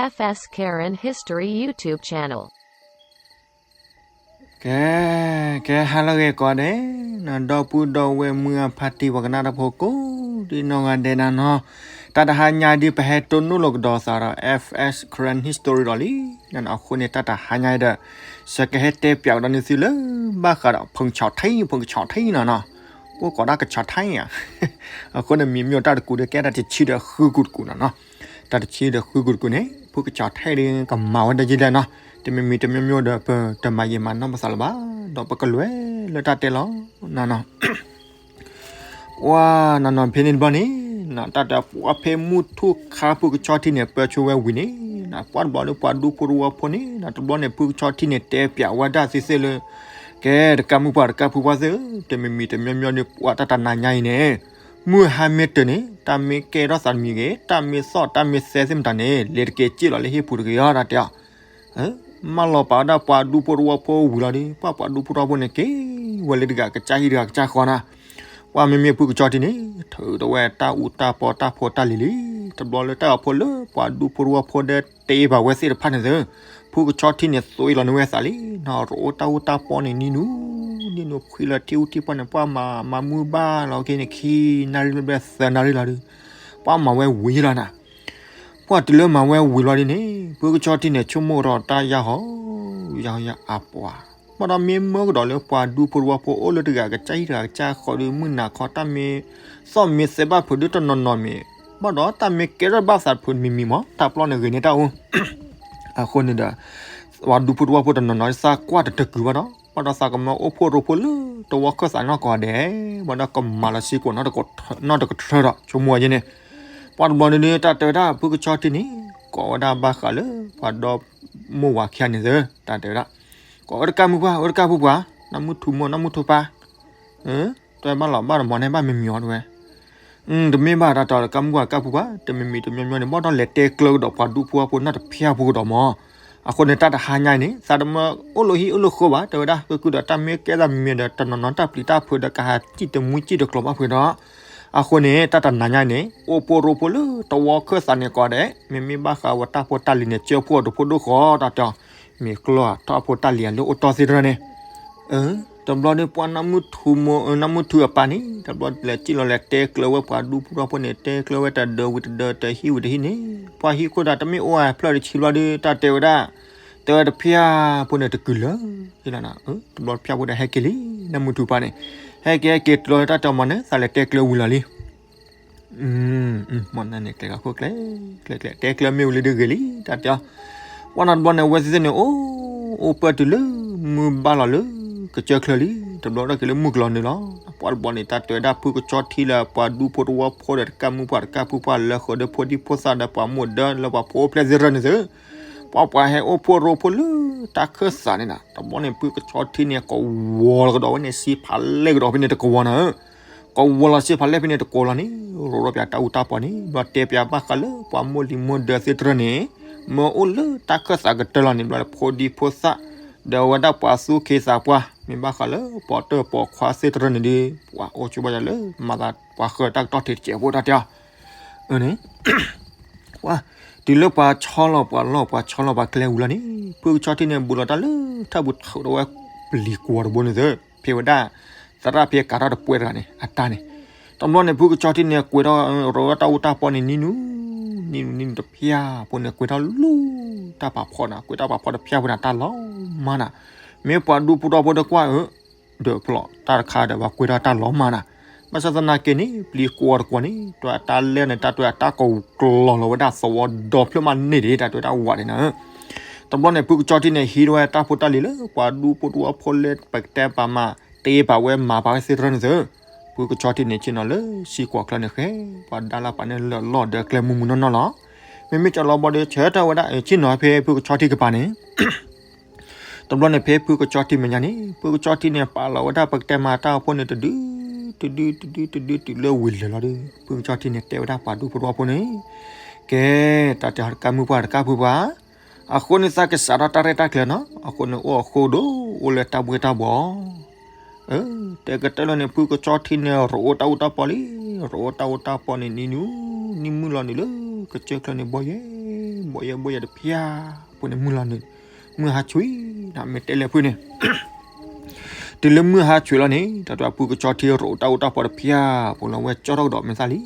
F S Karen History YouTube channel. ကဲ, ကဲ ဟါလၢအဂ့ၤကိးဂၤဒဲး, ဒီပုၢ်ဒီဝဲၢ်မုၢ်အဖါတံၢ်ပှၤကနၣ်တၢ်ဖိကိးဒ်နီၢ်ဂၤဒဲးနီၤနီၤ, တၢ်တဟါညါဒ်ပဟဲတိၢ်နီၣ်လိာ်ကဒီးသးဒီး F S Karen History ဒီးလံ, အဃိန့ၣ် တၢ်တဟါညါအံၤဒီး စကဟဲတဲပၠးကဒီးန့ၢ်သုလၢ ဘၣ်ဃးဒီး ဖုန်းချောင်ထံ, ဖုန်းချောင်ထံနီၤနီၤ, အိၣ်ကိးဒၣ်ကဆီထံဧါ, အဃိန့ၣ် မ့ၢ်မ့ၢ်တၢ်တကူးဒီး ကဲတၢ်တဆံဒီးဃုကူးတကူးနီၤနီၤ, တၢ်တဆံဒီးဃုကူးတကူးန့ၣ် ဖုန်းချောင်ထံဒီး ကမၤဝဲဒ်လဲၣ်နီၤ, တမံၤမံၤတမံၤမံၤဒီး ပတမၤယံာ်မၤနီၢ်ပသးလၢၤဘၣ်, ဒီးပကလဲၤလၢတၢ်တဲလီၤနီၤနီၤ ဝါနီၤနီၤ ဖဲန့ၣ်တဘျီန့ၣ်, တၢ်တဲပှၤဖဲမုၢ်ထူၣ်ခါဖုကဆီထံန့ၣ် ပၢဆူဝဲဝံၤန့ၣ်, ပှၤတဘျီလၢပှၤဒူဖိတဝီဖိန့ၣ် တဘျီန့ၣ် ဖုကဆီထံန့ၣ် တဲပၠးဝဲဒၣ်သ့ၣ်သ့ၣ်လၢ ကဲတကးမုၢ်ပှၢ်တကးဖုပှၢ်သ့ၣ်ဧၢ, တမံၤမံၤတမံၤမံၤဒီး ပှၤတၢ်တနၤညါအံၤန့ၣ်, မုၢ်ဟါမ့ၢ်တၢၢ်န့ၣ် တၢ်မ့ၢ်ကဲထီၣ်သးတမံၤဂ့ၤ, တၢ်မ့ၢ်သီၣ်တၢ်မ့ၢ်သဲသ့ၣ်မတၤန့ၣ် လဲၤတက့ၤစ့ၣ်လီၤလၢဟံၣ်ပူၤတဂ့ၤအီၤ တၢ်တဲအီၤ မၢလီၤပာ်ဝဲဒၣ်ပှၤဒူဖိတဝီဖိဝံၤလီၤဒီး ပှၤပှၤဒူဖိတဝီဖိန့ၣ်က့ၤဝဲလၢတဂၤကစၢ်ဟံၣ်တဂၤကစၢ်ဃီနီၤ, ပှၤမ့မ့ၢ်ဖုကဆီထံန့ၣ် ထုးထီၣ်ဝဲတၢ်အူတၢ်ပီတၢ်ဖိတၢ်လံၤလံ, တဘျီလၢတၢ်ဂီၤဖိလၢပှၤဒူဖိတဝီဖိဒီးတဲဘၣ်ဝဲသ့ၣ်တဖၣ်န့ၣ်သ့ၣ်, ဖုကဆီထံန့ၣ် သွံလီၤန့ၢ်ဝဲသးလံ, နီၢ်ရိအိၣ်တၢ်အူတၢ်ပီန့ၣ် နံၤနူၤ နံၤနူၤ ဖှံလီၤထံအူထံပီန့ၣ် ပှၤမၤမၤမုၢ်ဘၣ်လီၤက့ၤန့ၣ် ခံနၣ်ရံၣ်ဘျဲၣ်ဘျဲၣ်သၢနၣ်ရံၣ်လီၤဒီး ပှၤမၤဝဲဝံၤလီၤနီၤ ပှၤတုၤလၢမၤဝဲဝံၤလီၤဒ်န့ၣ် ဖုကဆီထံန့ၣ် ဆိကမိၣ်ဒီးတၢ်ယၢ်ဟီ ယၢ်ဟီယၢ်အပှၤ, ဘၣ်ဒီးမ့ၢ်မၢကဒီးလၢပှၤဒူဖိတဝီဖိအိၣ်လၢတဂၤကစၢ်ဟံၣ်တဂၤကစၢ်ဃီဒီး မုၢ်နၤခီတၢ်မ့ၢ်သီၣ်မ့ၢ်သဲဘၣ်ဖုးဒုတနီၤနီၤမ့ၢ်, ဘၣ်ဒီးတၢ်မ့ၢ်ကဲထီၣ်ဘၣ်သးတဖုးမံၤမံၤမး တၢ်ပျီန့ၣ်ဂ့ၤန့ၢ်တၢ်အူ အဃိန့ၣ်ဒီး ပှၤဒူဖိတဝီဖိတနီၤနီၤ သးကွၢ်တတကုာ်ဘၣ်ဒီး ဘၣ်ဒီးသးကမၢအိၣ်ဖှိၣ်ရိဖှိၣ်လၢတဝီခၢၣ်သးနီၢ်ကီၢ်ဒဲး, ဘၣ်ဒီးကမၤလီၤစ့ၢ်ကီး နီတကထၢဒီး ဆိကမိၣ်ဝဲန့ၣ်, ပှၤတဘျီန့ၣ် တၢ်တဲဝဲဒၣ်ဖုကဆီထံန့ၣ် ကိးဝဲဒၣ်ဘၣ်ဃးလၢပှၤဒီမိၢ်ဝၤခံဂၤန့ၣ်သ့ၣ် တၢ်တဲဝဲဒၣ်, ကိးဝဲတကးမုၢ်ပှၢ် ဝဲတကးဖုပှၢ် နီၢ်မုၢ်ထူမိၢ် နီၢ်မုၢ်ထူပၢ် တၢ်ဘၣ်လီၤဘၣ်တမီၤန့ၣ် ဘၣ်မံၤမံၤအီၤတဝဲ တမ့ၢ်ဘၣ်တၢ်တီတကးမုၢ်ပှၢ်တကးဖုပှၢ် တမံၤမံၤတမံၤမံၤန့ၣ် ဘၣ်ဒီးလဲၤတဲကျၢၤကဒီးပှၤဒူဖိအဖိနီၢ်တဖၠၣ်ဖိကဒီးမး, အဃိန့ၣ် တၢ်တဟါညါအံၤန့ၣ် သးတမၢအိၣ်လၢဟံၣ်အိၣ်လၢဃီဘၣ် တဲဝဲဒၣ် ကကုဒီးတၢ်မ့ၢ်ကဲသးမံၤဒီး တနီၤနီၤတၢ်ပျံၤတၢ်ဖုးဒီး ကဟးစံၣ်တမှံစံၣ်တကျိၤဘၣ်ဖုးဒီး, အဃိန့ၣ် တၢ်တနၤညါအံၤန့ၣ် အိၣ်ဖှိၣ်ရိဖှိၣ်လၢတဝီခၢၣ်သးန့ၣ်ကီးဒဲး မ့မ့ၢ်ဘၣ်ဃးဝဲတၢ်ဖိတၢ်လံၤန့ၣ် ကၢဖှိၣ်အဒိၣ်ဖိဒိၣ်ဃီ တၢ်တဲအီၤ, မ့ၢ်ကျီၢ်ထီၣ်ဖိတၢ်လံၤအလၢအိၣ်တီၢ်သ့ၣ်တဖၣ်န့ၣ် တဘျီဒီးပှၤနီၢ်မုၢ်ထူမိၢ် နီၢ်မုၢ်ထူအပၢ်န့ၣ် တဘျီလဲၤစံၣ်လီၤလဲၤတဲကျၢၤဝဲပှၤဒူဖိတဝီဖိန့ၣ် တဲကျၢၤဝဲတဒၢဝံၤတဒၢ တဟံၣ်ဝံၤတဟံၣ်န့ၣ် ပှၤဟံၣ်ခိၣ်ဒီးတမ့ၢ်အိၣ်ဝဲဖျၢၣ်တဆံဘျီဒီး တၢ်တဲဝဲဒၣ် တဲဝဲတဖၠၣ်ဖိန့ၣ်တကုာ်လၢာ်လီၤ, တဘျီတဖၠၣ်ဖိဒီးဟဲက့ၤလံ နီၢ်မုၢ်ထူပၢ်န့ၣ် ဟဲက့ၤဟဲက့ၤတဘျီတၢ်တဲမၤန့ၣ် သးလဲၤတဲကျၢၤဝံၤလီၤလံ မ့ၢ်န့ၣ်ကျဲၤဂၤခိၣ်ကျဲၤ ကျဲၤကျဲၤ တဲကျၢၤမ့ၢ်ဝံၤလံဒုးဂ့ၤလံ တၢ်တဲအီၤ, ပှၤနီၢ်တဘျီန့ၣ် အဝဲသ့ၣ်သ့ၣ်န့ၣ် အိၣ် အိၣ်ပၢၢ်တုၤလၢ မုၢ်ဘၣ်လီၤလၢ ကစၢၢ်ချၢလံ တဘျီထီၣ်က့ၤလၢမုၢ်ကလီၤနုာ်လီၤ, ပှၤတဘျီန့ၣ် တၢ်တဲဝဲဒၣ်ဖုကဆီထံလၢပှၤဒူဖိတဝီဖိဒီးတကးမုၢ်ပှၢ်တကးဖုပှၢ်လၢဃုာ်ဒီးဖိဒံဖိသၣ်ဒီးပှၤမိၢ်ဒၢလၢပှၤဖိအိၣ်ဖျဲၣ်သ့ၣ်တဖၣ်န့ၣ်သ့ၣ်, ပှၤပှၤဟဲအိၣ်ဖှိၣ်ရိဖှိၣ်လၢတၢ်ခၢၣ်စးန့ၣ်နီၤ, တဘျီန့ၣ် ဖုကဆီထံန့ၣ် ကဝီၤလီၤကဒီးဝဲန့ၣ် စ့ဖးလဲၢ်ကဒီးဖဲန့ၣ်တကဝီၤနီၤ ကဝီၤလီၤစ့ဖးလဲၢ်ဖဲန့ၣ်တကိးလီၤန့ၣ် ရိးရိးပၠးတၢ်အူတၢ်ပီန့ၣ် ဘျီတဲပၠးဘၣ်ဃးလၢပှၤမိၢ်လံၤမိၢ်ဒၢသ့ၣ်တဖၣ်န့ၣ် မ့ၢ်အိၣ်လၢတၢ်ခၢၣ်သးကတၢၢ်လီၤန့ၣ် ဘျီလၢဖိဒံဖိသၣ် ဒီးအဝဲဒၣ်ပှၤသူၣ်က့သးပှၢ် မ့ၢ်ဘၣ်ဃးလၢပိာ်တၢၢ်ပိာ်ခွါသ့ၣ်တဖၣ်န့ၣ်ဒီး ပှၤအိၣ်ဆိးဘၣ်ယၤလၢမၤသးပှၤဃၢၤတၢ်ကတီၢ်ထံးတစဲးဖိတၢ်တဲအီၤ န့ၣ် ပှၤ တုၤလၢပှၤဆီလီၤပှၤလီၢ်ပှၤဆီလီၤပှၤကျဲဝံၤလီၤန့ၣ် ဖုကဆီထံန့ၣ် ဘူးလီၤတၢ်လၢထၢၣ်ပူၤ ထုးထီၣ်ဝဲပျံၤကွီၤတဘိန့ၣ်သ့ၣ် ဖဲဝဲဒၣ် သရၣ်ဖဲကးထီၣ်တပှဲၤတဂၤန့ၣ် အတၢ်န့ၣ် တဘျီန့ၣ် ဖုကဆီထံန့ၣ် ကွဲးထီၣ်ရိးဝဲတၢ်အူတၢ်ပီန့ၣ် နံၤနူၤ နံၤနူၤ နံၤနူၤတဖၠၣ်ဖိန့ၣ် ကွဲးထီၣ်လူၤတၢ်ပာ်ဖှိၣ်နၤ ကွဲးတၢ်ပာ်ဖှိၣ်တဖၠၣ်ဖိန့ၣ် တၢ်လီၤမၢ်နၤ မ့ၢ်ပှၤဒူဖိတဝီဖိဒီးကွၢ်အၢ ဒီးဖျိးတၢ်တခါဒီး ပှၤကွဲးထီၣ်တၢ်လီၤမၢ်နၤ ဘၣ်ဆၣ်သနာ်က့န့ၣ် ပျံၤကွီၤတကွီၤန့ၣ် တၢ်တဲအတၢ်လဲၢ်န့ၣ် တၢ်တဲအတၢ်ကကျီၤလီၤဝဲဒၣ်သဝီဒီဖျၢၣ်မးန့ၢ်ဒံး တၢ်တဲဝဲဒၣ်ဝးဒံးနၤ တဘျီန့ၣ် ဖုကဆီထံန့ၣ် ဟံးထီၣ်ဝဲတၢ်ဖိတၢ်လံၤလၢ ပှၤဒူဖိတဝီဖိလၢပကတဲပာ်မၤ တ့ပာ်ဝဲမၤပာ်ဝဲသ့ၣ်တဖၣ်န့ၣ်သ့ၣ် ဖုကဆီထံန့ၣ် ဆ့ၣ်နီၤလၢစံကွီၤချၢန့ၣ်ဃဲ ပှၤဒါလၢပှၤန့ၣ်လၢာ်လီၢ်ဒီးကျဲမုၢ်မုၢ်နီၢ်နီၢ်လီၤ မ့မ့ၢ်ကၠီလီၤဘီဒီး ဆၢထၢၣ်ဝဲဒၣ် ဆ့ၣ်နီၤဖဲဖုကဆီထံကပၤန့ၣ် တဘျီန့ၣ် ဖဲဖုကဆီထံမဲာ်ညါန့ၣ် ဖုကဆီထံန့ၣ် ပာ်လီၤဝဲဒၣ်ပကတဲမၤတၢ်အဖိန့ၣ် တဒု တဒု တဒု တဒု တုၤလၢဝံၤလၢာ်လီၤဒီး ဖုကဆီထံန့ၣ် တဲဝဲဒၣ်ပှၤဒူဖိတဝီဖိန့ၣ် ကဲ တၢ်တဲတကးမုၢ်ပှၢ်တကးဖုပှၢ် အဃိန့ၣ် သးကစးထီၣ်တၢ်ရဲၣ်တၢ်ကျဲၤနီၤ အဃိန့ၣ် အိၣ်အဃိဒိၣ် အိၣ်လၢတၢ်ဘှ့ၣ်တၢ်ဘှီၣ် တဲကတၢၢ်လီၤန့ၣ် ဖုကဆီထံန့ၣ် ရိးအိၣ်တၢ်အူတၢ်ပီလံ ရိးအိၣ်တၢ်အူတၢ်ပီန့ၣ် နံၤနူၤ နံၤမုၢ်လီၤနုာ်လၢ ကစၢၢ်ချၢန့ၣ်ဘီယဲၢ် ဘိယဲဘိယဲတဖျၢၣ်ဖိန့ၣ် မုၢ်လီၤနုာ်, မုၢ်ဟါဆွံ, မ့ၢ်တဲလဲၣ်ဖုန့ၣ်, တုၤလၢမုၢ်ဟါဆွံလီၤန့ၣ် တၢ်တဲအပုၢ်ကဆီထံရိးတၢ်အူတၢ်ပီတဖျၢၣ်ဖိလီၤ အဝဲကၠီထီၣ်ကဒီးမဲာ်သၣ်လံ.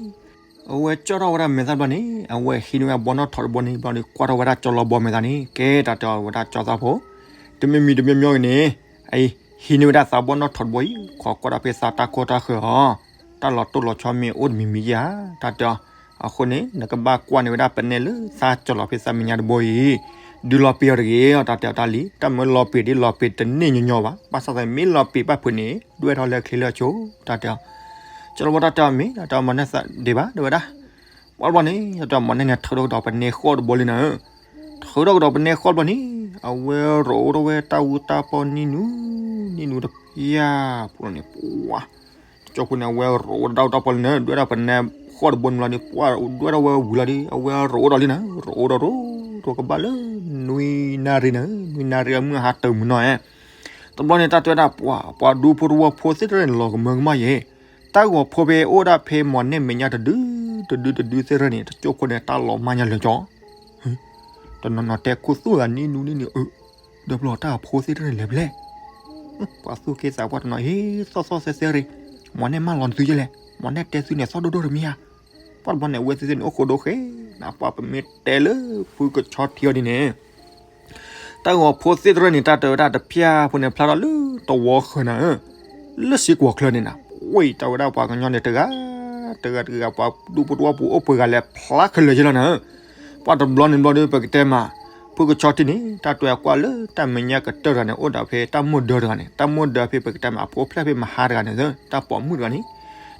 အဝဲကၠီထီၣ်ဝဲဒၣ်မဲာ်သၣ်ဘျီန့ၣ် အဝဲဟံးန့ၢ်ဝဲဘီနီၣ်ထိးတဘိန့ၣ်ဘျီဒီး ကွၢ်ထီၣ်ဝဲဒၣ်ကၠီလီၤဘီမဲာ်သၣ်န့ၣ် ကဲတၢ်တဲအီၤဝဲဒၣ်ကၠီသၣ်ဖိ, တမ့ၢ်မံၤတမံၤမံၤဂ့ၤန့ၣ် အဟံးန့ၢ်ဝဲဒၣ်သးဘီနီၣ်ထိးတဘိအံၤ ခိးကွၢ်ဒီးဖဲသးတၢ်ကီတၢ်ခဲအီၤ, တၢ်လီၤတိၢ်လီၤဆီမ့ၢ်အိၣ်တမံၤမံၤဧါ, တၢ်တဲအီၤ, အဃိန့ၣ် နကဘၣ်ကွၢ်န့ၢ်ဝဲဒၣ်ပနဲလၢသးကၠီလီၤဖဲသးမဲာ်ညါတဘိအံၤ, ဒုးလီၤပံာ်အီၤတဂ့ၤအီၤ တၢ်တဲအီၤတၢ်လံ, တၢ်မၢလီၤပံာ်ဒ်လီၤပံာ်တန့ၢ်ညီညီဘၣ်, ဘၣ်ဆၣ်သးမ့ၢ်လီၤပံာ်ဘၣ်ဖုးန့ၣ် ဒွဲၣ်ထီၣ်လၢချ့လၢအဆိ, တၢ်တဲအီၤ ကၠီလီၤဘီတၢ်တဲအီၤမ့ၢ် တၢ်တဲအီၤမၤနဲၣ်သးဒံးဘၣ် တဲဝဲဒၣ်, ပှၤတဘျီန့ၣ် တၢ်တဲအီၤမၤနဲၣ်န့ၣ် ထုးထီၣ်ကဒီးပနဲဃီတဘိလံနၤဧၢ, ထုးထီၣ်ကဒီးပနဲဃီတဘိန့ၣ် အဝဲရိးအိၣ်ထီၣ်ဝဲတၢ်အူတၢ်ပီနံၤနူၤ, နံၤနူၤတဖျၢၣ်ဖိန့ၣ် ပှၤ တကၠီဖိန့ၣ် အဝဲရိးအိၣ်တၢ်အူတၢ်ပီလံနၤ, ဒွဲၣ်ထီၣ်ပနဲဃီတဘိန့ၣ်လီၤဒီး ပှၤဒွဲၣ်ထီၣ်ဝဲဝံၤလီၤဒီး အဝဲရိးအိၣ်ဒီးလံနၤ, ရိးအိၣ်ဒီးရိး ရိးကဘၣ်လၢ နွံနၣ်ရံၣ်နၤ, နွံနၣ်ရံၣ်အမုၢ်ဟါတၢၢ်မုၢ်နီၢ်ဧါ တဘျီန့ၣ် တၢ်တဲဝဲဒၣ် ပှၤ ပှၤဒူဖိတဝီဖိသ့ၣ်တဖၣ်န့ၣ် လီၤကမၢကမၣ်ယဲ, တၢ်ဂီၤဖိဖဲအိၣ်ဒၣ်ဖဲမၤနဲၣ်မဲာ်ညါတဒု တဒုတဒုသ့ၣ်တဖၣ်န့ၣ် တကၠီဖိန့ၣ် တၢ်လီၤမၢ်ညါလၢာ်ကၠီ, တနီၤနီၤတဲခိၣ်သူၣ်သးနံၤနူၤနံၤနူၤ, ဒီးပျီတၢ်ဂီၤဖိသ့ၣ်တဖၣ်န့ၣ်လဲၤဖဲလဲၣ်, ပှၤသူၣ်က့သးပှၢ်တနီၤ ဟ့ၣ်သီၣ်သီၣ်သဲသဲရံ, မၤနဲၣ်မၢလီၤသုယဲလဲၣ်, မၤနဲၣ်တဲသုန့ၣ်သီၣ်ဒိၣ်ဒိၣ်တမံၤဧါ, ပှၤတဘျီန့ၣ် အဝဲသ့ၣ်သ့ၣ်န့ၣ် အိၣ်ဃိဒိၣ်ဃဲ, နပှၤပမ့ၢ်တဲလၢဖုကဆီထံအီၤဒ်န့ၣ် တၢ်ဂီၤဖိသ့ၣ်တဖၣ်န့ၣ် တၢ်တဲဝဲဒၣ်တဖျၢၣ်ဖိန့ၣ် ဖျါထီၣ်လၢတဝီဃၢၤနၤဧၢ, လၢစံကွီၤချၢန့ၣ်နၤ, ဝဲတၢ်ဝဲဒၣ်ပှၤကညီန့ၣ် တဂၤ တဂၤတဂၤ ပှၤဒူဖိတဝီဖိအိၣ်ပှဲၤဂၤလဲၣ် ဖျါခဲလၢာ်ယဲလီၤနၤဧၢ, ပှၤတဘျီန့ၣ်ဘျီဒီး ပကတဲမး ဖုကဆီထံန့ၣ် တၢ်တဲကွၢ်လၢတၢ်မဲာ်ညါကတၢၢ်တဂၤန့ၣ် အိၣ်ဒီးဖဲတၢ်မိၢ်ဒၢတဂၤန့ၣ်, တၢ်မိၢ်ဒၢဖဲပကတဲမး အဖိဖျဲၣ်ဖဲမဟါတဂၤန့ၣ် တၢ်ပိာ်မုၣ်တဂၤန့ၣ်,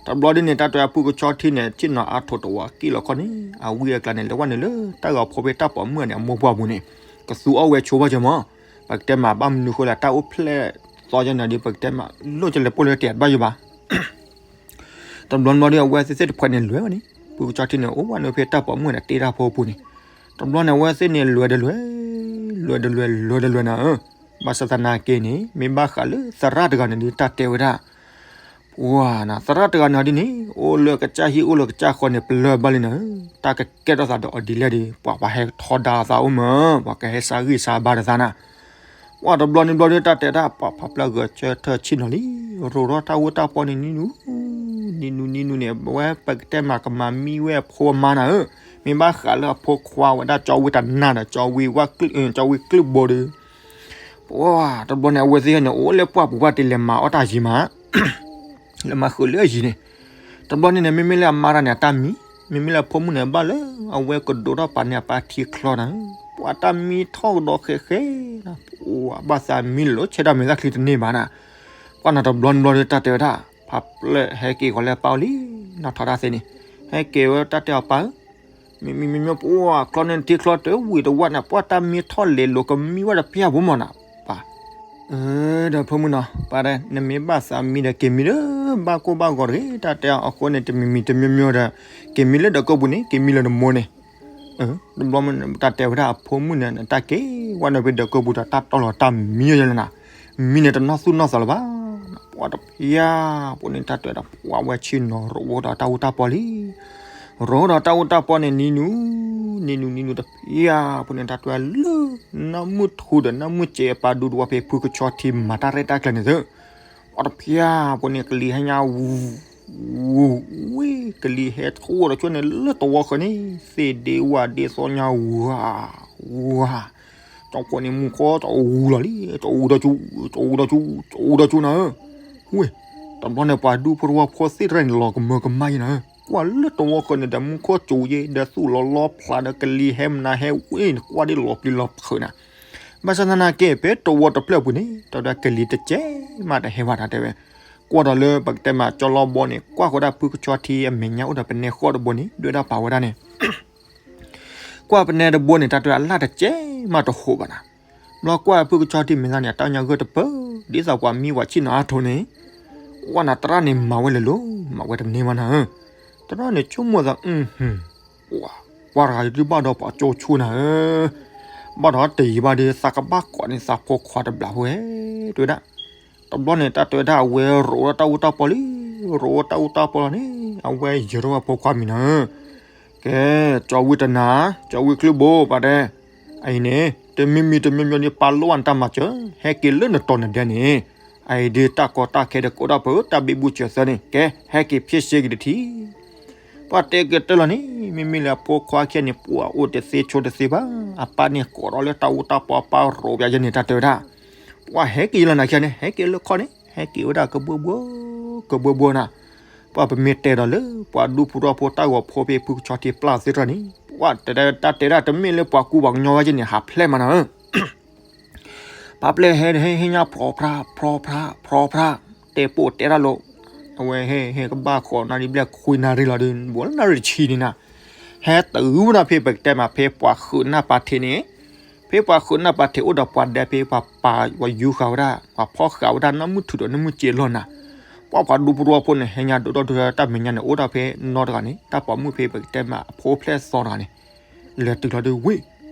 တဘျီဒ်န့ၣ် တၢ်တဲဖုကဆီထံန့ၣ် ဆ့ၣ်နီၤအါထိးတဝီကံၣ်လီၤခီန့ၣ် အဝံအကျါန့ၣ် လဲၤဝဲန့ၣ်လၢ တၢ်ဂီၤဖိဖဲတၢ်ပိာ်မုၣ်န့ၣ် အမိၢ်ပှၢ်ပူၤန့ၣ် ကသူအီၣ်ဝဲဆိဘၣ်ကမး, ပကတဲမး ဘၣ်မနုၤဃိလဲၣ် တၢ်အိၣ်ဖျဲၣ်သီယဲန့ၣ်ဒီး ပကတဲမး လိၣ်ကလဲၤပိၢ်လၢတၢ်ဘၣ်ယိၣ်ဘၣ် တဘျီန့ၣ်ဘျီဒီး အဝဲသ့ၣ်သ့ၣ်တဖှဲးန့ၣ်လဲၤဝဲန့ၣ် ဖုကဆီထံန့ၣ် အိၣ်ဝဲန့ၣ်ဖဲတၢ်ပိာ်မုၣ်န့ၣ် တ့တၢ်ဖိပူၤန့ၣ်, တဘျီန့ၣ် အဝဲသ့ၣ်န့ၣ်လဲၤဒီးလဲၤ, လဲၤဒီးလဲၤ လဲၤဒီးလဲၤနၤဧၢ, ဘၣ်ဆၣ်သနာ်က့န့ၣ် မ့ၢ်ဘၣ်ဃးလၢသရၣ်တဂၤန့ၣ်ဒီး တၢ်တဲဝဲဒၣ် ပှၤနၤ သရၣ်တဂၤန့ၣ်ဒ်န့ၣ် အိၣ်လၢကစၢ်ဟံၣ်အိၣ်လၢကစၢ်ဃီန့ၣ် ပလၢၢ်ဘၣ်လံနၤဧၢ, တၢ်ကကဲထီၣ်သးဒီးအီၤဒ်လဲၣ်ဒီး ပှၤပှၤဟဲထီဒါသးအိၣ်မး ပှၤကဟဲစးဂံၢ်စးဘါဒီးသးနၤ ပှၤတဘျီန့ၣ်ဘျီဒီး တၢ်တဲဒၣ် ပှၤဖးဖျၢၣ်ဂဲၤဆၢထၢၣ်ဆ့ၣ်နီၤလံ, ရိးထီၣ်တၢ်အူတၢ်ပီန့ၣ် နံၤနူၤ, နံၤနူၤ နံၤနူၤန့ၣ် အဝဲပကတဲမး ကမၤမံဝဲအဖိအမါနၤဧၢ, မ့ၢ်ဘၣ်ဃးလၢအဖိခွါဝဲဒၣ် ကၠီဝ့တနၢ်ဒီး ကၠီဝ့ကျုၣ်ဘိဒီး ပှၤတဘျီန့ၣ် အဝဲသ့ၣ်န့ၣ် အိၣ်လၢပှၢ်ပူၤဘၣ် တလဲၤမၤအီၣ်တၢ်ယံၤမး လၢမၤဃုာ်လၢအယံၤန့ၣ်, တဘျီန့ၣ်န့ၣ် မ့မ့ၢ်လၢအမါတၢ်န့ၣ် အတၢ်မံ, မ့မ့ၢ်လၢအဖိမုၣ်န့ၣ် ဘၣ်လၢအဝဲကဒိးထီၣ်ပာ်န့ၢ်အပၢ်ထံချီနၤ, ပှၤတၢ်မံထီၣ်ကဒီးဃဲးဃဲးနၤ, ပှၤဘၣ်သးမံလိာ်ဆဲးတၢ်မဲာ်သၣ်ချံတန့ၢ်ဘၣ်နၤ, ပှၤနၤတဘျီန့ၣ်ဘျီဒီး တၢ်တဲဝဲဒၣ် ဖးဖျၢၣ်ဟဲက့ၤဃီၤလၢအပၢ်အိၣ်လံ, နီၢ်ထီဒါသ့န့ၣ်, ဟဲက့ၤဝဲတၢ်တဲအီၤပၢ်ဧၢ မ့မ့ၢ်မ့မ့ၢ်ပှၤကျီန့ၣ်ထံချီတဝံၤတဝါန့ၣ် ပှၤတၢ်မံထီၣ်လဲၤလိာ်ကမံဝဲတပျၢ်ဖိမးနၤ, ပၢ် ဒီးဖိမုၣ်နီၤ ပၢ်ဒီး နမ့ၢ်ဘၣ်သးမံဒီး က့ၤမံလၢဘၣ်ကိၢ်ဘၣ်ဂီၤတဂ့ၤ, တၢ်တဲအီၤအဃိန့ၣ် တမံၤမံၤတမံၤမံၤဒီး က့ၤမံလၢဒီးကိာ်ပူၤန့ၣ် က့ၤမံလၢနမိၢ်န့ၣ်, တဘျီမ့ၢ်တၢ်တဲဝဲဒၣ်အဖိမုၣ်န့ၣ် တၢ်က့ၤဝဲန့ၣ်ဖဲဒီးကိာ်ပူၤဒီး တၢ်တီလီၤတၢ်မံယဲလၢနၤ, မံန့ၣ်တနီၢ်သူၣ်နီၢ်သးလၢၤဘၣ်, ပှၤတဖျၢၣ်ဖိန့ၣ် တၢ်တဲဒီး ပှၤဝဲဆ့ၣ်နီၤရိးအိၣ်ဒီးတၢ်အူတၢ်ပီလံ ရိးဒီးတၢ်အူတၢ်ပီန့ၣ် နံၤနူၤ, နံၤနူၤ နံၤနူၤတဖျၢၣ်ဖိန့ၣ် တၢ်တဲလၢ နီၢ်မုၢ်ထူဒီး နီၢ်မုၢ်စဲးအပၢ်ဒူတဝီဖဲ ဖုကဆီထံမၤတၢ်ရဲၣ်တၢ်ကျဲၤန့ၣ်သု, ပှၤတဖျၢၣ်ဖိန့ၣ် ကလံၤဟဲညါ ဝူၤ ဝူၤ ဝံၤ ကလံၤဟဲထီၣ်ဒီးဆိန့ၣ် လၢတဝီဃၢၤန့ၣ် သ့ၣ်ဒ့ဝၣ်ဒ့သီညါ ဝါ ဝါ ကၠီဖိန့ၣ် မူခိၣ်တအူလီၤလံ တအူဒီးကၠူ တအူဒီးကၠူ တအူဒီးကၠူနၤဧၢ, ဝ့ၢ် တဘျီန့ၣ် ပှၤဒူဖိတဝီဖိသ့ၣ်တဖၣ်န့ၣ် လီၤကမၢကမၣ်ယဲနၤဧၢ, ကွၢ်လၢတဝီဃၢၤန့ၣ်ဒီး မူခိၣ်ကၠူယဲ ဒီးသူၣ်လီၤလီၤဖျးဒီး ကလံၤဟဲမနုၤဟဲဝဲန့ၣ် ကွၢ်ဒ်လီၤပျံၤလီၤဖုးနၤ, ဘၣ်ဆၣ်သနာ်က့ ဖဲတဝီတဖျၢၣ်ပူၤန့ၣ် တၢ်ဒီးကလံၤတကဲမးတဟဲဘၣ်တၢ်တဲဝဲ, ကွၢ်ဒီးလၢပကတဲမး ကၠီလီဘီန့ၣ် ကွၢ်ဃီဒၣ်ဖုကဆီထံအမဲာ်ညါအိၣ်ဒီးပနဲဃီတဘိန့ၣ် ဒွဲၣ်ဒၣ်ပာ်ဝဲဒၣ်န့ၣ် ကွၢ်ပနဲတဘိန့ၣ် တၢ်တဲအလၢ်တကဲမးတဟိးဘၣ်နၤ, ဘျီကွၢ်ဖုကဆီထံမဲာ်ညါန့ၣ် အတၢ်ညါဂၢၢ်တပၢၢ် ဒ်သိးပှၤမံဝဲဆ့ၣ်နီၤအါထိးန့ၣ်, ကွၢ်နၤသရၣ်န့ၣ်မၤဝဲလဲၤလိၤ မၤဝဲတန့ၢ်ဘၣ်နၤဧၢ, သရၣ်န့ၣ်ဆိကမိၣ်သး ကွၢ်တဂၤဒုးဘၣ်ဒီးပှၤကၠိဆိနၤဧၢ, ဘၣ်ဒီးတယံာ်ဘၣ်ဒီး သးကဘၣ်ကိးန့ၢ်သးဖိခွါတဘျီဖိဧဲ တဲဝဲဒၣ်, တဘျီန့ၣ် တၢ်တဲဝဲဒၣ် အဝဲရိးအိၣ်တၢ်အူတၢ်ပီလံ, ရိးအိၣ်တၢ်အူတၢ်ပီလီၤန့ၣ် အဝဲယၢၤထီၣ်ဝဲဖိခွါမံၤနၤဧၢ, ကဲ, ကၠီဝံတနၤ, ကၠီဝံချုၣ်ဘိ ပှၤတဲ, အအံၤန့ၣ် တမံၤမံၤတမံၤမံၤန့ၣ် ပာ်လီၤဝဲနတၢ်မၤစၢၤ, ဟဲက့ၤလၢနတီၤနဒဲန့ၣ်, အအံၤဒုးတၢ်ကီတၢ်ခဲဒီးကအိၣ်ဒၣ်ပတၢ်ဘံဘူဆၢသၢန့ၣ်, ကဲ ဟဲက့ၤဖျဲၣ်ရှဲက့ၤတထံၣ်. ပှၤတဲကတၢၢ်လီၤန့ၣ်, မ့မ့ၢ်လၢအဖိခွါခံဂၤန့ၣ် ပှၤအိၣ်တသ့ဆိတသ့ဘၣ်, အပၢ်န့ၣ်ကိးထီၣ်လၢတၢ်အိၣ်တၢ်ပီပၢ်ရိးပယါယဲန့ၣ် တၢ်တဲဝဲဒၣ်. ပှၤဟဲက့ၤလီၤနၤခံဂၤန့ၣ် ဟဲက့ၤလၢခီၣ်န့ၣ် ဟဲက့ၤဝဲဒၣ်ကဘှၢဘှၢ, ကဘှၢဘှၢနၤ. ပှၤပမ့ၢ်တဲဒီးလၢ ပှၤဒူဖိတဝီဖိတၢ်ဂီၤဖိဖဲဖုကဆီထံပျၢ်သ့တဖၣ်န့ၣ်, ပှၤတဲတၢ်တဲဒၣ်တမ့ၢ်လၢပှၤကူပှၤကညီဝဲက့န့ၣ် ဟးဖျဲၣ်မးနၤဧၢ. ပှၤပျဲၢ်ဟဲဟဲဟ့ၣ်ညါ ဖြီဖြါ ဖြီဖြါ ဖြီဖြါ, တဲပိာ်တဲတၢ်လီၤ. အဝဲဟဲဟဲကဘၣ်ဃိးနၣ်ရံၣ်ဘျဲၣ်ခွံနၣ်ရံၣ်လီၤဒီး ဘူးလၢနၣ်ရံၣ်တဆံန့ၣ်နၤ, ဟဲတုၤဝဲဒၣ်ဖဲပကတဲမး ဖဲပှၤဃုာ်နၢ်ပာ်ထံးန့ၣ်, ဖဲပှၤဃုာ်နၢ်ပာ်ထံးအိၣ်ဒီးပှၤဒဲဖဲပှၤပာ်ပှၤယူဃာ်ဝဲဒၣ် ပှၤဖီၣ်ဃာ်ဝဲဒၣ်နၢ်မုၢ်ထူၣ်ဒီးနၢ်မုၢ်စ့လီၢ်နၤ. ပှၤပှၤဒူဖိတဝီဖိန့ၣ် ဟဲညါဒိၣ်ဒိၣ်ဒိၣ်ဒိၣ်တၢ်မဲာ်ညါန့ၣ် အိၣ်ဒီးဖဲနီတဂၤန့ၣ် တၢ်ပိာ်မုၣ်ဖဲပကတဲမးအဖိဖျဲၣ်သီတဂၤန့ၣ်, လဲၤတုၤလီၤဒုးဝံၤ,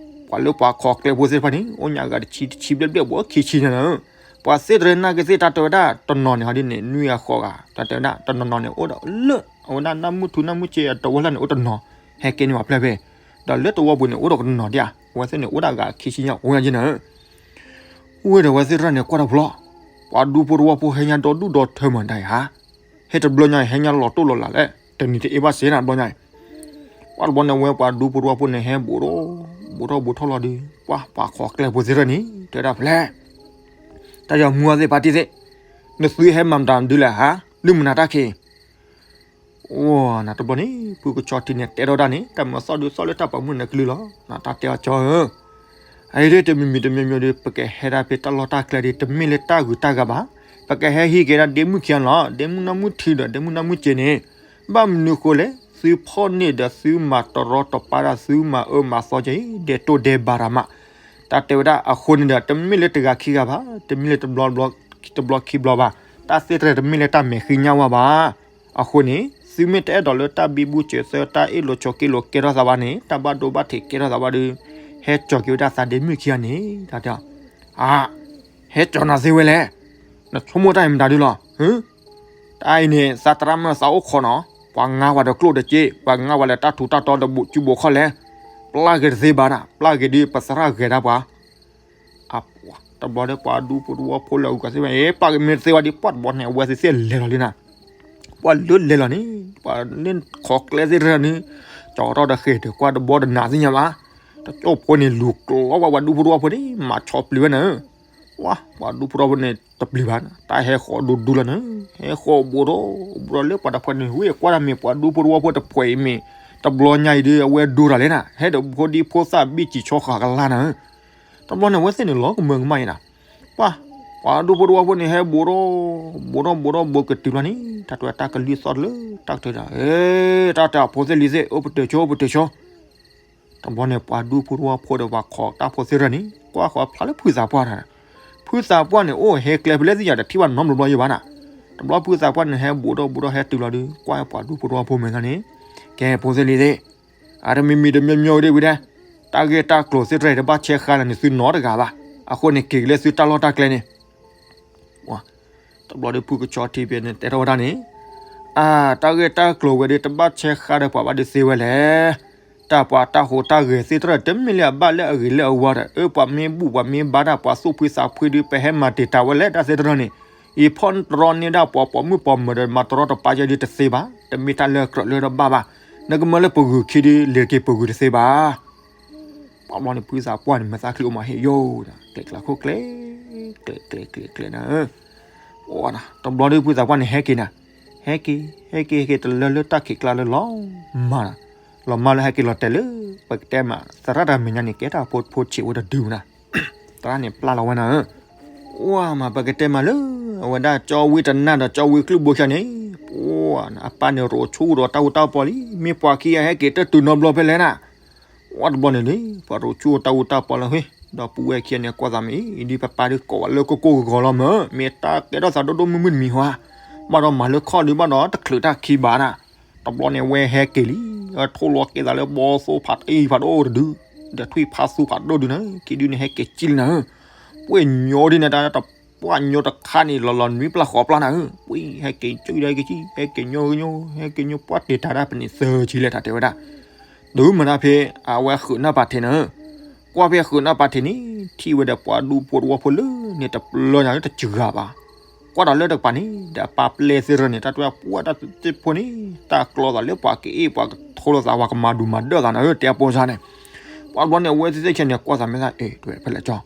ပှၤလၢပှၤခိးကျဲဖိသ့ၣ်တဖၣ်န့ၣ် အိၣ်ညါဂၤတဆံတဆံဘျဲၣ်ဘျဲၣ် ဘူးခံဆံန့ၣ်လီၤ. ပှၤသ့ၣ်တရၢနာ်က့သ့ၣ် တၢ်တဲဝဲဒၣ် တနီၤန့ၣ်ဟီဒ်န့ၣ် နွံဂၤဃိးဂၤ, တၢ်တဲဝဲဒၣ် တနီၤနီၤန့ၣ် အိၣ်ဒီးလၢ အဝဲဒၣ်နၢ်မုၢ်ထူၣ်နၢ်မုၢ်စ့အတဝီလၢ်န့ၣ် အိၣ်တနီၤ, ဟဲက့ၤန့ၢ်ပှၤဖျဲၣ်ဖဲ, ဒီးလၢတဝီပူၤန့ၣ် အိၣ်ဒီးကတနီၤဒၣ်ဧါ, အဝဲသ့ၣ်န့ၣ် အိၣ်ဒၣ်ဂၤခံဆံညါအိၣ်ညါက့နၤဧၢ. ဝံၤဒီးအဝဲသ့ၣ်တဖၣ်န့ၣ် ကွၢ်တဘျီ, ပှၤဒူဖိတဝီဖိဟဲညါဒီဒူၣ်ဒီထၢမးဒၣ်ဧါ, ဟဲတဘျီညါ ဟဲညါလီၤတိၢ်လီၤလးလဲၣ်, တနံၤတအ့ၣ်ဘၣ်စ့နၤတဘျီညါအံၤ. ပှၤတဘျီန့ၣ် အဝဲပှၤဒူဖိတဝီဖိန့ၣ် ဟဲဘူးထီၣ်, ဘူးထီၣ်ဘူးထီၣ်လီၤဒီး ပှၤပှၤခိးကျဲဖိသ့ၣ်တဖၣ်န့ၣ် တဲဒၣ်ဖဲလဲၣ်, တၢ်ယီၤမူအသ့ၣ်ဖါတံၢ်သ့ၣ်, နသုဟဲမၤမတၤဒုလဲၣ်ဧါ, လုၢ်မနုၤတၢ်ခံ အိၣ်နၤတဘျီန့ၣ် ဖုကဆီထံန့ၣ် တဲထီၣ်ဒၣ်န့ၣ် တၢ်မၤသီၣ်ဒုးသီၣ်လၢတၢ်ပိာ်မုၣ်န့ၣ်ကလုၢ်လီၤ. တၢ်တဲအီၤကၠီဧၢ, အအံၤဒ်တမံၤမံၤတမံၤမံၤဒီး ပကဟဲဒၣ်ဖဲတၢ်လီၢ်တၢ်ကျဲဒီး တမ့ၢ်လၢတၢ်ဂုၤတၢ်ဂၤဘၣ်. ပကဟဲဟံးက့ၤဒၣ်ဒ့မုၣ်ခံဂၤလီၤ, ဒ့မုၣ်နီၢ်မုၢ်ထံဒီး ဒ့မုၣ်နီၢ်မုၢ်စ့န့ၣ်, ဘၣ်မနုၤဃိလဲၣ်, သုဖီၣ်န့ၢ်ဒီးသုမၤတရီတပါဒီး သုမၤအၢမၤသီက့ၤ ဒဲးတိၢ်ဒဲးဘးတၢ်မး. တၢ်တဲဝဲဒၣ်အဃိန့ၣ်ဒီး တမ့ၢ်လၢတဂၤခံဂၤဘၣ်, တမ့ၢ်လၢတဘျီ တဘျီခံဘျီဘၣ်, တၢ်သ့ၣ်တဖၣ်တမ့ၢ်လၢတၢ်မဲာ်ဃံညါဝဲဘၣ်. အဃိန့ၣ် သုမ့ၢ်တအဲၣ်ဒိးလၢတၢ်ဘံဘူစၢၤသၢ တၢ်အ့ၣ်လိာ်ဆိးက့လိာ်ကဲထီၣ်သးဘၣ်န့ၣ်, တၢ်ဘၣ်ဒိဘၣ်ထံးကဲထီၣ်သးဘၣ်ဒီး, ဟဲကၠီၤက့ၤဝဲဒၣ်သးဒ့မုၣ်ခံဂၤန့ၣ်, တၢ်တဲ, အါ, ဟဲကၠီၤနၤသ့ဝဲလဲၣ်, နဆိကမိၣ်တၢ်အံၤမတၤဒုလီၤ, တၢ်အံၤန့ၣ် သးတရၣ်မၢသးအိၣ်ခိးနီၤ, ပှၤငါပှၤဒီးကျိၣ်ဒီးစ့, ပှၤငါပှၤဒီးတၢ်ထူးတၢ်တီဒီးဘူးကူဘူးခီၣ်လဲၣ်, ပျၢ်က့ၤတသ့ဘၣ်နၤ, ပျၢ်က့ၤဒီးပသရၣ်ဂဲၤတၢ်ပှၤ အပှၤတဘျီဒီး ပှၤဒူဖိတဝီဖိလၢအဂုၤအဂၤသ့ၣ်တဖၣ်န့ၣ် ပျၢ်က့ၤမ့ၢ်တသ့ဝဲဒီး ပှၤတဘျီန့ၣ်အဝဲသ့ၣ်သ့ၣ်လဲၤလီၤလံနၤ, ပှၤလၢလဲၤလီၤန့ၣ် ပှၤလၢခိးကျဲသ့ၣ်တဖၣ်န့ၣ် ကၠီၤထီၣ်ဒီးဃဲၤဒီးကွၢ်တဘျီဒီးနၤသ့ၣ်ညါဘၣ်, တကၠိၢ်ဖိန့ၣ်လူၤကျီဝဲပှၤဒူဖိတဝီဖိန့ၣ် မၤဆီပျံၤဝဲနၤ, ပှၤဒူဖိတဝီဖိန့ၣ် တပျံၤဘၣ်, တၢ်ဟဲဃီဒူဒူလီၤန့ၣ်, ဟဲဃီဘူးထီၣ်ဘူးထီၣ်လၢပှၤတဖၣ်န့ၣ် ဝဲကွၢ်တၢ်မ့ၢ်ပှၤဒူဖိတဝီဖိတဖၣ်အံၤမ့ၢ် တဘျီညါအံၤဒီး အဝဲဒိတၢ်လဲၣ်နၤ, ဟဲဒီးဖိဒံဖိသၣ်ဘံၣ်စံၤဆီဃာ်ကလါနၤ, တဘျီန့ၣ် အဝဲသ့ၣ်န့ၣ်လီၤကမၢကမၣ်အံၤနၤ, ပှၤ, ပှၤဒူဖိတဝီဖိန့ၣ် ဟဲဘူးထီၣ်, ဘူးထီၣ်ဘူးထီၣ် ဘူးကတုၤဘျီန့ၣ် တၢ်တဲတၢ်ကလုၢ်သီၣ်တလၢ တၢ်ကတၢၢ်ဒီး, တၢ်တဲအဖိသ့ၣ်လံၤသ့ၣ် အိၣ်ပတုာ်ဆိ အိၣ်ပတုာ်ဆိ, တဘျီန့ၣ် ပှၤဒူဖိတဝီဖိဒီးပှၤခိးတၢ်ဖိသ့ၣ်တဖၣ်န့ၣ် ကွၢ်ဃီဖျါလၢဖုသးပှၢ်နၤ, ဖုသးပှၢ်န့ၣ် အိၣ်ဟဲကျဲဖဲလဲၣ်သ့ၣ်ညါဒီး ထံၣ်ဘၣ်နီတဘျီဘျီယံၤဘၣ်နၤ, တဘျီဖုသးပှၢ်န့ၣ် ဟဲဘူးထီၣ်ဘူးထီၣ်ဟဲတုၤလီၤဒီး ကွၢ်ပှၤဒူဖိတဝီဖိမဲာ်ညါန့ၣ်, ကဲဖိသ့ၣ်လံၤသ့ၣ် အတမံၤမံၤတမံၤမံၤဒ်ဝံၤဒဲး, တၢ်ဂ့ၢ်တၢ်ကျိၤသ့ၣ်တဖၣ်တဘၣ်ဆဲးဃါလၢန့ၣ်သုနီတဂၤဘၣ်, အဃိန့ၣ်က့ၤက့ၤလၢသုတၢ်လီၢ်တၢ်ကျဲန့ၣ်, တဘျီဒီးဖုကဆီထံဖဲန့ၣ် တဲထီၣ်ဝဲဒၣ်န့ၣ်, အါ, တၢ်ဂ့ၢ်တၢ်ကျိၤဝဲဒီးတဘၣ်ဆဲးဃါဒီးပှၤဘၣ်ဒုးသ့ဝဲလဲၣ်, တၢ်ပှၤတၢ်ဟူးတၢ်ဂဲၤသ့ၣ်တဖၣ်တမ့ၢ်လၢအဘၣ်လၢအဂ့ၤလၢအဝါဒီး အၢပှၤမ့ၢ်ဘူၣ်ပှၤမ့ၢ်ဘါဒၣ်ပှၤသူၣ်ဖှံသးဖှံဒီး ပဟဲမၤတံာ်တာ်ဝဲလဲၣ်တၢ်သ့ၣ်တဖၣ်န့ၣ်, ယဖီၣ်တရီန့ၢ်ဒၣ်ပှၤပိာ်မုၣ်ပိာ်မၢၤဒီး မၤတရီတပါယဲဒုးတသ့ဘၣ်, တမ့ၢ်တၢ်လၢကြၢးလၢတဘၣ်ဘၣ်, နကမၢလၢပဂုာ်ခံဒီး လဲၤက့ၤပဂုာ်တသ့ဘၣ် ပှၤဘျီန့ၣ် ဖုသးပှၢ်န့ၣ် မ့ၢ်သးချံအိၣ်မးဟ့ၣ်ယိာ်, ကျဲးကျါခိၣ်ကျဲ, ကျဲးကျဲးကျဲးကျဲးနၤ, တဘျီဒီးဖုသးပှၢ်န့ၣ် ဟဲက့ၤ, ဟဲက့ၤ, ဟဲက့ၤ, ဟဲက့ၤတလၢလၢတၢ်ခံးကျါလၢလီၤမၢ်နၤ, လီၤမၢ်လၢဟဲက့ၤလီၤတဲာ်လၢ ပကတဲမး သရၣ်တဂၤမဲာ်ညါန့ၣ် ကဲတၢ်ဖိဖိဆံးဝဲတဒုနၤ, သရၣ်န့ၣ်ပျၢ်လီၤဝဲနၤဧၢ အိၣ်မး ပကတဲမးလၢ အဝဲဒၣ်ကၠီဝံတနၢ်ဒီးကၠီဝံကလုၢ်ဘိခံဂၤန့ၣ်, အပၢ်န့ၣ်ရိးဆူၣ်ဒီးတၢ်အူတၢ်ပီလံ, မ့ၢ်ပှၤခံဂၤဟဲက့ၤတတုၤနီတဘျီဖဲလဲၣ်နၤ, ဝဲတဘျီန့ၣ်လံ ပှၤရိးဆူၣ်တၢ်အူတၢ်ပီလၢဝဲ, ဒီပုၢ်ဝဲၢ်ခံဂၤန့ၣ် ကွၢ်သးမ့ၢ်အံၤ ဒ်ပပၢ်ဒုးကိးဝဲလၢကိၢ်ကိၢ်ဂီၤဂီၤလီၤမၢ်, မ့ၢ်တၢ်ကဲထီၣ်သးဒိၣ်ဒိၣ်မုၢ်မုၢ်တမံၤဟါ, ဘၣ်ဒီးမၤလၢခီၣ်ဒုး ဘၣ်ဒီးတချုးတၢ်ခံဘၣ်နၤ, တဘျီန့ၣ် ဝဲဟဲက့ၤလံ, ထိၣ်လီၤက့ၤသးလၢဘီသိဖးတအံၤဖးဒိၣ်တဒု, ဒီးထွံၣ်ဖးသူဖးဒိၣ်ဒုနၤ, ခံဒုန့ၣ်ဟဲက့ၤကံလံနၤဧၢ, ပှ့ၤညိဒ်န့ၣ် တၢ်တပှၢ်ညိတခါန့ၣ် လီၤလီၤနွံပျၢ်ဃိးပျၢ်နၤဧၢ, ပှ့ၤဟဲက့ၤကံဒီးကံ ဟဲက့ၤညိညိ ဟဲက့ၤညိပှၢ်တ့ၢ်တၢ်ဒၣ်ပန့ၣ်သၢဆံလဲၣ် တၢ်တဲဝဲဒၣ်, တုၤမတၤဖဲ အဝဲဃုးနၢ်ပာ်ထံးန့ၣ်, ကွၢ်ဖဲဃုးနၢ်ပာ်ထံးန့ၣ် ထံၣ်ဝဲဒီးပှၤဒူဖိတဝီဖိလၢန့ၣ်တပျၢၤညါလၢတစှၤဘၣ်. ကွၢ်ဒီးလၢတကပၤန့ၣ် ဒီးအပၢ်ပျဲၢ်သ့ၣ်တဖၣ်န့ၣ် တၢ်တဲပှၤတၢ်သ့ၣ်ဖိန့ၣ် တၢ်ကျီသးလၢပှၤကအ့ၣ်ပှၤကထိလိာ်သး ပှၤကမၤဒူမၤဒၢးသးန့ၣ် တဲအပိစါန့ၣ်, ပှၤတဘျီန့ၣ် အဝဲသ့ၣ်သ့ၣ်ဆဲန့ၣ် ကွၢ်သးမ့ၢ်သး အဲၣ် တဝဲဖဲလဲၣ်ကၠီ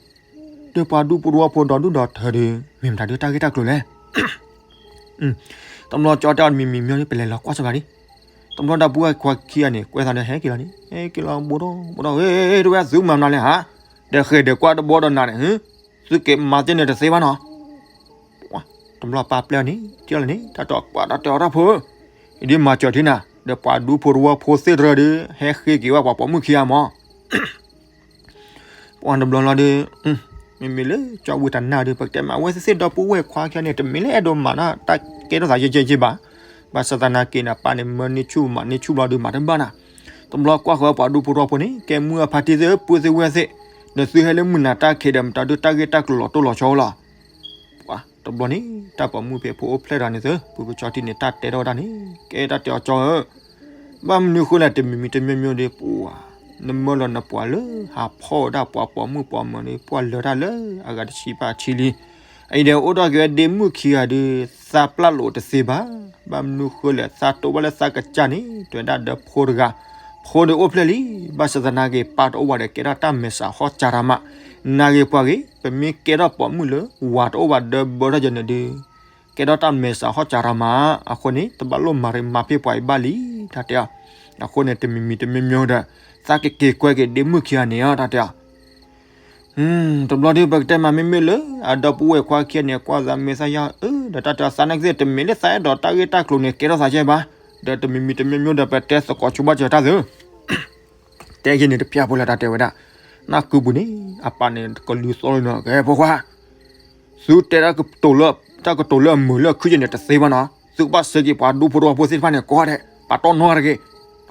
ဒီးပှၤဒူဖိတဝီဖိဒီဒူၣ်ဒီထၢဒီး မ့ၢ်မတၤဒုးတၢ်ဂ့ၢ်တၢ်ကျိၤလဲၣ်. တဘျီကၠီတဲအီၤတမံၤမံၤမံၤန့ၣ် ပလဲၤလီၤကွၢ်စ့ၢ်ကီးဒံး. တဘျီဒီပုၢ်ဝဲၢ်ခွါခံဂၤန့ၣ် ကွဲးသးဒီးဟဲက့ၤလီၤန့ၣ် ဟဲက့ၤလီၤ ဘိၣ်ထီၣ်ဘိၣ်ထီၣ် ဟ့ၣ် တဝဲသုမၤမနုၤလဲၣ်ဧါ, ဒီးဃဲၤဒီးကွၢ်တဘီဒီးနၤန့ၣ် သုက့ၤမၤသ့ၣ်န့ၣ်တသ့ဘၣ်နီၤ. တဘျီပၢ်ပျဲၢ်န့ၣ် တဲလီၤန့ၣ် တၢ်တီကွၢ်တၢ်တဲအီၤတၢ်ဖိ, ဒ်မၤစၢၤထံနၤ ဒီးပှၤဒူဖိတဝီဖိသ့ၣ်တဖၣ်ဒီး ဟဲဃ့က့ၤဝဲပှၤပိာ်မုၣ်ခံဂၤမး ပှၤတဘျီလီၤဒီး မ့မ့ၢ်လၢကၠီဝံတနၢ်ဒီး ပကတဲမး အဝဲသ့ၣ်သ့ၣ်ဒီပုၢ်ဝဲၢ်ခွါခံဂၤန့ၣ် တမ့ၢ်လၢအဲၣ်ဒိးမၤတၢ်ကဲထီၣ်သးယဲၢ်ယဲၢ်ဘၣ်. ဘၣ်ဆၣ်သနာ်က့န့ၣ် အပၢ်န့ၣ်မၤန့ၢ်ဆူၣ်မၤန့ၢ်ဆူၣ်ဘျီဒီးမၤတဘၣ်နၤ. တဘျီကွၢ်ဃီပှၤဒူဖိတဝီဖိန့ၣ် ကဲမုၢ်အဖါတံၢ်သ့ၣ် ပုၢ်သ့ၣ်ဝဲၢ်သ့ၣ်, ဒီးသုဟဲလၢမုၢ်နၤတၢ်ခံးဒီး မတၤဒုးတၢ်ဂ့ၢ်တၢ်ကျိၤလီၤတိၢ်လီၤဆီလီၤ. ပှၤတဘျီန့ၣ် တၢ်ပိာ်မုၣ်ဖဲဖိအိၣ်ဖျဲၣ်တဂၤန့ၣ်သ့ၣ် ဖုကဆီထံန့ၣ် တၢ်တဲထီၣ်ဝဲဒၣ်န့ၣ် ကဲတၢ်တဲအီၤကၠီဧၢ, ဘၣ်မနုၤဃိလဲၣ် တမံၤမံၤတမံၤမံၤဒီး ပှၤ နမၢလီၤနပှၤလၢဟးဖီၣ်ဝဲဒၣ်ပှၤပိာ်မုၣ်ပိာ်မၢၤန့ၣ် ပှၤလၢာ်တၢ်လၢအဂၤတဆံဘၣ်အဆံလံ. အံၤဒီးအိၣ်ထီၣ်က့ၤဝဲဒ့မုၣ်ခံဂၤဒီး သးပျၢ်လိာ်တသ့ဘၣ်. ဘၣ်မနုၤဃိလဲၣ် သးတိၢ်ဘၣ်လၢသးကစၢ်န့ၣ် တဲဝဲဒၣ်ဒီးဖိတဂၤ, ဖိဒီးအိၣ်ဖျဲၣ်လံ. ဘၣ်ဆၣ်သနာ်က့ ပၢ်တအိၣ်ဘၣ်ဒီးကဲထီၣ်တၢ်မဲာ်ဆှးဟီၣ်စၢ်ရၤမး, နာ်ဂ့ၤပှၤဂ့ၤ ပမ့ၢ်ကဲထီၣ်ပိာ်မုၣ်လၢ ဝၤတအိၣ်ဘၣ်ဒီးဘၢထီၣ်ယဲန့ၣ်ဒီး ကဲထီၣ်တၢ်မဲာ်ဆှးဟီၣ်စၢ်ရၤမး, အဃိန့ၣ် တဘၣ်လိၣ်မၤရံမၤဖ့ၣ်ပှၤအံၤဘၣ်လံ တၢ်တဲအီၤ. အဃိန့ၣ် တမံၤမံၤတမံၤမံၤဒီး သးကက့ၤကွဲက့ၤဒ့မုၣ်ခံဂၤန့ၣ် တၢ်တဲအီၤ. တဘျီဒီးပကတဲမး မ့မ့ၢ်လၢအဒီပုၢ်ဝဲၢ်ခွါခံဂၤန့ၣ် ကွၢ်သးမ့ၢ်သးယၤဧၢ, ဒီးတၢ်တဲအီၤသးနာ်က့သ့ၣ် တမ့ၢ်လၢသးအဲၣ်ဒိးတၢ်ဂ့ၢ်တၢ်ကျိၤန့ၣ် ကဲထီၣ်သးကဲဘၣ်, ဒီးတမံၤမံၤတမံၤမံၤဒီး ပတဲသကိးဆိဘၣ်စၢၤတၢ်သု တဲယဲန့ၣ်တဖျၢၣ်ဖိလၢတၢ်တဲဝဲဒၣ်, နၢ်ကုပူၤန့ၣ် အပၢ်န့ၣ်ကလူၤသီလီၤနီၤ ကဲဖိခွါ, သုတဲတၢ်ကတိၤလၢ တၢ်ကတိၤလၢအမုာ်လၢအခုယဲန့ၣ် တသ့ဘၣ်နီၤ, သုကဘၣ်စဲးက့ၤပှၤဒူဖိတဝီဖိသ့ၣ်တဖၣ်န့ၣ် ကိးဂၤဒဲး ပာ်တီၢ်နီၢ်တဂ့ၤ.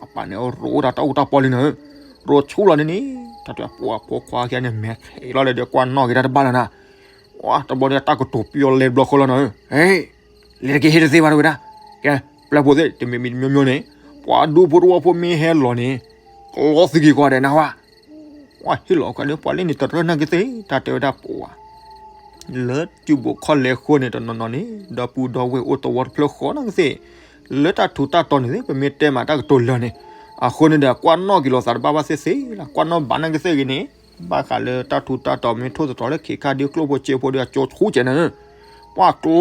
အပၢ်န့ၣ်ရိးဝဲဒၣ်တၢ်အူတၢ်ပီလံန့ၣ်, ရိးဆူၣ်လီၤန့ၣ်န့ၣ် တၢ်တဲပှၤဖိခွါခံဂၤန့ၣ် မဲာ်ချံးလီၤလၢဒီးကွၢ်နီၣ်က့ၤတၢ်တဘၣ်လၢၤနၤ, တဘျီဒီးတၢ်ကတိၤပယီၤလဲၤတဘျီဃီလီၤနီၤ, ဟဲ လဲၤတက့ၤဟ့ၣ်တသ့ဘၣ်တဝဲဒၣ်, ကဲ ပျဲၢ်ဖိသ့ၣ် တမံၤမံၤတမံၤမံၤန့ၣ် ပှၤဒူဖိတဝီဖိမ့ၢ်ဟဲလီၤန့ၣ် ကျီသံက့ၤကိးဂၤဒဲးနၤဝဲ, ပှၤဟ့ၣ်လီၤအီၤကဒီး ပှၤလၢန့ၣ်တရၢၢ်နာ်က့သ့ၣ် တၢ်တဲဝဲဒၣ်ပှၤ လၢကၠူဘိးခီၣ်လဲၤဃိန့ၣ် တနီၤနီၤန့ၣ် ဒီပုၢ်ဒီဝဲၢ်အိၣ်သဝီတဖျၢၣ်ဃီနာ်က့သ့ၣ်, လၢတၢ်ထူးတၢ်တီၤန့ၣ်သ့ၣ် ပမ့ၢ်တဲမးတၢ်ကတိၤလၢာ်န့ၣ်, အဃိန့ၣ်ဒီး ကွၢ်နီၣ်က့ၤလိာ်သးတဘၣ်ဘၣ်သ့ၣ်သ့ၣ်လီၤ, ကွၢ်နီၣ်ဘၣ်နာ်က့သ့ၣ်ဂ့ၤန့ၣ်, ဘၣ်ဃးလၢတၢ်ထူးတၢ်တီၤမ့ၢ်ထိၣ်သတြီၤလၢခ့ခါဒုးကျိၣ်ဖိစ့ဖိဒီးအကၠိဆူၣ်ကဲးန့ၣ်, ပှၤကျီ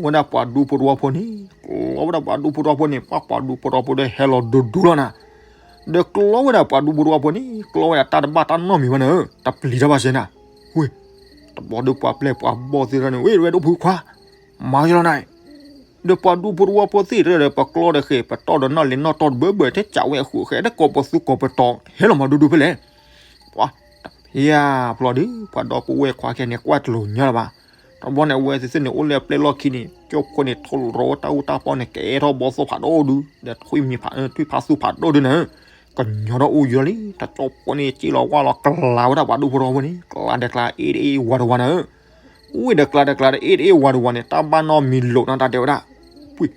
ဝဲဒၣ်ပှၤဒူဖိတဝီဖိန့ၣ်, ကျီဝဲဒၣ်ပှၤဒူဖိတဝီဖိန့ၣ် ပှၤပှၤဒူဖိတဝီဖိဒီးဟဲလီၤဒူဒူလီၤနၤ ဒီးကျီဝဲဒၣ်ပှၤဒူဖိတဝီဖိန့ၣ် ကျီဝဲဒၣ်တၢ်တဘၣ်တၢ်နီတမံၤဘၣ်န့ၣ်, တပျံၤတၢ်ဘၣ်စ့ၢ်နၤ, ဝ့ၢ်, တဘျီဒီးပှၤပျဲၢ်ပှၤဘီၣ်သ့ၣ်တဖၣ်န့ၣ် ဝ့ၢ် တဝဲဒိၣ်ဖုခွါ, မၤက့ၤလီၤနၤ, ဒီးပှၤဒူဖိတဝီဖိသ့ၣ်တဖၣ်ဒီး ပကျီဒီးဃဲၤ ပတီၢ်ဒီးနီၣ်လဲၤနီၣ်တီၢ်တဘၢဘၢ ထဲကးဝဲအဃုာ်ဃဲၤ တကိးပသူကိးပတီၤ ဟဲလီၤမၤဒူဒူဖဲလဲၣ် ပှၤ, ယၤပျီဒုး ပှၤဒီပုၢ်ဝဲၢ်ခွါခံဂၤန့ၣ် ကွၢ်တလိာ်ညီလၢၤဘၣ်, တဘျီန့ၣ် အဝဲသ့ၣ်န့ၣ် အိၣ်လၢအပျဲၢ်လီၢ်ခံန့ၣ် ကၠိဖိန့ၣ် ထိၣ်ရီဝဲတၢ်အူတၢ်ပီန့ၣ် ကဲထီၣ်ဘီသိၣ်ဖးဒိၣ်ဒုး ဒီးထွံၣ်မံၤဖး ထွံၣ်ဖးသူၣ်ဖးဒိၣ်ဒုးန့ၣ်, ကညီထီၣ်အူယီၤလံ တကၠိဖိန့ၣ် စံၣ်လီၤဝါလီၤ ကလၤဝဲဒၣ်ပှၤဒူဖိတဝီဖိန့ၣ် ကျါဒီးကျါ အ့ၣ်တအ့ၣ်ဝၤတဝၤန့ၣ်ဧၢ, ဝ့ၢ်ဒီးကျါဒီးကျါဒီး အ့ၣ်တအ့ၣ်ဝၤတဝၤန့ၣ် တၢ်ဘၣ်နီတမံၤလိာ်နီၤ တၢ်တဲဝဲဒၣ်, ဝ့ၢ်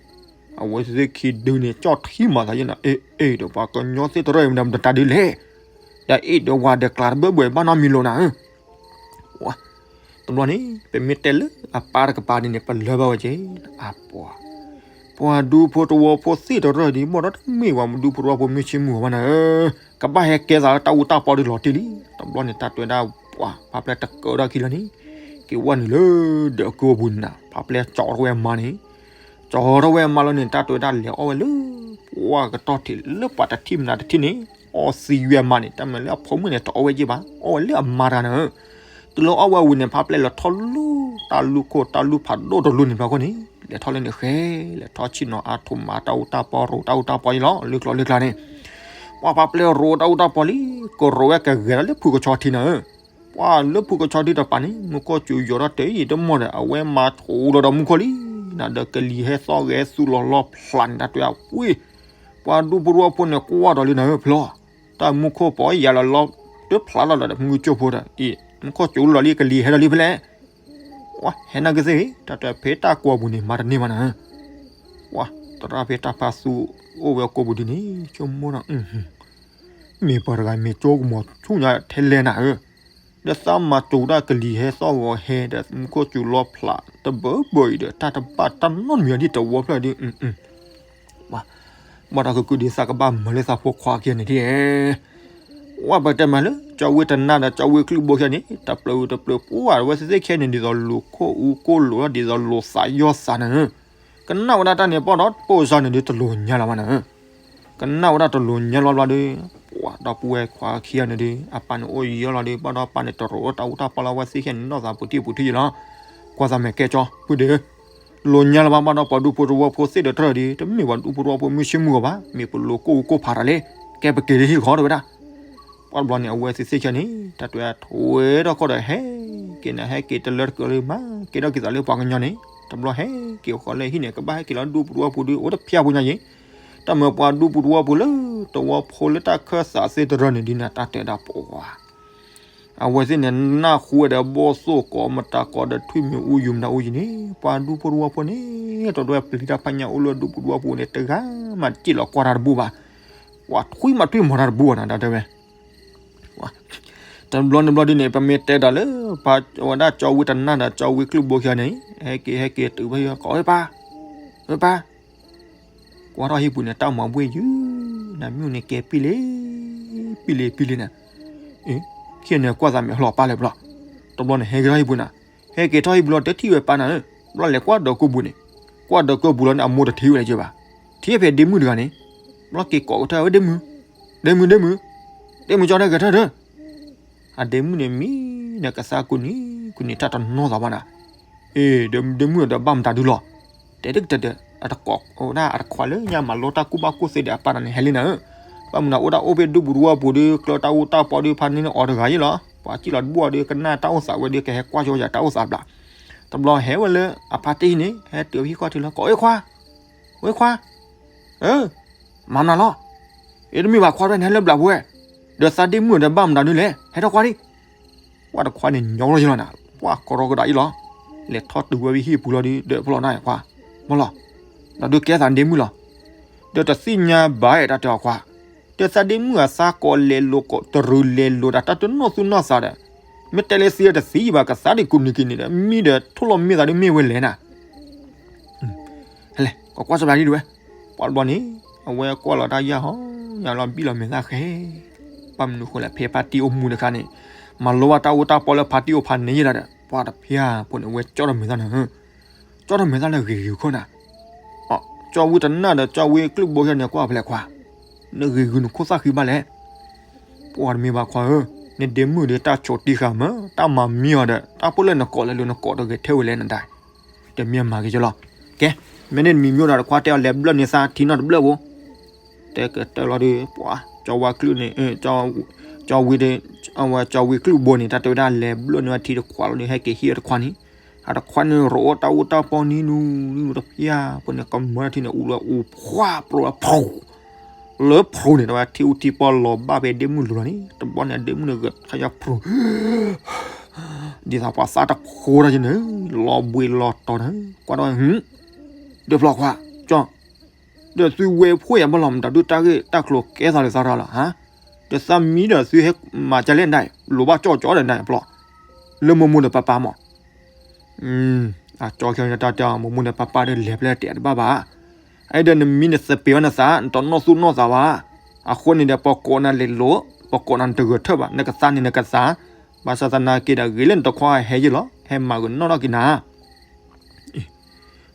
အဝဲသ့ၣ်ခံဒုန့ၣ် ကၠီၣ်ထံမၤသးယဲၢ်နၤ အ့ၣ်အ့ၣ်ဒီးပှၤကညီသ့ၣ်တရၢၣ်အံၤ မတၤဒုးလဲၣ်, ဒီးအ့ၣ်ဒီးဝၤဒီးကျါတဘၢဘၢဘၣ်နီတမံၤလိာ်နၤဧၢ, တဘျီန့ၣ် ပမ့ၢ်တဲလၢအပၢ်တကပၤဒ်န့ၣ် ပလၢဘၣ်ဝဲက့ၤ, အပှၤ, ပှၤဒူဖိတဝီဖိသ့ၣ်တရၢၣ်ဒ် ဘၣ်ဒီးတမ့ၢ်ပှၤဒူဖိတဝီဖိမ့ၢ်ဆ့မုၢ်ဘၣ်နၤဧၢ, ကဘၣ်ဟဲကဲသးလၢတၢ်အူတၢ်ပီဒ်လီၤတံၢ်လံ, တဘျီန့ၣ် တၢ်တဲဝဲဒၣ်ပှၤ ဖါပျဲၢ်တကၢထီၣ်ခံလီၤန့ၣ်, က့ၤဝဲနုာ်လၢဒၢးကိးပူၤန့ၣ်နၤ ဖါပျဲၢ်ကၠီထီၣ်ဝဲအမါန့ၣ်, ကၠီထီၣ်ဝဲအမါလီၤန့ၣ် တၢ်တဲဝဲဒၣ်လဲၤအီၣ်ဝဲလၢ ပှၤကတီၢ်ထံးလၢပှၤတထံၣ်မနုၤတထံၣ်န့ၣ်, အီသံဝဲအမါန့ၣ် တၢ်မၤလၢအဖိမုၣ်န့ၣ် တအီၣ်ဝဲယ့ၢ်ဘၣ် အီၣ်ဝဲလၢအမါတဂၤန့ၣ်ဧၢ, တုၤလၢအီၣ်ဝဲဝံၤန့ၣ် ဖါပျဲၢ်လဲၤထီၣ်လူၤ တၢ်လူၤခိၣ်တၢ်လူၤဖးဒိၣ်တလူၤန့ၣ်ဘျီဃီန့ၣ် လဲၤထီၣ်လၢန့ၣ်ဃဲ, လဲၤထီၣ်ဆ့ၣ်နီၤအါထီၣ်မၤတၢ်အူတၢ်ပီ ရိးတၢ်အူတၢ်ပီယ့ၢ်လီၤ လၢကျိၤလၢကျါန့ၣ်, ပှၤဖါပျဲၢ်ရိးတၢ်အူတၢ်ပီလံ, ကရိးဝဲကဂဲၤဒီးလၢဖုကဆီထံန့ၣ်ဧၢ, ပှၤလၢဖုကဆီထံတပၤန့ၣ် မူခိၣ်စူၤယိာ်ထီၣ်တအံၤတမီၢ်ဒီး အဝဲမၤဆိးလီၤဒီးမူခိၣ်လံ, နၤဒီးကလံၤဟဲသီၣ်ဂဲၤသူၣ်လီၤလီၤဖျးန့ၣ် တၢ်တဲဝဲ, ပှၤဒူဖိတဝီဖိန့ၣ် ကွၢ်ဒီးလံနၤဧၢဖျီ, တၢ်မူခိၣ်ပီယၤလီၤလီၤ တဖျးလီၤလီၤဒီးမုၢ်ကၠိဖိဒီး အံၤ မူခိၣ်စူၤလီၤလံကလံၤဟဲဒီးလံဖဲလဲၣ်, ပှၤဟဲနာ်က့သ့ၣ်ဂ့ၤ တၢ်တဲဖဲတၢ်ကိးပူၤန့ၣ် မၤတန့ၢ်ဘၣ်နၤဧၢ, ပှၤ သရၣ်ဖဲတၢ်ဖါသူအိၣ်ဝဲကိးပူၤဒ်န့ၣ် ဆိကမိၣ်ဒီး မ့ၢ်ပှၤတဂၤမ့ၢ်ကၠိကမီၤဆူၣ်ညါထဲလဲၣ်နၤဧၢ, ဒီးသးမၤစူၤတၢ်ကလံၤဟဲသီၣ်ဂီၤဟဲဒီးမူခိၣ်စူၤလီၤဖျးတဘၢဘၢအံၤဒီး တၢ်တဘၣ်တၢ်နီတမံၤအဒံးတဝီဖျၢၣ်ဒီး ဘၣ်ဒီးကကုၢ်ဒ်သးကဘၣ်မၤလၢသးဖိခွါခံဂၤန့ၣ်ဒ် ဝဲပတဲမးလၢ ကၠီဝ့တနါဒီးကၠီဝ့ကလုၢ်ဘိခံဂၤန့ၣ် တပျၢၤအူတပျၢၤပှၢ်ဝဲသ့ၣ်သ့ၣ်ခဲန့ၣ် ဒ်သိးလိာ်ခိၣ်အူကိၢ်လိာ်ဒီး ဒ်သိးလိာ်သးယီၢ်သးနၤဧၢ, ကနၣ်ဝဲဒၣ်တၢ်န့ၣ်ပီၢ်ဒီးပိၢ်စါန့ၣ်ဒ်တလိာ်ညါလီၤဘၣ်နၤဧၢ, ကနၣ်ဝဲဒၣ်တလိာ်ညါလီၤဘျီဒီး ပှၤဒီပုၢ်ဝဲၢ်ခွါခံဂၤန့ၣ်ဒီး အပၢ်န့ၣ်အိၣ်ယံၤလီၤဒီး ဘၣ်ဒီးပၢ်န့ၣ်တရိးတၢ်အူတၢ်ပီလၢအဝဲသ့ၣ်ခဲန့ၣ် နီၢ်သးပူၤတံၢ်ပူၤထံယံၤလီၤ, ကွၢ်သးမဲာ်ကဲကၠီ ပုၢ်ဒ့ဧၢ လိာ်ညါလၢၤဘၣ်ဘၣ်ဒီး ပှၤဒူဖိတဝီဖိသ့ၣ်ဒီးတရၢၢ်ဒီး တမ့ၢ်ပှၤဒူဖိတဝီဖိမုၢ်ဆ့မုၢ်ဂီၤဘၣ်, မ့ၢ်ပလိာ်ကိၢ်အူကိၢ်ဖးတၢ်လံ, ကဲပက့ၤလၢဟံၣ်ဃီတဲဝဲဒၣ်. ပှၤတဘျီန့ၣ် အဝဲသ့ၣ်သ့ၣ်ခဲန့ၣ် တၢ်တဲဝဲဒၣ် ထိးဝဲထီၣ်ခီဒီးဟဲက့ၤန့ၣ် ဟဲက့ၤတလၢတကၢလၢၤမး, ကဲထီၣ်က့ၤသးလၢပှၤကညီန့ၣ် တဘျီဟဲက့ၤဃီလၢဟံၣ်န့ၣ် ကဘၣ်ဟဲက့ၤလီၤဒူပူၤတဝီပူၤဒီး အိၣ်တဖျါဖိညါယံၤ, တၢ်မၢပှၤဒူပူၤတဝီပူၤလၢ တဝီဖိလၢတၢ်ခၢၣ်သးသ့ၣ်တရၢၢ်န့ၣ်ဒ်န့ၣ် တၢ်တဲဒၣ်ပှၤ အဝဲသ့ၣ်န့ၣ် နၢ်ဟူဝဲဒီးဘီၣ်သိၣ်ကိးမတၤကိးဒီးထွံၣ်မံၤအူယုၤမတၤအူယုၤန့ၣ် ပှၤဒူဖိတဝီဖိန့ၣ် တဒွဲပျံၤတၢ်ဖးညါအိၣ်လၢဒူပူၤတဝီပူၤန့ၣ် တဂၤမးတစံၣ်လီၤကွၢ်တၢ်တဘူၣ်ဘၣ်, ပှၤထွံၣ်မးထွံၣ်မီၤတၢ်တဘူၣ်ဘၣ်နၤ တၢ်တဲဝဲ တဘျီန့ၣ်ဘျီဒ်န့ၣ် ပမ့ၢ်တဲတၢ်လၢ ပှၤဝဲဒၣ်ကၠီဝ့တနါဒီးကၠီဝ့ကလုၢ်ဘိခံဂၤန့ၣ် ဟဲက့ၤဟဲက့ၤတုၤဖဲ ကိးဝဲပၢ်, ဝဲပၢ် ကွၢ်ထီၣ်ဟံၣ်ပူၤန့ၣ် တၢ်မၤဘှ့ၣ်ယုၤ, နမ့ၣ်အူန့ၣ်ကဲပံၣ်လံ, ပံၣ်လံပံၣ်လံနၤ, ခံဂၤန့ၣ်ကွၢ်သးမဲာ်လီၤပၢ်လဲၣ်ဘျီ, တဘျီန့ၣ် ဟဲက့ၤထီၣ်ဟံၣ်ပူၤနၤ, ဟဲက့ၤထီၣ်ဟံၣ်ပူၤလီၤ တထံၣ်ဝဲပၢ်နၤဧၢ, ဘျီလဲၤကွၢ်ဒီးကိာ်ပူၤန့ၣ်, ကွၢ်ဒီးကိာ်ပူၤလီၤန့ၣ် အမိၢ်တထံၣ်ဝဲလၢၤဘၣ်, ထံၣ်ဖဲဒ့မုၣ်တဂၤန့ၣ်, ဘျီက့ၤကိးကထၢၣ်ဝဲဒ့မုၣ်, ဒ့မုၣ်ဒ့မုၣ်, ဒ့မုၣ်ကၠီတၢ်ဂဲၤထၢၣ်ဒီး အဒ့မုၣ်န့ၣ်မံဒီးကသါကူၣ်န့ၣ် ကူၣ်န့ၣ်တၢ်တနီၢ်သးဘၣ်နၤ, အ့ ဒ့မုၣ်ဒီးဘၣ်မတၤဒုလီၤ, တဲတကတၢၢ်ဒီး အတကိးဝဲဒၣ်အတခွါလၢညါမၤလိတၢ်ကူၣ်ဘၣ်ကူၣ်သ့ဒီးအပၢ်နၤန့ၣ် ဟဲလံနၤဧၢ, ဘၣ်မနုၤအိၣ်ဒၣ်အိၣ်ဖဲဒူပူၤတဝီပူၤဒီး ကျၢၤတၢ်အူတၢ်ပီဒီးဖးန့ၢ်န့ၣ်အီၤတဂၤယ့ၣ်လီၤ, ပှၤစံၣ်လီၤတဘူၣ်အီၤဒီးကနၣ်တၢ်အိၣ်သးဝဲဒီးကဟဲကွၢ်ကၠီယၤတၢ်အိၣ်သးဘျး, တဘျီဟဲဝဲလၢအဖါတံၢ်ဟံၣ်န့ၣ် ဟဲတုၤဖဲဟံၣ်ခီၣ်ထံးလီၤ ကိးဝဲခွါ, ဝဲခွါ မၤနၤလီၤ, အ့တမ့ၢ်ဘၣ်ခွါတဝဲန့ၣ် ဟဲလၢဘျးပူၤဝဲ, ဒီးသးဒ့မုၣ်ဒီးဘၣ်မတၤဒုလဲၣ် ဟဲထီၣ်ကွၢ်ဒံး, ပှၤတခွါန့ၣ်ညီလီၤယလီၤနၤ, ပှၤကရီကဒးယလီၤ, လဲၤထီၣ်တုၤဝဲဝံၤဟံၣ်ပူၤလီၤဒီး ဒီးဖျီၣ်နၤခွါ, မ့ၢ်လီၤ, ဒီးဒုးကဲသးဒ့မုၣ်လီၤ, ဒီးတသ့ၣ်ညါဘၣ်တၢ်တဲအီၤခွါ, ဒီးသးဒ့မုၣ်အသးကိးလဲၤလိာ်ကိးတရူးလဲၤလိာ်ဒီးတၢ်တနီၢ်သူၣ်နီၢ်သးဒီး, မ့ၢ်တဲလၢသံတသံဘၣ် ကသါဒံးကူၣ်နံၤက့ၤန့ၣ်ဒီး မံဒီးထိၣ်လီၤမ့ၢ်သးဒ်မ့ၢ်ဝဲလဲၣ်နၤ ဟဲလဲၣ် ကကွၢ်စီဘၣ်ဒံးဒ်ဝဲ, ပှၤတဘျီန့ၣ် အဝဲကွၢ်လီၤတၢ်ယၢ်ဟီ, ယၢ်လီၤဘံၣ်လီၤမဲာ်သၣ်ဃဲ, ဘၣ်မနုၤဃိလဲၣ် ဖဲဖါတံၢ်အိၣ်မူတခါန့ၣ်, မၤလိဘၣ်တၢ်အူတၢ်ပီလၢဖါတံၢ်အိၣ်ဖးန့ၣ်ယဲဒၣ်ဒီး ပှၤတဖၣ်ဖိန့ၣ် အဝဲကၠီထီၣ်မဲာ်သၣ်န့ၣ်, ကၠီထီၣ်မဲာ်သၣ်လၢဂ့ၤဂ့ၤခိၣ်နၤ, ကၠီဝံတနၢ်ဒီးကၠီဝံကလုၢ်ဘိယဲန့ၣ် ကွၢ်ဖဲလဲၣ်ခွါ, နဂ့ၤဂ့ၤနခိၣ်သၣ်ဃံဘၣ်လဲၣ် ပှၤတမ့ၢ်ဘၣ်ခွါဧၢ, နဒ့မုၣ်ဒီးတၢ်ဆိးတံၢ်ဃာ်မး တၢ်မၤမံအီၤဒီး တၢ်ဖိလၢနကိးလဲၤလိာ်နကိးတဂဲၤထဲဝဲလဲၣ်နဒၣ်, တမ့ၢ်မၤက့ၤကလီၤ, ကဲ, မ့ၢ်န့ၣ်တမံၤမ့ၢ်ဒီးတခွါတဲအီၤလဲၤဘျၢၣ်န့ၢ်သးထံနီတဘျၢၣ်ဖိ, တဲကတၢၢ်လီၤဒီး ပှၤကၠီဝါကလုၢ်န့ၣ်, ကၠီဝံဒီး, အဝဲကၠီဝံကလုၢ်ဘိန့ၣ် တၢ်တဲဝဲဒၣ်လဲၤဘျၢၣ်န့ၢ်ဝဲထံတခွးလီၤဒီး ဟဲက့ၤဟံၣ်တခွါန့ၣ်, အတခွါန့ၣ်ရိးတၢ်အူတၢ်ပီန့ၣ်နူနူတဖၣ်ဖိန့ၣ် ကမၢထံန့ၣ် အူလၢအူဖှၣ်ပြိလၢဖူ လၢဖူန့ၣ် တဝဲထံအူထံပီလီၤဘၣ်ဖဲဒ့မုၣ်လူၤလီၤန့ၣ် တဘျီန့ၣ် အဒ့မုၣ်န့ၣ်ဂဲၤခါယါဖူ ဒ်သိးပှၤသၣ်တခိတၢ်က့န့ၣ် လီၤဘှံးလီၤတီၤန့ၣ် ကွၢ်ဒီး ဒီးဖျီခွါ ကၠီ ဒီးသုဝဲဖှိၣ်ယၤဘၣ်လီၤ မတၤဒုတၢ်ဂ့ၢ်တၢ်ကျိၤကဲသးလၢသးရၣ်လီၤ ဟါ, ဒီးသးမံဒီးသုဟဲမၤကလဲၣ်နဒၣ် လိၣ်ဘၣ်ကၠီကၠီဒီးနဒၣ်ဖျီ လၢမိၢ်မိၢ်ဒီးပၢ်ပၢ်မး အကၠီခဲန့ၣ်တၢ်တဲအီၤ မိၢ်မိၢ်ဒီးပၢ်ပၢ်ဒီးလဲၤဖဲလဲၣ်တဲတဘၣ်ဘၣ်. အဒီးနမံန့ၣ်သပ့ၤဝဲနသး နတနီၣ်သူၣ်နီၣ်သးဘၣ်. အဃိန့ၣ်ဒီး ပကိးနၤလဲၤလိာ်, ပကိးနၤနတဂဲၤထၢၣ်ဘၣ်, နကသါန့ၣ်နကသါ, ဘၣ်ဆၣ်သနာ်က့ဒီး ဂ့ၤလၢနတခွါဟဲယ့ၢ်လီၤ, ဟဲမၤဂ့ၤနီၣ်ထီၣ်က့ၤနၤ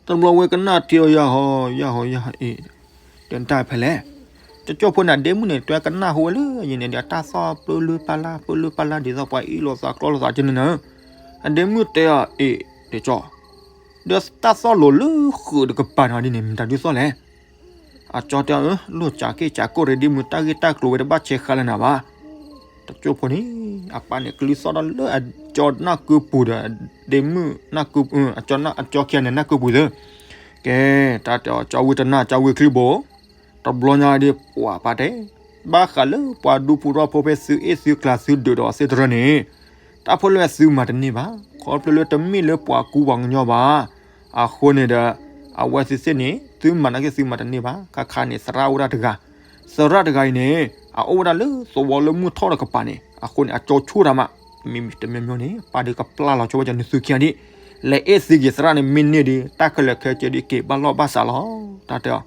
တဘျီဝဲကနၣ်ထံအီၤယၤဟီ, ယၤဟီယၤဟီအံၤ, ဒီးနတၢ်ဖဲလဲၣ်. တကၠိဖိန့ၣ် အဒ့မုၣ်န့ၣ် တွဲကနၣ်ဟူဝဲလၢအယံၤန့ၣ်ဒီး တၢ်သီၣ်ပျုၢ်လုၢ်ပၢ်လၢ် ပျုၢ်လုၢ်ပၢ်လၢ် ဒ်သိးပှၤအ့ၣ်လိာ်သးကျီလိာ်သးကန့ၣ်နၤ. အဒ့မုၣ်တဲအီၤ အ့ၣ်, ဒီးကၠီ, ဒီးတၢ်သီၣ်လိၤလၢဃုာ်တကပၤန့ၣ်ဒ်န့ၣ် မတၤဒုသီၣ်လဲၣ်. အကၠီတဲအီၤ လိၣ်စးက့ၢ်စးကိၢ်ရ့ဒ့မုၣ် တၢ်ဂ့ၢ်တၢ်ကျိၤဝဲတဘၣ်ဆဲးဃာ်လၢနၤဘၣ်. တကၠိဖိန့ၣ် အပၢ်န့ၣ် ကလုၢ်သီၣ်ဒီးလၢအကၠီနၢ်ကုပူၤဒီး ဒ့မုၣ်, အကၠီခံဂၤန့ၣ်နၢ်ကုပူၤသၢ. ကဲ, တၢ်တဲအီၤ ကၠီဝံတနၢ် ကၠီဝံချံဘိ, တဘျီညါဒ်ပှၤပာ်တဲ, ဘၣ်ဃးလၢပှၤဒူဖိထီၣ်ဖိဖဲသုအ့ၣ်သုကျါသုဒုးဒီးသ့ၣ်တရၢၢ်န့ၣ်, တၢ်ဖိလၢသုမၤတန့ၢ်ဘၣ်. ခီဖျိလၢတမ့ၢ်လၢပှၤကူပှၤကညီဘၣ်. အဃိန့ၣ်ဒီး အဝဲသ့ၣ်သ့ၣ်န့ၣ် သုမၤနာ်က့သုမၤတန့ၢ်ဘၣ်. ခါခါန့ၣ် သရၣ်အိၣ်ဒၣ်တဂၤ, သရၣ်တဂၤအံၤန့ၣ် အအိၣ်ဝဲဒၣ်လၢသဝီလၢမုၢ်ထီၣ်တကပၤန့ၣ် အဃိန့ၣ် အကၠီဆိတၢ်မး, မ့မ့ၢ်တမံၤမံၤန့ၣ် ပၢ်ဒုးကပျၢ်လီၤဆိဘၣ်ကၠီနသုခံဂၤဒ်, လဲၤအဲၣ်သံက့ၤသရၣ်န့ၣ် မ့ၢ်န့ၢ်ဒုး တၢ်ခဲလၢာ်ခဲဆ့ဒုးက့ၤဘၣ်လီၢ်ဘၣ်စးလီၤ တၢ်တဲအီၤ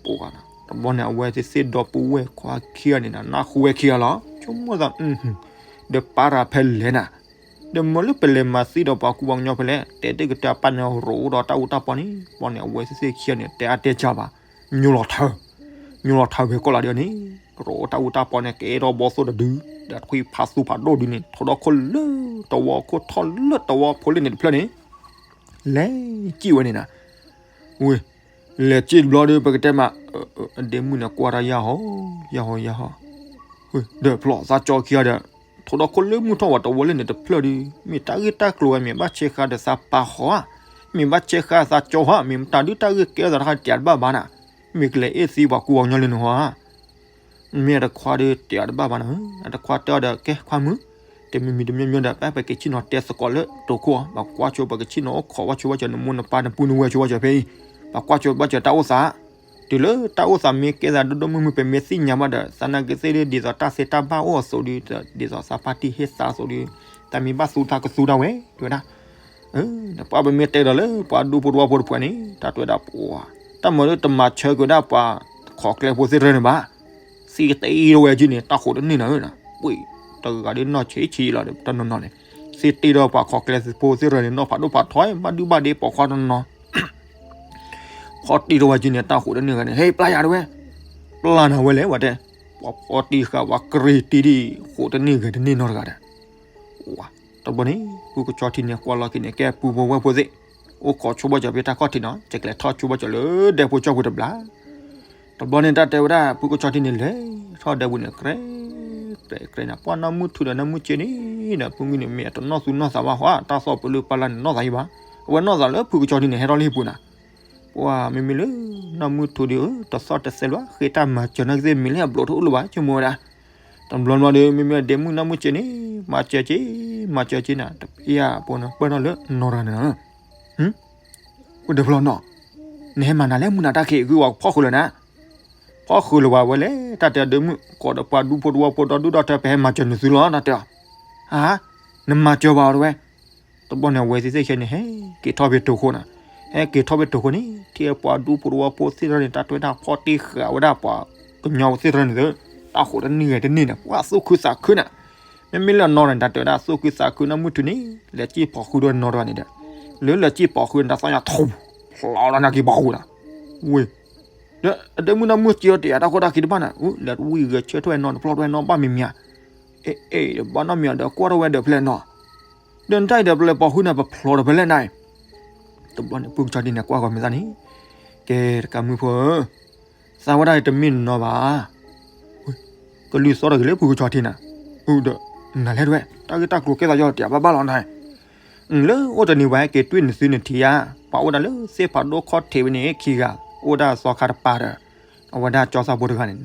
ပှၤနၤ, တဘျီန့ၣ် အဝဲသ့ၣ်သ့ၣ်ဒီပုၢ်ဝဲၢ်ခွါခံဂၤန့ၣ်နၤ နၢ်ဟူဝဲခံဂၤလီၤ ဆိကမိၣ်သး, ဒီးပၢ်တၢ်ဖဲလဲၣ်နၤ, ဒီးမ့ၢ်လၢပလဲၤမၤသံဒီးပှၤကူပှၤကညီဖဲလဲၣ် တဲတ့ၢ်ကတၢၢ်ပၢ်န့ၣ်ရိးဒီးတၢ်အူတၢ်ပီန့ၣ်, တဘျီန့ၣ် အဝဲသ့ၣ်သ့ၣ်ခံဂၤန့ၣ် တဲအါတဲစှၤဘၣ်, ညိလီၤထၢ, ညိလီၤထၢဖဲကီၢ်လၢဒ်န့ၣ်, ရိးတၢ်အူတၢ်ပီန့ၣ် ကဲထီၣ်ဘီသိၣ်တဒု, ဒီးထွံၣ်ဖးသူဖးဒိၣ်ဒုန့ၣ် ထီဒီခိၣ်လၢတဝီခိၣ်ထီၣ်လၢတဝီဖိလ့န့ၣ်တဖျၢၣ်န့ၣ် လဲၤစံၣ်ဝဲန့ၣ်နၤ, ဝ့ၢ်, လဲၤစံၣ်တဘျီဒီး ပကတဲမး, အဒ့မုၣ်န့ၣ်ကွၢ်တၢ်ယၢ်ဟီ, ယၢ်ဟီယၢ်ဟီ, ဒီးဖျီၣ်သးကၠီခံဂၤဒီး, ထီဒီခိၣ်လၢမုၢ်ထီၣ်ဝဲတဝီလ့န့ၣ်တဖျၢၣ်ဒီး မ့ၢ်တၢ်ဂ့ၢ်တၢ်ကျိၤဝဲ မ့ၢ်ဘၣ်ဆဲးဃာ်ဒီးသးပာ်ဃီဧါ, မ့ၢ်ဘၣ်ဆဲးဃာ်သးကၠီဧါ, မ့ၢ်မတၤဒုးတၢ်ဂ့ၢ်ကဲထီၣ်သးတၢ်တယးတဘၣ်ဘၣ်နၤ, မ့ၢ်ကလဲၤအဲၣ်သံပှၤကူပှၤကညီလၢနဟီဧါ မ့ၢ်အတခွါဒီးတဲအီၤတဘၣ်ဘၣ်နၤ, အတခွါတဲအီၤဒီး ကဲခွါမုၣ်, တမံၤမံၤတမံၤမံၤဒီး ပၢ်ပကဆ့ၣ်နီၤတဲသကိးလၢတိာ်ခိၣ်အီၤ, ပကွၢ်ဆိပကဆ့ၣ်နီၤအိၣ်ခိးဝဲဆိဝဲဆိ နမိၢ်နပၢ်နပုၢ်နဝဲၢ်ဆိဝဲဆိဖဲအံၤ, ပကွၢ်ဆိဘၣ်စၢၤတၢ်အိၣ်သး, တုၤလၢတၢ်အိၣ်သးမ့ၢ်ကဲသးဒိၣ်ဒိၣ်မုၢ်မုၢ် ပမ့ၢ်သ့ၣ်ညါဘၣ်ဒီး သးနာ်က့သ့ၣ်ဒ်သိးတၢ်သ့တၢ်ဘၣ်အိၣ်အသိးဒီး ဒ်သိးသးပၢ်တံၢ်ဟ့ၣ်သးအသိးဒီး တၢ်မ့ၢ်ဘၣ်သူတၢ်ကသူတၢ်ဝဲ တဲဝဲဒၣ် ဒီးပှၤပမ့ၢ်တဲဒီးလၢပှၤဒူဖိတဝီဖိတဖုန့ၣ် တၢ်တဲဝဲဒၣ်ပှၤ, တၢ်မၤလၢတမၤဆၢက့ၤဝဲဒၣ်ပှၤခီၣ်ကျဲဖိသ့ၣ်တဖၣ်န့ၣ်ဘၣ်, သ့ၣ်တ့ထီၣ်ဝဲက့ၤန့ၣ် တၢ်ဃိးတန့ၢ်နၤဧၢ, ပှ့ၤ, တဂၤဒီးနီၢ်ဆံးဆံးလီၤဒီး တနီၤနီၤန့ၣ်, သ့ၣ်တ့ထီၣ်ပှၤခီၣ်ကျဲဖိသ့ၣ်တဖၣ်န့ၣ် နီၢ်ဖးဒိၣ်ဖးထီ ဘၣ်ဒုဘၣ်ဒ့ပိာ်ခွါတနီၤ ဖီတံၢ်ထီၣ်ဝဲက့ၤန့ၣ် တၢ်ဃိးတန့ၢ်ဂၤန့ၣ် ဟဲပျၢ်ယၤတဝဲ, ပျၢ်နၤဝဲလဲၣ်ဝဲတဲ, ပှၤဖီတံၢ်ဃာ်ပှၤကရံၢ်တံၢ်ဒံး ဃိးတန့ၢ်ဂၤတန့ၢ်နီတဂၤဒီး တဘျီန့ၣ် ဖုကဆီထံန့ၣ်ကွၢ်လီၤက့ၤန့ၣ် ကဲပုၢ်ဖိဝဲၢ်ဖိသ့ၣ်, အိၣ်ခိးဆိဘၣ်စၢၤဖဲတၢ်ခီၣ်ထံးနီၤ ကကျဲၤထီၣ်ဆိဘၣ်စၢၤလၢဒဲဖိကၠီၣ်ပူၤတဘျီ, တဘျီန့ၣ် တၢ်တဲဝဲဒၣ် ဖုကဆီထံန့ၣ်လဲၤထီၣ်ဒဲပူၤန့ၣ် ကြဲးကြဲးကြဲးန့ၣ် ပှၤနီၢ်မုၢ်ထူဒီးနီၢ်မုၢ်စ့န့ၣ်ဒီး ဖုမုၢ်န့ၣ်မ့ၢ်အတနီၢ်သူနီၢ်သးဘၣ်ဃီ တၢ်သီၣ်ပလၢပလၢန့ၣ်နီၢ်သးဟံၣ်ဘၣ်, အဝဲနီၢ်သးလၢဖုကဆီထံန့ၣ် ဟဲထီၣ်လၢဟံၣ်ပူၤနၤ ပှၤမ့မ့ၢ်လၢ နီၢ်မုၢ်ထူဒီး တသီၣ်တသဲလၢၤဘၣ် ဃ့တၢ်မၤစၢၤနာ်က့သ့ၣ်မ့ၢ်လၢအဘျီးတအိၣ်လၢၤဘၣ် ဆိကမိၣ်ဝဲဒၣ်, တဘျီဘျီဒီး မ့မ့ၢ်ဒဲမုၣ်နီၢ်မုၢ်စ့န့ၣ် မၤစၢၤက့ၤ မၤစၢၤက့ၤနၤ တဖဲယၤပှၤနပၢၢ်ထီၣ်လၢနီၢ်တဂၤန့ၣ်လီၤ, အိၣ်ဒီးဖျီနီၤ, နဟဲမၤနၤလဲၣ် မုၢ်နၤတၢ်ခံးဂုၢ်ဝဲဖီၣ်ဃုာ်လၢၤနၤ, ဖီၣ်ဃုာ်လၢၤဝဲဝဲလဲၣ် တၢ်တဲဒဲမုၣ် ကိးဒီးပှၤဒူဖိတဝီဖိဒီဒူၣ်ဒီထၢ ပဟဲမၤစၢၤနသုလီၤ တၢ်တဲအီၤ, အါ, နမၤစၢၤဘၣ်အီၤတဝဲ တဘျီန့ၣ် အဝဲသ့ၣ်သ့ၣ်ခဲန့ၣ် ဟဲက့ၤထီၣ်ဖဲတိာ်ခိၣ်နၤ, ဟဲက့ၤထီၣ်ဖဲတိာ်ခိၣ်န့ၣ် ထံၣ်ပှၤဒူဖိတဝီဖိသ့ၣ်တဖၣ်န့ၣ် တၢ်တဲဝဲဒၣ်ဖီၣ်တံၢ်ဃာ်ဝဲဒၣ်ပှၤကညီသ့ၣ်တဖၣ်န့ၣ်သ့ၣ်, တၢ်ဃိးတန့ၢ်ဂၤတန့ၢ်န့ၣ် ပှၤသူၣ်ခုသးခုနၤ, မ့မ့ၢ်လၢအနီၢ်န့ၣ် တၢ်တဲဝဲဒၣ်သူၣ်ခုသးခု နီၢ်မုၢ်ထူန့ၣ် လဲၤစံၣ်ပိာ်ဃုာ်ဒီးနီၢ်တဂၤန့ၣ်ဒီး, လၢလဲၤစံၣ်ပိာ်ဃုာ်န့ၣ် တၢ်သီၣ်ညါထူ, ဖျီလီၤနၤက့ၤပိာ်ဃုာ်နၤ, ဝ့ၢ် ဒီးအဒဲမုၣ်နီၢ်မုၢ်စ့အီၤတယၤတၢ်ခိၣ်တၢ်ခံတဘၣ်နၤ, လၢတဝံၣ်ဂဲၤဆၢထၢၣ်ဝဲနီၤ တဖျီၣ်ထီၣ်ဝဲနီၤဘၣ်မံၤမံၤဧါ, အ့ အ့ ဘၣ်နီတမံၤဒီးကွၢ်ထီၣ်ဝဲဒီးဖဲလဲၣ်နီၤ, ဒီးနတၢ်အံၤဒီးပလဲၤပိာ်ဃုာ်နၤ ပဖျီဒီးဖဲလဲၣ်နၤ, တဘျီန့ၣ် ဖုကဆီထံန့ၣ်ကွၢ်ဂီၤမ့ၢ်သးန့ၣ်, ကဲတကးမုၢ်ဖိဧၢ, သးဝဲဒၣ်တမ့ၢ်နနီၤဘၣ် ကလုၢ်သီၣ်တဂ့ၤလၢဖုကဆီထံနၤ, အိၣ်ဒီး နၤလဲၣ်တဝဲ တၢ်ဂ့ၢ်တၢ်ကျိၤကဲသးယီၤတယၤဘၣ်ဘၣ်လီၤနၤ, လၢအိၣ်တနံၤဝဲဟဲက့ၤတွံၢ်နသုနထံၣ်ယၤ, ပှၤအိၣ်ဒၣ်လၢသ့ၣ်ဖးဒိၣ်ခီၣ်ထံးဝဲန့ၣ်ခံဂၤ, အိၣ်ဝဲဒၣ်သီခါတပၤဒီး အဝဲဒၣ်ကၠီသးဖိတဂၤန့ၣ်,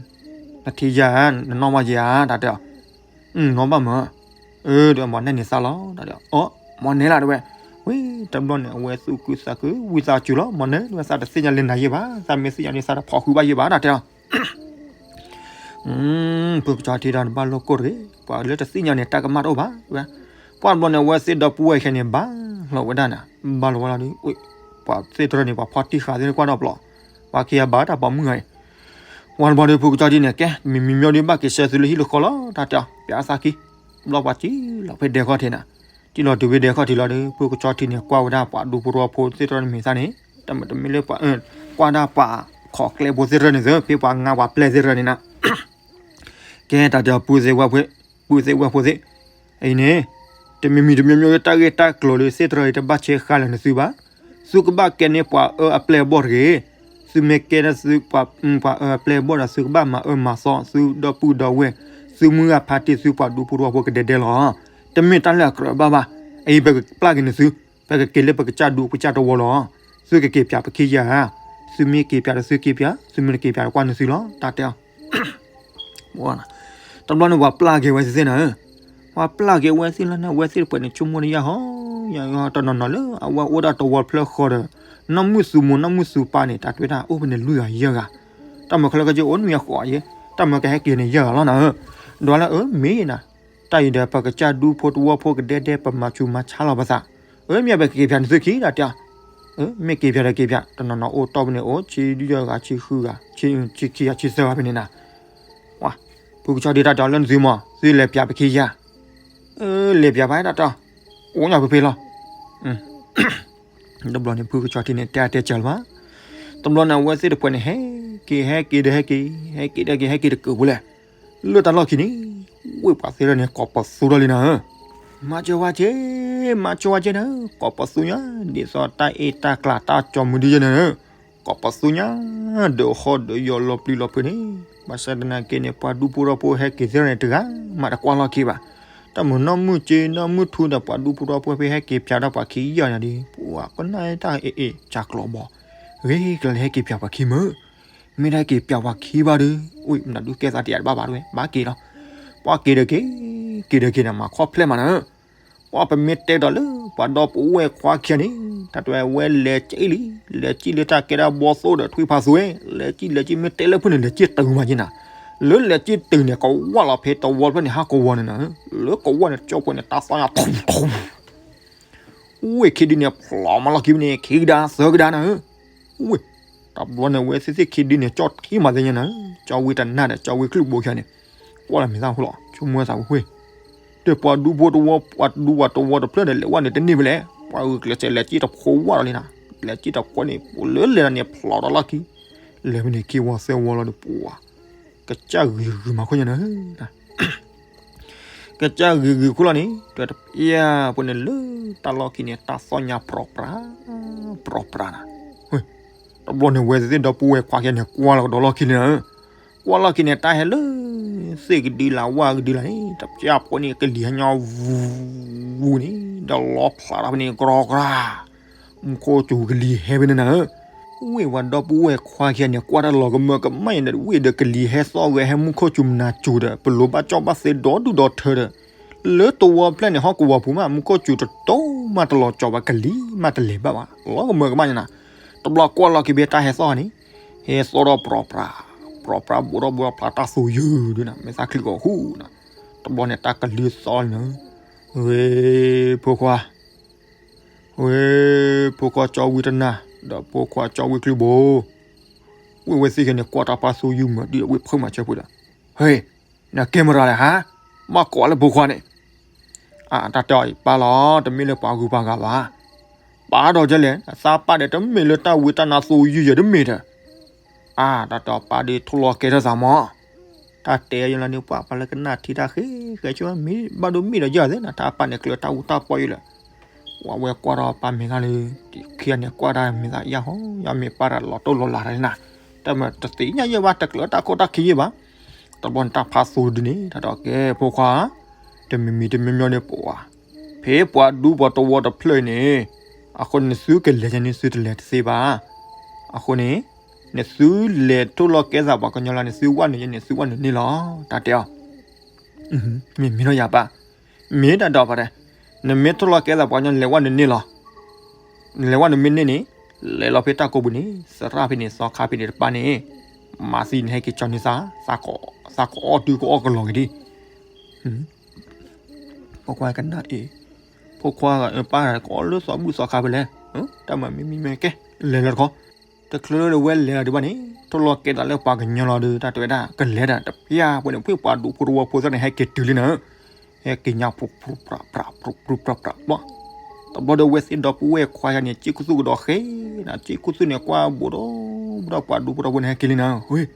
နထံၣ်ယၤ နနီၢ်ဘၣ်ယၤ တၢ်တဲအီၤ, နီၢ်ဘၣ်မး, အၢ ဒီးမၤနဲၣ်န့ၢ်သးလီၤ တၢ်တဲအီၤ, အီ မၤနဲၣ်လၢတဝဲ, ဝံၤတဘျီန့ၣ် အဝဲသူၣ်ခုသးခု ဝံသးစူၤလီၤ မၤနဲၣ်လၢဝဲသးတသ့ၣ်ညါလၢနၤယဲၢ်ဘၣ် သးမ့ၢ်သ့ၣ်ညါန့ၣ် သးတဖီၣ်ဃုာ်ဘၣ်ယဲၢ်ဘၣ် တၢ်တဲအီၤ ဖုကဆီထံဒီးနဘၣ်လိာ်ကိၢ်တဂ့ၤ, ပှၤလၢတသ့ၣ်ညါန့ၣ် တၢ်ကမၣ်တအိၣ်ဘၣ်ဝဲ, ပှၤတဘျီန့ၣ် အဝဲသ့ၣ်ဒီပုၢ်ဝဲၢ်ခဲန့ၣ် ဘၣ်လီၤဝဲဒၣ်နၤ, ဘၣ်လီၤဝဲလီၤဒီး, ပှၤသ့ၣ်တရၢန့ၣ် ပှၤဖီၣ်တံၢ်ဃာ်သ့ၣ်ကွၢ်ဒီးပျီ, ပှၤခံဂၤဘၣ်တၢ်ပိာ်မုၣ်ဂၤအံၤ, ပှၤတဘျီဒီး ဖုကဆီထံန့ၣ် ကဲ မ့မ့ၢ်မ့ၢ်ဒီး ဘၣ်က့ၤဆှၢသုလၢဟံၣ်လၢဃီလီၤ တၢ်တဲအီၤ, ပျးသးခံ, ဘျီပှၤစံၣ်လီၤဖဲဒဲခီၣ်ထံးနၤ, စံၣ်လီၤတုၤဖဲဒဲခီၣ်ထံးလီၤဒီး ဖုကဆီထံန့ၣ် ကွၢ်ဝဲဒၣ်ပှၤဒူဖိတဝီဖိသ့ၣ်တရၢန့ၣ်မ့ၢ်သးန့ၣ်, တမ့ၢ်တမ့ၢ်လၢပှၤ, ကွၢ်ဒၣ်ပှၤခီၣ်ကျဲဖိသ့ၣ်တရၢန့ၣ်သ့ၣ် ဖဲပှၤငါပှၤပျဲၢ်သ့ၣ်တရၢန့ၣ်နၤ ကဲတၢ်တဲအီၤ ပုၢ်သ့ၣ်ဝဲၢ်ဖိသ့ၣ်, အံၤန့ၣ်, တမံၤမံၤတမံၤမံၤ တၢ်ဂ့ၢ်တၢ်ကျိၤလၢသ့ၣ်တရၢအံၤ တဘၣ်ဆဲးဃာ်လၢၤနသုဘၣ်, သုကဘၣ်ကဲန့ၢ်ပှၤအၢအပျဲၢ်အဘီၣ်တဂ့ၤ, သုမ့ၢ်ကဲန့ၢ်သုပှၤ, ပှၤအၢအပျဲၢ်အဘီၣ်ဒီး သုကဘၣ်မၤအၢမၤသီ သုဒီပုၢ်ဒီဝဲၢ်, သုမုၢ်ဂၢ်ဖါတံၢ် သုပှၤဒူဖိတဝီဖိကဒဲဒဲလီၤ, တမ့ၢ်တၢ်လၢအကြၢးဘၣ်ဘၣ်, အံၤပကပျၢ်က့ၤနသု, ပကက့ၤလၢပကစၢ်ဒူပကစၢ်တဝီလီၤ, သုကက့ၤပျၢ်ပခံယၤဧါ, သုမ့ၢ်က့ၤပျၢ်ဒီးသုက့ၤပျၢ်, သုမ့ၢ်တက့ၤပျၢ်ဒီးကွၢ်နသုလီၤ တၢ်တဲအီၤ တဘျီန့ၣ် ပှၤပျၢ်က့ၤဝဲသ့ၣ်သ့ၣ်နၤ, ပှၤပျၢ်က့ၤဝဲသ့ၣ်လီၤန့ၣ် အဝဲသ့ၣ်တဖၣ်န့ၣ် ဆိကမိၣ်န့ၣ် ယၤဟီ, ယၤဟီတနီၤနီၤလၢအဝဲအိၣ်ဒၣ်တဝီဖျၢၣ်ဃီဒီး, နီၢ်မုၣ်သူမိၢ်နီၢ်မုၣ်သူပၢ်န့ၣ် တၢ်တဲဝဲဒၣ် အိၣ်ဖဲန့ၣ်လွံၢ်ဂၤယဲၢ်ဂၤ, တၢ်မၤခဲလၢာ်ခဲဆ့အိၣ်နွံဂၤဃိးဂၤယဲၢ်, တၢ်မၢကဟဲက့ၤန့ၣ်ယဲၢ်ဂၤလီၤနၤဧၢ, ဒီးလၢအၢမ့ၢ်နၤ, တၢ်အံၤဒီးပကစၢ်ဒူဖိတဝီဖိကဒဲဒဲပမၤဆူးမၤဆါလီၤပသး, အၢမ့ၢ်အပက့ၤဖၠးန့ၣ်သုခံဒၣ်တၢ်, အၢမ့ၢ်က့ၤဖၠးဒီးက့ၤဖၠး တနီၤနီၤအိၣ်တီၢ်ပူၤန့ၣ် အိၣ်ဆံယဲၢ်ဂၤဆံဃုဂၤ, ဆံခံဂၤဆံသၢဂၤဖဲန့ၣ်နၤ, ဝါ, ဖုကဆီဒုတၢ်ဒီးလၢနသုမီၤ သုလဲၤပၠးပခံယၤ, အၢလဲၤပၠးဘၣ်ဒၣ်တၢ်, အိၣ်ညါဖဲဖဲလီၤ တဘျီန့ၣ် ဖုကဆီထံန့ၣ် တဲအတဲစၢၤလၢၤဘၣ်. တဘျီန့ၣ် အဝဲသ့ၣ်တဖုန့ၣ် ဟဲက့ၤ ဟဲက့ၤဒီးဟဲက့ၤ, ဟဲက့ၤဒီးက့ၤ ဟဲက့ၤတကၢၢ်ဖိလဲၣ်, လၢတၢ်လီၢ်ခံန့ၣ်, ဝ့ၢ်ပှၤသ့ၣ်တဖၣ်န့ၣ် ကိးပသူထီၣ်လံနၤဧၢ, မၤစၢၤဝဲက့, မၤစၢၤဝဲက့နၤ, ကိးပသူညါ, ဒ်သိးတၢ်အ့ၣ်တၢ်ကျးတၢ်ကၠီမုၢ်ဒုယဲနၤဧၢ, ကိးပသူညါ, ဒီးဟီဒီးယီၤလီၤပျံၤလီၤဖုးန့ၣ်, ဘၣ်ဆၣ်သနာ်က့န့ၣ် ပှၤဒူဖိတဝီဖိဟဲက့ၤသ့ၣ်တဖၣ်န့ၣ် တဂၤမးတကွၢ်လီၢ်ခံဘၣ်. တၢ်မုၢ်နီၢ်မုၢ်က့နီၢ်မုၢ်ထူဒီး ပှၤဒူဖိတဝီဖိဖဲဟဲက့ၤပၠးဒီးပှၤခံယီၤညါဒီး ပှၤကနၣ်တၢ်အ့ၣ်အ့ၣ် ကၢ်ကျီဘီ, ဂ့ၤကလၢဟဲက့ၤပၠးပှၤခံမုၢ်, မ့ၢ်တဟဲက့ၤပၠးပှၤခံဘၣ်ဒီး, အိၣ်မနုၤဒုးကဲသးတယၤတဘၣ်ဘၣ်တဝဲ ဘၣ်က့ၤလီၤ. ပှၤက့ၤဒီးက့ၤ, က့ၤဒီးက့ၤန့ၣ် မၤခီဖျိမးနၤဧၢ, ပှၤပမ့ၢ်တဲဒီးလၢ ပှၤဒီပုၢ်ဝဲၢ်ခွါခံဂၤန့ၣ် တၢ်တဲဝဲလဲၤကံၣ်လံ, လဲၤကံၣ်လၢတၢ်ကဲဒၣ်ဘီသိဒီးထွံၣ်ဖးသိဝဲ, လဲၤကံၣ်လဲၤကံၣ်မ့ၢ်တဲလၢဖုၣ်န့ၣ် လဲၤကံၣ်တုၤမးက့နၤ, လၢလဲၤကံၣ်တုၤန့ၣ် ကဝၢ်လီၤဖဲတဝီတဖျၢၣ်န့ၣ် ဟးကဝီၤန့ၣ်နၤ, လၢကဝီၤန့ၣ် ကၠီပှဲၤန့ၣ် တၢ်သီၣ်ညါ ဝ့ၢ်ခံဒုန့ၣ် ဖျိမးလီၢ်ခံဖဲန့ၣ် ခံကဒါသၢကဒါနၤဧၢ, ဝ့ၢ်, တဘျီန့ၣ် ဝဲသ့ၣ်သ့ၣ်ခံဒုန့ၣ် ကၠီထံမးသ့ၣ်ညါနၤ, ကၠီဝံတနၢ်ဒီး ကၠီဝံကလုၢ်ဘိခံဂၤန့ၣ်, ကွၢ်လၢမဲာ်သၣ်ဟူလီၤ ဆိကမိၣ်သးဝဲ, ဒီးပှၤဒူဖိတဝီ ပှၤဒူပှၤတဝီတဖျၢၣ်ဒီး လဲၤဝဲန့ၣ်တန့ၢ်ဖဲလဲၣ်, ပှၤဂုာ်ကျဲးစၢးလဲၤကံၣ်တဖိဝဲဒီးလံနၤ, လဲၤကံၣ်တဖိန့ၣ် ပလၢလဲၤဒီးန့ၣ် ဖျိဒီးလီၢ်ခံ, လဲၤဖဲန့ၣ်ခံဝီသၢဝီလီၤဒီး ပှၤ, ကစၢ်ဂ့ၤဂ့ၤမၤခိၣ်ညါနၤ ကစၢ်ဂ့ၤဂ့ၤခိၣ်လီၤန့ၣ် တၢ်တပျၢ်ဖိန့ၣ်လၢတၢ်လီၢ်ခံန့ၣ် တၢ်သီၣ်ညါပြီပြး, ပြီပြးနၤ, တဘျီန့ၣ် ဝဲသ့ၣ်ဒီပုၢ်ဝဲၢ်ခွါခံဂၤန့ၣ် ကွၢ်လီၤကဒီးလီၢ်ခံန့ၣ်နၤ, ကွၢ်လီၢ်ခံန့ၣ် တၢ်ဟဲလၢ သ့ၣ်ကဒုလၢဝၣ်ကဒုလၢန့ၣ် တပျၢ်ဖိန့ၣ် ကလံၤဟဲညီ ဝူၤန့ၣ် ဒီးလီဖျးထီၣ်ဖဲန့ၣ် ကြီကြီ မူခိၣ်စူၤကလံၤဟဲဖဲန့ၣ်နၤဧၢ, ဝ့ၢ်ဝဲဒီပုၢ်ဝဲၢ်ခွါခံဂၤန့ၣ် ကွၢ်တၢ်လီၤကမၢကမၣ်အံၤဒီး ဝ့ၢ်ဒီးကလံၤဟဲသီၣ်ဂဲၤ ဟဲမူခိၣ်စူၤမနၤစူၤဒီး ပလိၤဘၣ်ကၠီၣ်ဘၣ်သ့ဒီဒူၣ်ဒီထၢဒီး လၢတဝီဖျၢၣ်န့ၣ် ဟီၣ်ကဝီၤပူၤမး မူခိၣ်စူၤတတိၤမးတလီၤကၠီၤဘၣ် ကလံၤမးတလဲၤဘၣ်ဘၣ် လီၤကမၢကမၣ်ညါနၤ, တဘျီကွၢ်လီၤခံဘ့ၣ်တၢ်ဟဲသီၣ်န့ၣ် ဟဲသီၣ်ဒီးပြီပြး, ပြီပြး ဘူးထီၣ်ဘူးထီၣ်ဖျါတၢ်သူယုၢ်ဒုနၤ မဲာ်သၣ်ချံကီးဟူးနၤ, တဘျီန့ၣ် တၢ်ကလံၤသီၣ်လံနၤ, ဝ့ၢ်ဖိခွါ ဝ့ၢ်ဖိခွါကၠီဝံတနၢ် ဒီးဖိခွါကၠီဝံကလုၢ်ဘိ, ဝ့ၢ်ဝဲသ့ၣ်ဂ့ၤန့ၣ် ကွၢ်တၢ်ပာ်သူယုၢ်မၤဒုဒီးဝ့ၢ်ဖုၣ်မၤဆၢဖိဒီး, ဟ့ၣ်, နကဲမတၤလဲၣ်ဟါ, ဘၣ်ကိးလၢဖိခွါန့ၣ်, အါ တၢ်တဲအီၤပၢ်လီၤ တမ့ၢ်လၢပှၤဂုၤပှၤဂၤဘၣ်, ပာ်ဒီးကလဲၣ် အသးပာ်ဒီးတမ့ၢ်လၢတၢ်ဝံတၢ်နါသူယုၢ်ယဲၢ်တမ့ၢ်ဒီး အါ တၢ်တဲအီၤပၢ်ဒုးထိၣ်လီၤကဲထီၣ်သးမီၢ်, တၢ်တဲယလီၤန့ၣ် ပှၤပှၤလၢကနၣ်ထံတၢ်ဃ့ဃဲဆိ မ့ၢ်ဘၣ်ဒိမ့ၢ်ဒီးယဲၢ်သ့ၣ်နၤ တၢ်ပာ်န့ၣ်ကျၢၤတၢ်အူတၢ်ပီယုၢ်လၢ, ဝဲကွၢ်ဒီးပၢ်မဲာ်သၣ်လၢ, ခံဂၤန့ၣ်ကွၢ်တၢ်မဲာ်သၣ်ယၢ်ဟီ ယမ့ၢ်ပၢ်တၢ်လီၤတိၢ်လီၤလးတၢ်လံနၤ, တမ့ၢ်တသ့ၣ်ညါယဲၢ်ဘၣ် တကျၢၤတၢ်ခိၣ်တၢ်ခံယဲၢ်ဘၣ်, တဘျီန့ၣ်တၢ်ဖးသူဒုန့ၣ် တၢ်တဲအီၤကဲဖိခွါ တမံၤမံၤတမံၤမံၤန့ၣ်ပှၤ, ဖဲပှၤဒူပှၤတဝီတဖျၢၣ်အံၤန့ၣ်, အဃိန့ၣ် နသုကလဲၤယဲန့ၣ် သုတလဲၤတသ့ဘၣ်. အဃိန့ၣ်, နသုလဲၤထိၣ်လီၤကဲသးပှၤကညီလၢ နသုဝဲနုာ်ယဲန့ၣ် သုဝဲနုာ်န့ၢ်လီၤ တၢ်တဲအီၤ မ့ၢ်မ့ၢ်လီၤယၤပၢ်, မ့ၢ်တၢ်ဒီးပှၤတဲ, နမ့ၢ်ထိၣ်လီၤကဲသးပှၤကညီ နလဲၤဝဲနုာ်န့ၢ်လီၤ. နလဲၤဝဲနုာ်မ့ၢ်န့ၢ်န့ၣ်, လဲၤလီၤဖဲတၢ်ကိးပူၤန့ၣ် သရၣ်ဖဲန့ၣ် သီခါဖဲန့ၣ်တပၢ်န့ၣ်, မၤသံန့ၣ် ဟဲက့ၤကၠီန့ၢ်သး, သးကအီၣ်တုၤကအီၣ်ကလီၤက့ၤဒံး ဖိခွါကနၣ်အံၤ, ဖိခွါဂၤအပၢ်ဂၤကအီၣ်လၢသီဘူၣ်သီခါဖဲလဲၣ်, တၢ်မၤမ့မ့မ့ၢ်ကဲ, လဲၤလီၤတခီ, တချုးလၢဝဲလဲၤလီၤဒံးဘၣ်န့ၣ် ထိၣ်လီၤကဲသးလၢပှၤကညီလီၤဒီး တၢ်တဲဝဲဒၣ် ကလဲၤဒီးတပျၢ်ပှၤန့ၣ် ဖုၣ်ပှၤဒူဖိတဝီဖိသ့ၣ်န့ၣ် ဟဲက့ၤတုၤလံနၤ, ဟဲက့ၤညါ ပြူပြူပြူပြူပြူပြူပြူ တဘျီဒီးဝဲသ့ၣ်ဒီပုၢ်ဝဲၢ်ခွါယၤန့ၣ် စ့ၢ်ကီးသူၣ်ကဒီးဃဲနၤ စ့ၢ်ကီးသူၣ်န့ၣ်ကွၢ်ဘူးဒီး, ဘူးဒီးပှၤဒူဖိတဝီဖိန့ၣ်ဟဲက့ၤလံနၤ, ဝ့ၢ်,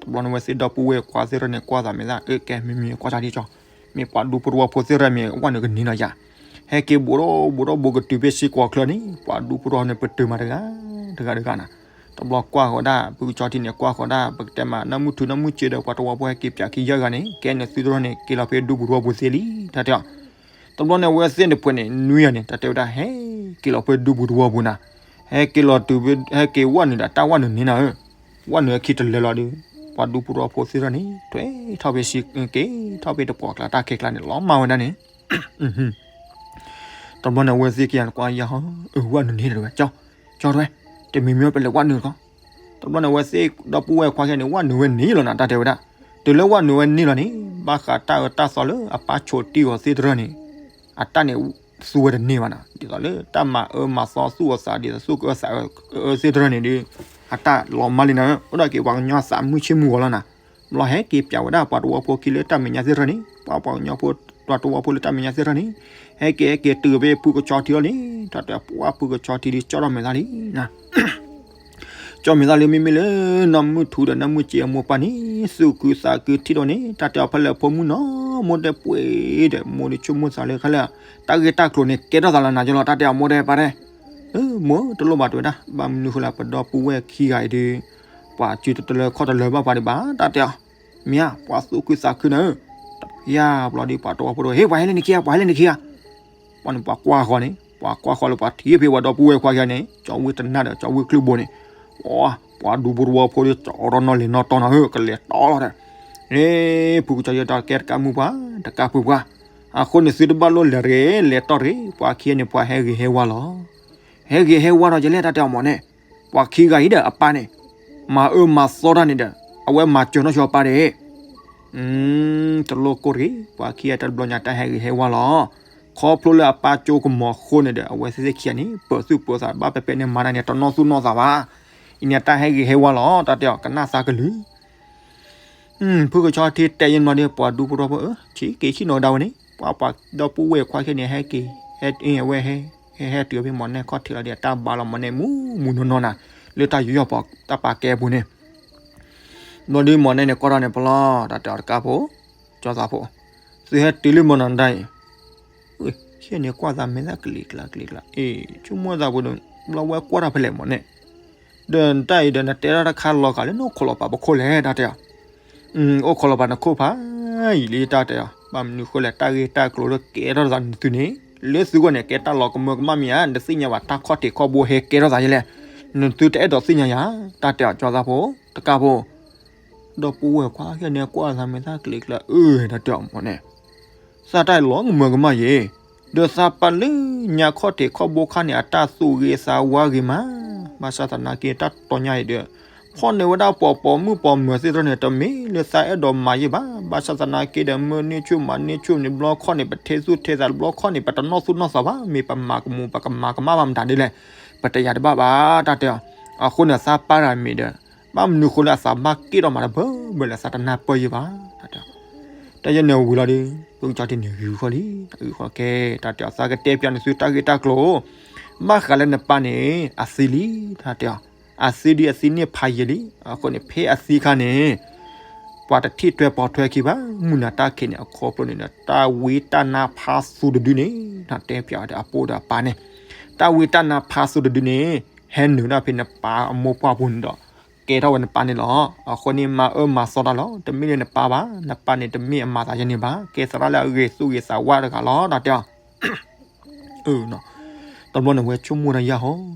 တဘျီန့ၣ်ဝဲသ့ၣ်ဒီပုၢ်ဝဲၢ်ခွါသ့ၣ်တဖၣ်န့ၣ် ကွၢ်သးမဲာ်သၣ် အၢကဲ မ့မ့ၢ်ကွၢ်တၢ်ဒ်ကၠီ, မ့ၢ်ပှၤဒူဖိတဝီဖိသ့ၣ်တဖၣ်မ့ၢ်ဝဲနုာ်ကန့ၢ်လီၤယၤ, ဟဲက့ၤဘူးဒီးဘူးဒီးဘူးကတုၤဖဲစ့ၢ်ကီးချၢန့ၣ် ပှၤဒူဖိတဝီန့ၣ် ပတုာ်မးတဂၤ, တဂၤတဂၤနၤ, တဘျီကွၢ်ဃီဒၣ် ဖုကၠီထံန့ၣ် ကွၢ်ဃီဒၣ် ပကတဲမး နၢမုၢ်ထူနၢမုၢ်စ့ဒီး ပှၤတဝီဖိဟဲက့ၤပၠးခံယဲၢ်ဂၤန့ၣ် ကဲန့ၣ်သုတဖၣ်န့ၣ် က့ၤလီၤဖဲဒူပူၤတဝီပူၤသ့လံ တၢ်တဲအီၤ တဘျီန့ၣ် အဝဲသ့ၣ်တဖုန့ၣ် နွံဂၤန့ၣ် တၢ်တဲဝဲဒၣ် ဟဲက့ၤလီၤဖဲဒူပူၤတဝီပူၤနၤ, ဟဲက့ၤလီၤတုၤဖဲ ဟဲက့ၤဝဲနုာ်ဒီးတၢ်ဝဲနုာ်န့ၣ်နၤဧၢ, ဝဲနုာ်အခံတလဲၤလီၤဒီး ပှၤဒူဖိတဝီဖိသ့ၣ်တဖၣ်န့ၣ် ထွဲထီၣ်ဖဲ က့ၤထီၣ်ဖဲတပှီၢ်ကျါတၢ်ခဲကျါန့ၣ် လီၤမၢ်ဝဲဒၣ်န့ၣ် တဘျီန့ၣ် အဝဲသ့ၣ်ခံဂၤန့ၣ် ကွၢ်ယၤဟီ အၢ ဝဲနုာ်န့ၣ်တဝဲ ကၠီ ကၠီတဝဲ တမံၤမံၤပလဲၤဝဲနုာ်တခီ, တဘျီန့ၣ် အဝဲသ့ၣ်ဒီပုၢ်ဝဲၢ်ခွါခံဂၤန့ၣ် ဝဲနုာ်ဝဲန့ၣ်လီၤနၤ တၢ်တဲဝဲဒၣ် တုၤလၢဝဲနုာ်ဝဲန့ၣ်လီၤန့ၣ် ဘၣ်ဃးတၢ်အၢတၢ်သီလၢအပၢ်ဆိးတ့ၢ်အီၤသ့ၣ်တဖၣ်န့ၣ် အတၢ်န့ၣ်သူဝဲတန့ၢ်ဘၣ်နီၤ. ဒ်သိးလၢတၢ်မၤအၢမၤသီသူၣ်အီၤသး ဒ်သိးသူၣ်ကအၢသးအၢသ့ၣ်တဖၣ်န့ၣ်ဒီး အတၢ်လီၤမၢ်လံနၤဧၢ, အိၣ်ဒီးက့ၤပှၤကညီသးမုၢ်ဆ့ၣ်မုၢ်ဂီၤလီၤနၤ. ဘျီဟဲက့ၤပျးဝဲဒၣ်ပှၤတဝီဖိခံလၢတၢ်မဲာ်ညါသ့ၣ်တဖၣ်န့ၣ် ပှၤပှၤကညီဖိ ပှၤတဝီဖိလၢတၢ်မဲာ်ညါသ့ၣ်တဖၣ်န့ၣ် ဟဲက့ၤဟဲက့ၤတုၤဖဲဖုကဆီထံလီၤန့ၣ် တၢ်တဲပှၤဖုကဆီထံဒီးကၠီထီၣ်မဲာ်သၣ်လံနၤ ကၠီမဲာ်သၣ်လံ မ့မ့ၢ်လၢနီၢ်မုၢ်ထူဒီးနီၢ်မုၢ်စ့အမိၢ်ပၢ်န့ၣ် သူၣ်ခုသးခုထံၣ်ဒီးန့ၣ် တၢ်တဲအီၤဖဲလဲၣ်ဖိမုၣ်နီၤ မိၢ်တဲပှ့ၤဒီး မိၢ်ဒုးဆိကမိၣ်သးလၢခဲလၢာ် တၢ်ဂ့ၢ်တၢ်ကျိၤန့ၣ် ကဲထီၣ်သးလၢနၤကၠီလီၤ တၢ်တဲအီၤမိၢ်တဲပၢ်တဲ မိၢ်တလိၣ်ဘၣ်တဲဝဲဒၣ် ဘၣ်မနုၤဃိလၢပဒီပုၢ်ဝဲၢ်ခံဂၤအံၤဒီး ပှၤစုတလၢခီၣ်တလၢဘၣ်ပှၤဒံးဘၣ် တၢ်တဲအီၤ မ့ၢ်ဧါ ပှၤသူၣ်ခုသးခုနၤဧၢ, တပျၢ်ဘျီဒီးပှၤတဝီဖိဒီး ဟ့ၣ်ပှၤဟဲလၢနခံဂၤ ပှၤဟဲလၢနခံဂၤ ပှၤန့ၣ်ပှၤကွၢ်ဃီန့ၣ် ပှၤကွၢ်ဃီလၢပှၤထံၣ်ဖဲပှၤဒီပုၢ်ဝဲၢ်ခွါခံဂၤန့ၣ် ကၠီဝ့တနၢ်ဒီးကၠီဝ့ကျုၢ်ဘိန့ၣ် ပှၤဒူဖိတဝီဖိဒီး ကၠီထီၣ်နီၢ်လဲၤနီၢ်တီၢ်နၤဧၢ ကလဲၤတီလီၤဒီး ဖုကဆီထံတၢ်ကဲတကးမုၢ်ပှၢ် တကးပှ့ၤပှၢ် အဃိန့ၣ်သုတဘၣ်လိၣ်လဲၤတဂ့ၤ လဲၤတီၢ်တဂ့ၤ ပှၤခံဂၤန့ၣ် ပှၤဟဲဂ့ၤဟဲဝါလီၤ ဟဲဂ့ၤဟဲဝါဒီးယလဲၣ် တၢ်တဲအီၤမ့ၢ်န့ၣ် ပှၤခံဂၤအံၤဒီးအပၢ်န့ၣ် မၤအၢမၤသီတၢ်န့ၣ်ဒီး အဝဲမၤစၢၤနီၢ်ဆိအပၢ်ဒီး တလိၣ်ကိၢ်တဂ့ၤ ပှၤခံဂၤတဘျီညါတၢ်ဟဲဂ့ၤဟဲဝါလီၤ. ခီဖျိလၢအပၢ်ကၠိကမီၤအဃိန့ၣ်ဒီး အဝဲသ့ၣ်ခံဂၤန့ၣ် ပၢၤသူၣ်ပၢၤသးဘၣ်ပဲပဲန့ၣ်မၤတၢ်န့ၣ် တနီၢ်သူၣ်နီၢ်သးဘၣ်. အံၤန့ၣ်တၢ်ဟဲဂ့ၤဟဲဝါလီၤ တၢ်တဲအီၤကနၣ်သးကလုၢ် ဖုကဆီထံတဲယနီၤဒီး ပှၤဒူဖိတဝီဖိဧၢ ဆံးက့ၤဆံးနီၤဒၣ်ဝဲန့ၣ် ပှၤပှၤဒီပုၢ်ဝဲၢ်ခွါခံဂၤန့ၣ် ဟဲက့ၤ ဟဲအဝဲဟဲ ဟဲဟဲတုၤဖဲမီၢ်နဲၣ်ခီၣ်ထံးလီၤဒီး တၢ်ဘါလီၤမီၢ်နဲၣ်မူမူနီၢ်နီၢ်နၤ လၢတၢ်ယူးယီၣ်ပှၤတၢ်ပာ်ကဲအပူၤန့ၣ် ဘျီဒီးမီၢ်နဲၣ်န့ၣ် ကွၢ်ထီၣ်န့ၣ်ပလီၢ် တၢ်တဲအီၤတကးဖိ ကၠီသးဖိ သုဟဲတုၤလၢမီၢ်နၤဒၣ်အံၤ ခံဂၤန့ၣ်ကွၢ်သးမဲာ်သၣ်ကလံၤကျါကလံၤကျါ အ့ ဆိကမိၣ်သးပူၤဒီး ဘျီဝဲကွၢ်ထီၣ်ဖဲလဲၣ်မီၢ်နဲၣ် ဒီးတၢ်အံၤဒီးနတဲထီၣ်တခါလီၤဂာ်လၢနအိၣ်ခိးလီၤပာ်ပခိၣ်လဲၣ် တၢ်တဲအီၤ အိၣ်ခိးလီၤပာ်နခိၣ်ဖးယံာ်လံ တၢ်တဲအီၤ ဘၣ်မနုၤဃိလဲၣ် တၢ်ဂ့ၢ်တၢ်ကျိၤလၢကဲထီၣ်သးနသုန့ၣ် လၢသုဂီၢ်န့ၣ် ကဲတၢ်လီၤကမၢကမၣ်မ့ၢ်ဧါ နတသ့ၣ်ညါဘၣ်တၢ်ခီၣ်ထံးခီၣ်ဘိဟဲကဲထီၣ်သးယဲလဲၣ် နသုတအဲၣ်ဒိးသ့ၣ်ညါယၤ တၢ်တဲအီၤ ကၠီသးဖိ တကးဖိ ဒီပုၢ်ဝဲၢ်ခွါခံဂၤန့ၣ် ကွၢ်သးမဲာ်သၣ်ကလံၤကျါ အၢ တၢ်တဲအီၤမီၢ်နဲၣ် သးတၢ်လီၤကမၢကမၣ်ယဲ ဒီးသးပာ်လၢညါခီၣ်ထံးခီၣ်ဘိခါန့ၣ် အတၢ်သူၣ်ဂ့ၤသးဝါဂ့ၤမး ဘၣ်ဆၣ်သနာ်က့ တၢ်တီညါအံၤဒီး ဖီၣ်န့ၢ်ဝဲဒၣ်ပိာ်ပိာ်မုၣ်ပိာ်မၢၤသ့ၣ်တဖၣ်န့ၣ် တမ့ၢ်လၢသးအဲၣ်ဒိးမၤယဲဘၣ် ဘၣ်ဆၣ်သနာ်က့ဒီး မၢန့ၢ်ဆူၣ်မၤန့ၢ်ဆူၣ်န့ၣ် ဘျီခီၣ်န့ၣ် ပထဲသူၣ်ထဲသး ဘျီခီၣ်န့ၣ် ပတနီၢ်သူၣ်နီၢ်သးဘၣ် မ့ၢ်ပမၤကမူၤပကမၤကမၣ်ဘၣ်မတၤဒ်လဲၣ် ပတယၤတဘၣ်ဘၣ် တၢ်တဲအီၤ အဃိန့ၣ် သးပာ်တၢ်မ့ၢ်ဒီး ဘၣ်မနုၤဃိလၢအသးဘၣ်က့ၢ်ထီၣ်မးတဘၢဘၢလၢသးတနၢ်ပၢၢ်ယဲဘၣ် တၢ်တဲအီၤ တၢ်ယဲန့ၣ်ဝံၤလီၤဒီး ဖုကဆီထံန့ၣ်ဂုာ်ဃီလံ ဂုာ်ဃီကဲ တၢ်တဲအီၤ သးကတဲပျးန့ၢ်သုတၢ်ဂ့ၢ်တၢ်ကျိၤ ဘၣ်ဃးလၢနပၢ်န့ၣ် အသံလံ တၢ်တဲအီၤ အသံဒ်အသံန့ၣ်ဖးယံာ်လံ အဃိန့ၣ် ဖဲအသံခါန့ၣ် ပှၤတထံၣ်ထွဲပိာ်ထွဲခံဘၣ် မုၢ်နၤတၢ်ခံးန့ၣ် အခီဖျိန့ၣ်ဒီး တၢ်ဝံတၢ်နါဖးသူတဒုန့ၣ် တဲပျးဝဲဒီးအပိဒီးအပၢ်န့ၣ် တၢ်ဝံတၢ်နါဖးသူတဒုန့ၣ် ဟဲနုာ်ဒၣ်ဖဲနပၢ်အမိၢ်ပှၢ်ပူၤန့ၣ်ဒီး ကဲထီၣ်ဝဲနပၢ်န့ၣ်လီၤ. အဃိန့ၣ် မၤအၢမၤသီတၢ်လီၤ. တမ့ၢ်လၢနပၢ်ဘၣ်. နပၢ်န့ၣ် တမ့ၢ်အမၤသးယဲန့ၣ်ဘၣ်. ကဲသရၣ်လၢအဂ့ၤသူၣ်ဂ့ၤသးဝါတဂၤလီၤ တၢ်တဲအီၤ တဘျီန့ၣ် ဝဲဆိကမိၣ်တၢ်ယၢ်ဟ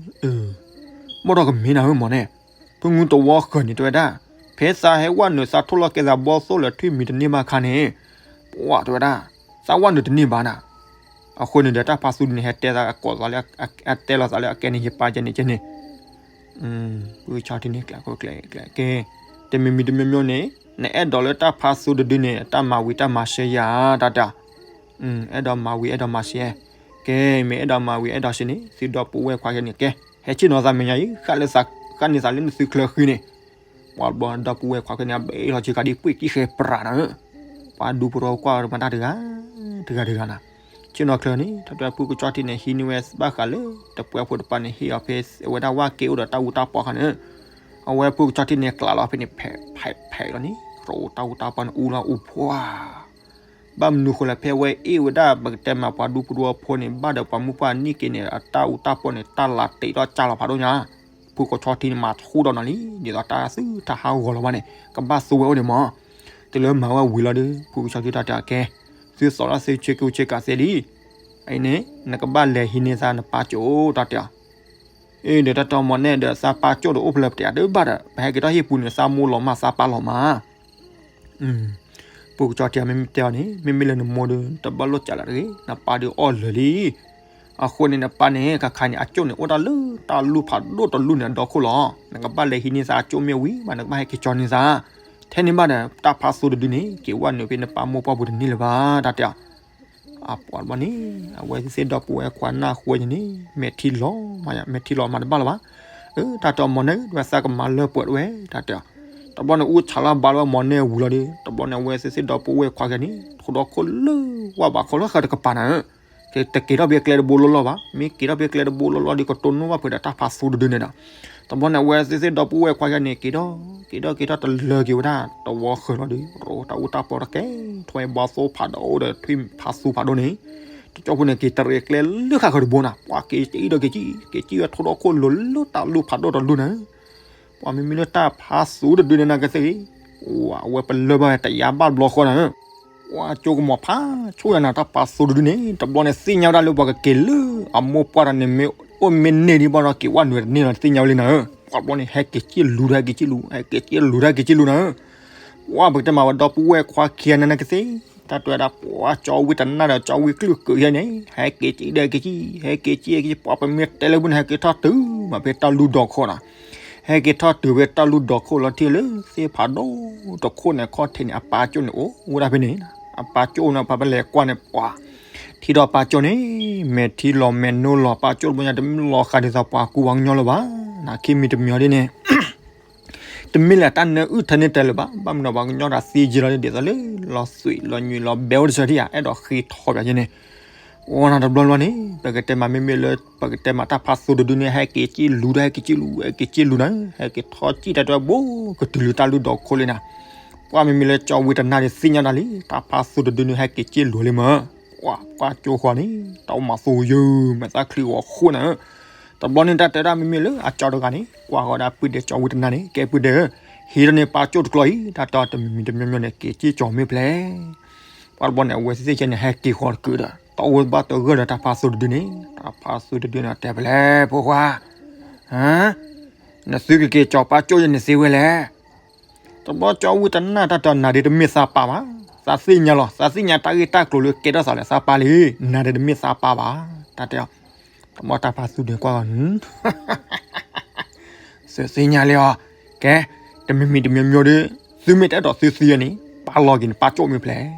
ီ, ဘၣ်ဒီးကမ့ၢ်နၤဧၢမ့ၢ်န့ၣ်, ဖုမူတဝီဃၢၤန့ၣ် တဲဝဲဒၣ်, ဖဲသးဟဲဝဲနုာ်သးထိၣ်လီၤကဲသးဘီသိၣ်လၢထွံၣ်မံၤတန့ၢ်ဘၣ်ခါန့ၣ်, ပှၤတဲဝဲဒၣ်, သးဝဲနုာ်တန့ၢ်ဘၣ်နၤ. အဃိန့ၣ်ဒီး တၢ်ဖးသူဒုန့ၣ် ဟဲတဲသးကိးသးလၢ တဲလီၤသးလၢအကဲန့ၣ် ယပၢ်ကဲန့ၣ်ကဲန့ၣ် ပကဆီထံန့ၣ် ကျဲးကျဲးကျဲးကဲ, တမံၤမံၤတမံၤမံၤန့ၣ် နအဲၣ်ဒိးလၢတၢ်ဖးသူတဒုန့ၣ် တၢ်မၤဝံၤတၢ်မၤရှဲယၤ တၢ်တဲ, အဲၣ်ဒိးမၤဝံၤ အဲၣ်ဒိးမၤရှဲ, ကဲ မ့ၢ်အဲၣ်ဒိးမၤဝံၤအဲၣ်ဒိးရှဲန့ၣ် သုဒီပုၢ်ဝဲၢ်ခွါခဲန့ၣ် ကဲ ဟဲဆ့ၣ်နီၤသးမဲာ်ညါအံၤ ဃၣ်လၢသး ဃၣ်န့ၢ်သးလၢနသုချၢဃံန့ၣ်, ပှၤဘျီဒီပုၢ်ဝဲၢ်ခွါခဲန့ၣ် အဘ့ၣ်ထီၣ်ဆံဃာ်ဒ်ပှ့ၤကံၣ်ဃဲပြးနၤဧၢ, ပှၤဒူဖိတဝီကွၢ်မၤတၢ်တဂၤ တဂၤတဂၤနၤ, ဆ့ၣ်နီၤချၢန့ၣ် တၢ်တဲပူကကၠီထံန့ၣ် ဟံးန့ၢ်ဝဲဘၣ်ဃးလၢ တပှဲၤဖိတပၤန့ၣ် ဟ့ၣ်အီၤဖဲအဝဲဒၣ်ဝၣ်က့အိၣ်ဒီးတၢ်အူတၢ်ပီခါန့ၣ်, အဝဲပူကကၠီထံန့ၣ် ကျးလီၤဖဲန့ၣ် ဖဲးဖဲးဖဲးလီၤန့ၣ် ရိတၢ်အူတၢ်ပီန့ၣ် အူလီၤအူဖှါ, ဘၣ်မနုၤဃိလဲၣ် ဖဲအဝဲအ့ၣ်ဝဲဒၣ် ပကတဲမးပှၤဒူဖိတဝီဖိန့ၣ် ဘၣ်ဒီးပှၤမုၢ်ပှၢ်နံၣ်က့ၤန့ၣ် အတၢ်အူတၢ်ပီန့ၣ် တၢ်လၤတ့ၢ်ထီၣ်ကၢ်လီၤဖးဒိၣ်ညါ, ပူကကၠီထံန့ၣ် မၤထူဒီးနီၤလံ ဒ်သိးတၢ်သုတၢ်ဟးဂီၤလီၤဘၣ်န့ၣ် ကဘၣ်သူဝဲအိၣ်န့ၣ်မး, တုၤလၢမၤဝဲဝံၤလီၤဒီး ပူကကၠီထံတၢ်တဲအကဲ, သုသိးထီၣ်သုဆ့ကူဆ့ကၤသ့လံ, အံၤန့ၣ် နကဘၣ်လဲၤဟံးန့ၢ်သးနပၢ်ကၠိ တၢ်တဲအီၤ အ့ ဒီးတၢ်တဲမီၢ်နဲၣ်ဒီး သးပၢ်ကၠိဒီးအိၣ်ဖဲလဲၣ်ပတဲတဘၣ်ဒီး ပဟဲက့ၤထီၣ်ဟံၣ်ပူၤန့ၣ် သးမိၢ်လီၤမၢ်သးပၢ်လီၤမၢ်, ပူကကၠီထံမ့မ့ၢ်တဲအီၤန့ၣ် မ့မ့ၢ်လၢနမိၢ်ဒီး တဘၣ်လိၣ်ကးလၢတဂ့ၤ နပၢ်ဒီးအီၣ်လၢာ်လံ, အဃိန့ၣ်နပၢ်န့ၣ် ခါခါန့ၣ် အကၠိန့ၣ် အိၣ်တၢ်လၢတၢ်လူၢ်ဖးဒိၣ်တလူၢ်န့ၣ် အဒီခိၣ်လီၤ, နကဘၣ်လဲၤဟံးန့ၢ်သးအကၠိမ့ၢ်ဝံၤမး နကဘၣ်ဟဲက့ၤကၠီန့ၢ်သး, ထဲန့ၣ်ဘၣ်ဒီး တၢ်ဖးသူတဒုန့ၣ် က့ၤဝဲနုာ်ဖဲနပၢ်မိၢ်ပၢ်ပူၤတန့ၢ်လၢၤဘၣ် တၢ်တဲအီၤ. အပှၤတဘျီန့ၣ် အဝဲသ့ၣ်ဒီပုၢ်ဝဲၢ်ခွါနၢ်ဃုန့ၣ် မဲာ်ထံလီၤမးယၤ မဲာ်ထံလီၤမးတဘၣ်လၢၤဘၣ်. အၢ တၢ်တဲအီၤ မီၢ်နဲၣ် ဒ်ဝဲသးကမၤလၢပှဲၤတဝဲ တၢ်တဲအီၤ. တဘျီန့ၣ် အူဆးလၢဘါလၢမီၢ်နဲၣ်ဝံၤလီၤဒီး တဘျီန့ၣ် အဝဲသ့ၣ်သ့ၣ်ဒီပုၢ်ဝဲၢ်ခွါခဲန့ၣ် ထိၣ်ဒီခိၣ်လၢဝၢ်ဘးခီလၢဃၢၤတကပၤနၤဧၢ တက့ၤထီၣ်ဖဲကျဲတဘိလီၢ်လီၢ်ဘၣ်. မ့ၢ်က့ၤထီၣ်ဖဲကျဲတဘိလီၢ်လီၢ်ဒီး ကတိၢ်နီၣ်ဘၣ်ဖဲဒီးတၢ်ဖးသူတဒုန့ၣ်ဒီး တဘျီန့ၣ် အဝဲသ့ၣ်သ့ၣ်ဒီပုၢ်ဝဲၢ်ခွါခဲန့ၣ် က့ၤထီၣ် က့ၤထီၣ်က့ၤထီၣ် တလၢၤက့ၤဝဲဒၣ် တဝီဃၢၤလီၤဒီး ရိတၢ်အူတၢ်ပီတကဲ ထွဲဘီသိဖးဒိၣ်ဒီး ထွံၣ်ဖးသူဖးဒိၣ်န့ၣ် တကၠိဖိန့ၣ် က့ၤတရံးကျဲလၢဃၢၤတဘိနၤ ပှၤက့ၤကံဒီးက့ၤကံ က့ၤကံဝဲထိၣ်ဒီခိၣ်လိၤလၢတၢ်လူၢ်ဖးဒိၣ်တလူၢ်နၤ ပှၤမ့မ့ၢ်လၢတၢ်ဖးသူတဒုန့ၣ်နၤကသ့ၣ်ဂ့ၤ အဝဲပလၢၢ်ဘၣ်ဝဲတယါဘၣ်တဘျီဃီနၤဧၢ ပှၤကၠိကမီၤဖးဆိၣ်ယၤနၤ တၢ်ဖးသူတဒုန့ၣ် တဘျီန့ၣ်သ့ၣ်ညါဝဲဒၣ်လၢပှၤကက့ၤလၢအမိၢ်ပှၢ်တၢ်န့ၣ် မ့ၢ်အိၣ်မ့ၢ်န့ၢ်ဒံးဘၣ်ဒီး က့ၤဝဲနုာ်တန့ၢ်လီၤ သ့ၣ်ညါဝဲလံနၤဧၢ ပှၤတဘျီန့ၣ် ဟဲက့ၤကံလူၤ ဟဲက့ၤကံလူၤ ဟဲက့ၤကံလူၤ ဟဲက့ၤကံလူၤနၤဧၢ ပှၤပကတဲမးဝဲဒီပုၢ်ဝဲၢ်ခွါခံဂၤန့ၣ်နၤကသ့ၣ် တၢ်တဲဝဲဒၣ် ပှၤကၠီဝံတနၢ်ဒီးကၠီဝံကလုၢ်ကၢးယဲန့ၣ် ဟဲက့ၤကံဒီးက့ၤကံ ဟဲက့ၤကံ ဟဲက့ၤကံ ပှၤပမ့ၢ်တဲလၢပူၤန့ၣ် ဟဲက့ၤထီၣ်တုၤမးဖဲတၢ်လူၢ်ဒီခိၣ်နၤ ဟဲက့ၤထီၣ်တုၤဖဲတၢ်လူၢ်ဒီခိၣ်လီၤထံၣ်လၢ သ့ၣ်ဖးဒိၣ်တခိၣ်န့ၣ် ခီၣ်ထံးန့ၣ် အပၢ်ကၠိန့ၣ် အိၣ်ဝဲဒၣ်ဖဲန့ၣ် အပၢ်ကၠိန့ၣ် ပှၤပလဲၤကွၢ်န့ၣ် ပှၤ ထံၣ်ဒီးပၢ်ကၠိန့ၣ် မဲာ်ထံလီၤမဲာ်နိလီၤ ပၢ်ကၠိတဘိညါ တမ့ၢ်လီၤဃာ်ဒ်သိးပှၤကူပှၤကညီလၢၤဘၣ် နၤခံမံၤတမံၤအီၤဒ်န့ၣ် တမ့ၢ်လၢတၢ်နၢအုၣ်ထဲန့ၣ်တဲလၢၤဘၣ် ဘၣ်မနုၤပှၤကညီတၢ်သံယံာ်လီၤဒ်သိးလၢ လီၤသွံၣ်လီၤညွံးလီၤဘဲအိၣ်တဆၢထံၣ်ဧါ အဲၣ်ဒိးဃ့ထီၣ်ပၠးယဲန့ၣ် အိၣ်နၤတဘျီဘျီန့ၣ် ပကတဲမးမ့မ့ၢ်လၢ ပကတဲမးတၢ်ဖးသူတဒုန့ၣ် ဟဲက့ၤကံလူၤဒီး ဟဲက့ၤကံလူၤ ဟဲက့ၤကံလူၤနၤ ဟဲက့ၤထီၣ်ကံတၢ်တၢ်ဘိ ကတုၤလၢတၢ်လူၢ်ဒီခိၣ်လံနၤ ပှၤမ့မ့ၢ်လၢကၠီဝံတနၢ်ဒီးသ့ၣ်ညါဒၣ်လံ တၢ်ဖးသူတဒုန့ၣ် ဟဲက့ၤကံလူၤလံမး ပှၤပၢ်ကၠိဃီန့ၣ် တၢ်အိၣ်မးသူယုၢ် မဲာ်သၣ်ချံဂီၤဃိနၤဧၢ တဘျီန့ၣ် တၢ်တဲဒၣ်မ့မ့ၢ်လၢအကၠီတဂၤန့ၣ် ကွၢ်ဃီၤဒၣ်ပုၢ်ဒ့ကၠီဝံတနၢ်န့ၣ် ကဲပုၢ်ဒ့ဧၢ ဟံးထီၣ်န့ၢ်ပၢ်ကၠိတကျီအံၤ တၢ်တဲတမံၤမံၤတမံၤမံၤန့ၣ် က့ၤကံကၠီမ့ၢ်ဖျဲး ပှၤတဘျီန့ၣ် အဝဲသ့ၣ်သ့ၣ်ကဲန့ၣ် ဟဲက့ၤဃီၤတကုာ်ဒီး တၢ်အိၣ်ဘၣ်တဂၢၢ်ဒီးတၢ်ဖးသူတဒုန့ၣ် တၢ်ဖးသူတဒုန့ၣ် တဲဖဲလဲၣ် ဖိခွါ နသုကက့ၤကၠီပၢ်ကၠိယဲန့ၣ်သ့ဝဲလဲၣ် တဘျီကၠီဝံတနၢ်တၢ်တဲနၤဒ်တမ့ၢ်သးပၢ်ဘၣ်, သးသ့ၣ်ညါလီၤ, သးသ့ၣ်ညါတၢ်ဂ့ၢ်တၢ်ကျိၤလၢကဲထီၣ်သးလၢသးပၢ်လံ, နၤဒ်တမ့ၢ်သးပၢ်ဘၣ်, တၢ်တဲအီၤ, တဘျီတၢ်ဖးသူန့ၣ်ကွၢ်အီၤ, သုသ့ၣ်ညါလံအီၤ, ကဲ, တမံၤမံၤတမံၤမံၤဒီး သုမ့ၢ်တအဲၣ်ဒိးသုသံန့ၣ် ပာ်လီၤက့ၤနပၢ်ကၠိမ့ၢ်ဖျဲး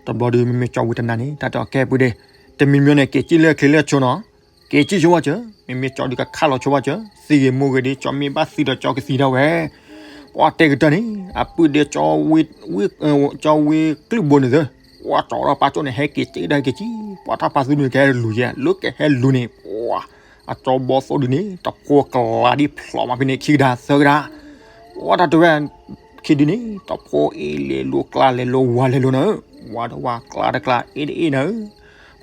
တဘျီဒီး မ့မ့ၢ်ကၠီဝံတနၢ်န့ၣ် တၢ်တဲအီၤ ကဲပုၢ်ဒ့, တမံၤမံၤန့ၣ် က့ၤကံၣ်လၢချံလၢဆိနီၤ, က့ၤကံၣ်ဆိဘၣ်စၢၤ, မ့မ့ၢ်ကၠီဒုးကခးလီၤဆိဘၣ်စၢၤ, သံဂ့ၤမူဂ့ၤဒီး ကၠီမ့ၢ်ဘၣ်သံဒီးကၠီကသံဒၣ်ဝဲ, ပှၤတဲကတၢၢ်န့ၣ် အပုၢ်ဒ့ ကၠီဝံကလုၢ်ဘိန့ၣ်သၢ, ပှၤကၠီဒီးပၢ်ကၠိန့ၣ် ဟဲက့ၤကံၣ်ဒၣ်က့ၤကံၣ်, ပှၤတၢ်ဖးသူန့ၣ်ကဟဲလူၤယဲ, လၢကဟဲလူၤန့ၣ် ပှၤ အကၠီဘီသိၣ်ဒုန့ၣ် တဖိကလၤဒ်ဖျိးမးဖဲန့ၣ် ခံကဒါသၢကဒါ, ပှၤတၢ်တဲဝဲ ခံဒုန့ၣ် တဖိအ့ၣ်လဲၤလိၤကျါလဲၤလိၤဝါလဲၤလိၤနၤ, ဝါတဝါကျါတကျါအ့ၣ်တအ့ၣ်နၤ,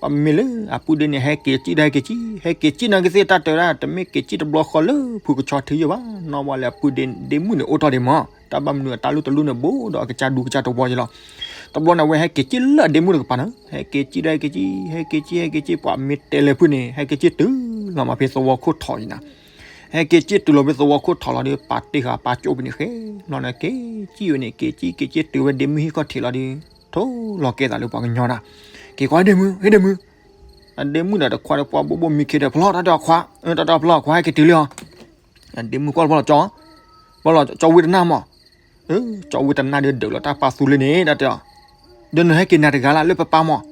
ပှၤမ့မ့ၢ်လၢအပုၢ်ဒ့န့ၣ် ဟဲက့ၤကံၣ်ဒၣ်ဟဲက့ၤကံၣ်, ဟဲက့ၤကံၣ်နၤကသ့ၣ်တၢ်တဲဝဲဒၣ် တမ့ၢ်က့ၤကံၣ်တဘျီဃီလၢဖုကဆီထံယိာ်ဘၣ်, နီၢ်ဝဲလၢအပုၢ်ဒ့ဒ့မုၣ်န့ၣ်အိၣ်ထီၣ်ဒံးမး, တၢ်ဘၣ်မနုၤအတၢ်လူၢ်တလူၢ်န့ၣ် ဘူးဒီးအကစၢ်ဒူကစၢ်တဝီယဲလီၤ, တဘျီန့ၣ် အဝဲဟဲက့ၤကံၣ်လၢအဒ့မုၣ်တကပၤနၤ, ဟဲက့ၤကံၣ်ဒၣ်ဟဲက့ၤကံၣ်, ဟဲက့ၤကံၣ်ဟဲက့ၤကံၣ် ပှၤမ့ၢ်တဲလဲၤဖုန့ၣ် ဟဲက့ၤကံၣ်တုၤလီၤမးဖဲသဝီခိၣ်ထီးအံၤနၤ ဟဲက့ၤကံၣ်တုၤလီၤဖဲသဝီခိၣ်ထီးလီၤဒီး ပာ်တ့ၢ်ဃာ်ပၢ်ကၠိပူၤန့ၣ်ဃဲ, ဘျီန့ၣ်က့ၤကံၣ်ဝဲန့ၣ် က့ၤကံၣ်က့ၤကံၣ်တုၤဝဲဒ့မုၣ်ဟံၣ်ခီၣ်ထံးလီၤဒီး ထိၣ်လီၤကဲသးလၢပှၤကညီနၤ, က့ၤကွၢ်ဒ့မုၣ် ဟ့ၣ်ဒ့မုၣ်, အဒ့မုၣ်ဒီးတခွါဒီးပှၤဘိၣ်ဘိၣ်မံခ့ဒီး ဖျီတၢ်တဲအီၤခွါ, တၢ်တဲအီၤဖျီခွါဟဲက့ၤတုၤလံအီၤ, ဒ့မုၣ်ကွၢ်ဖျီလီၤကၠီ, ဖျီလီၤကၠီဝံတနၢ်မး ကၠီဝံတနၢ်ဒီးဒုးလီၤတၢ်ဖးသူလံန့ၣ် တၢ်တဲအီၤ, ဒီးနဟဲက့ၤနၤတဂၤလၢ်လၢပပၢ်မး,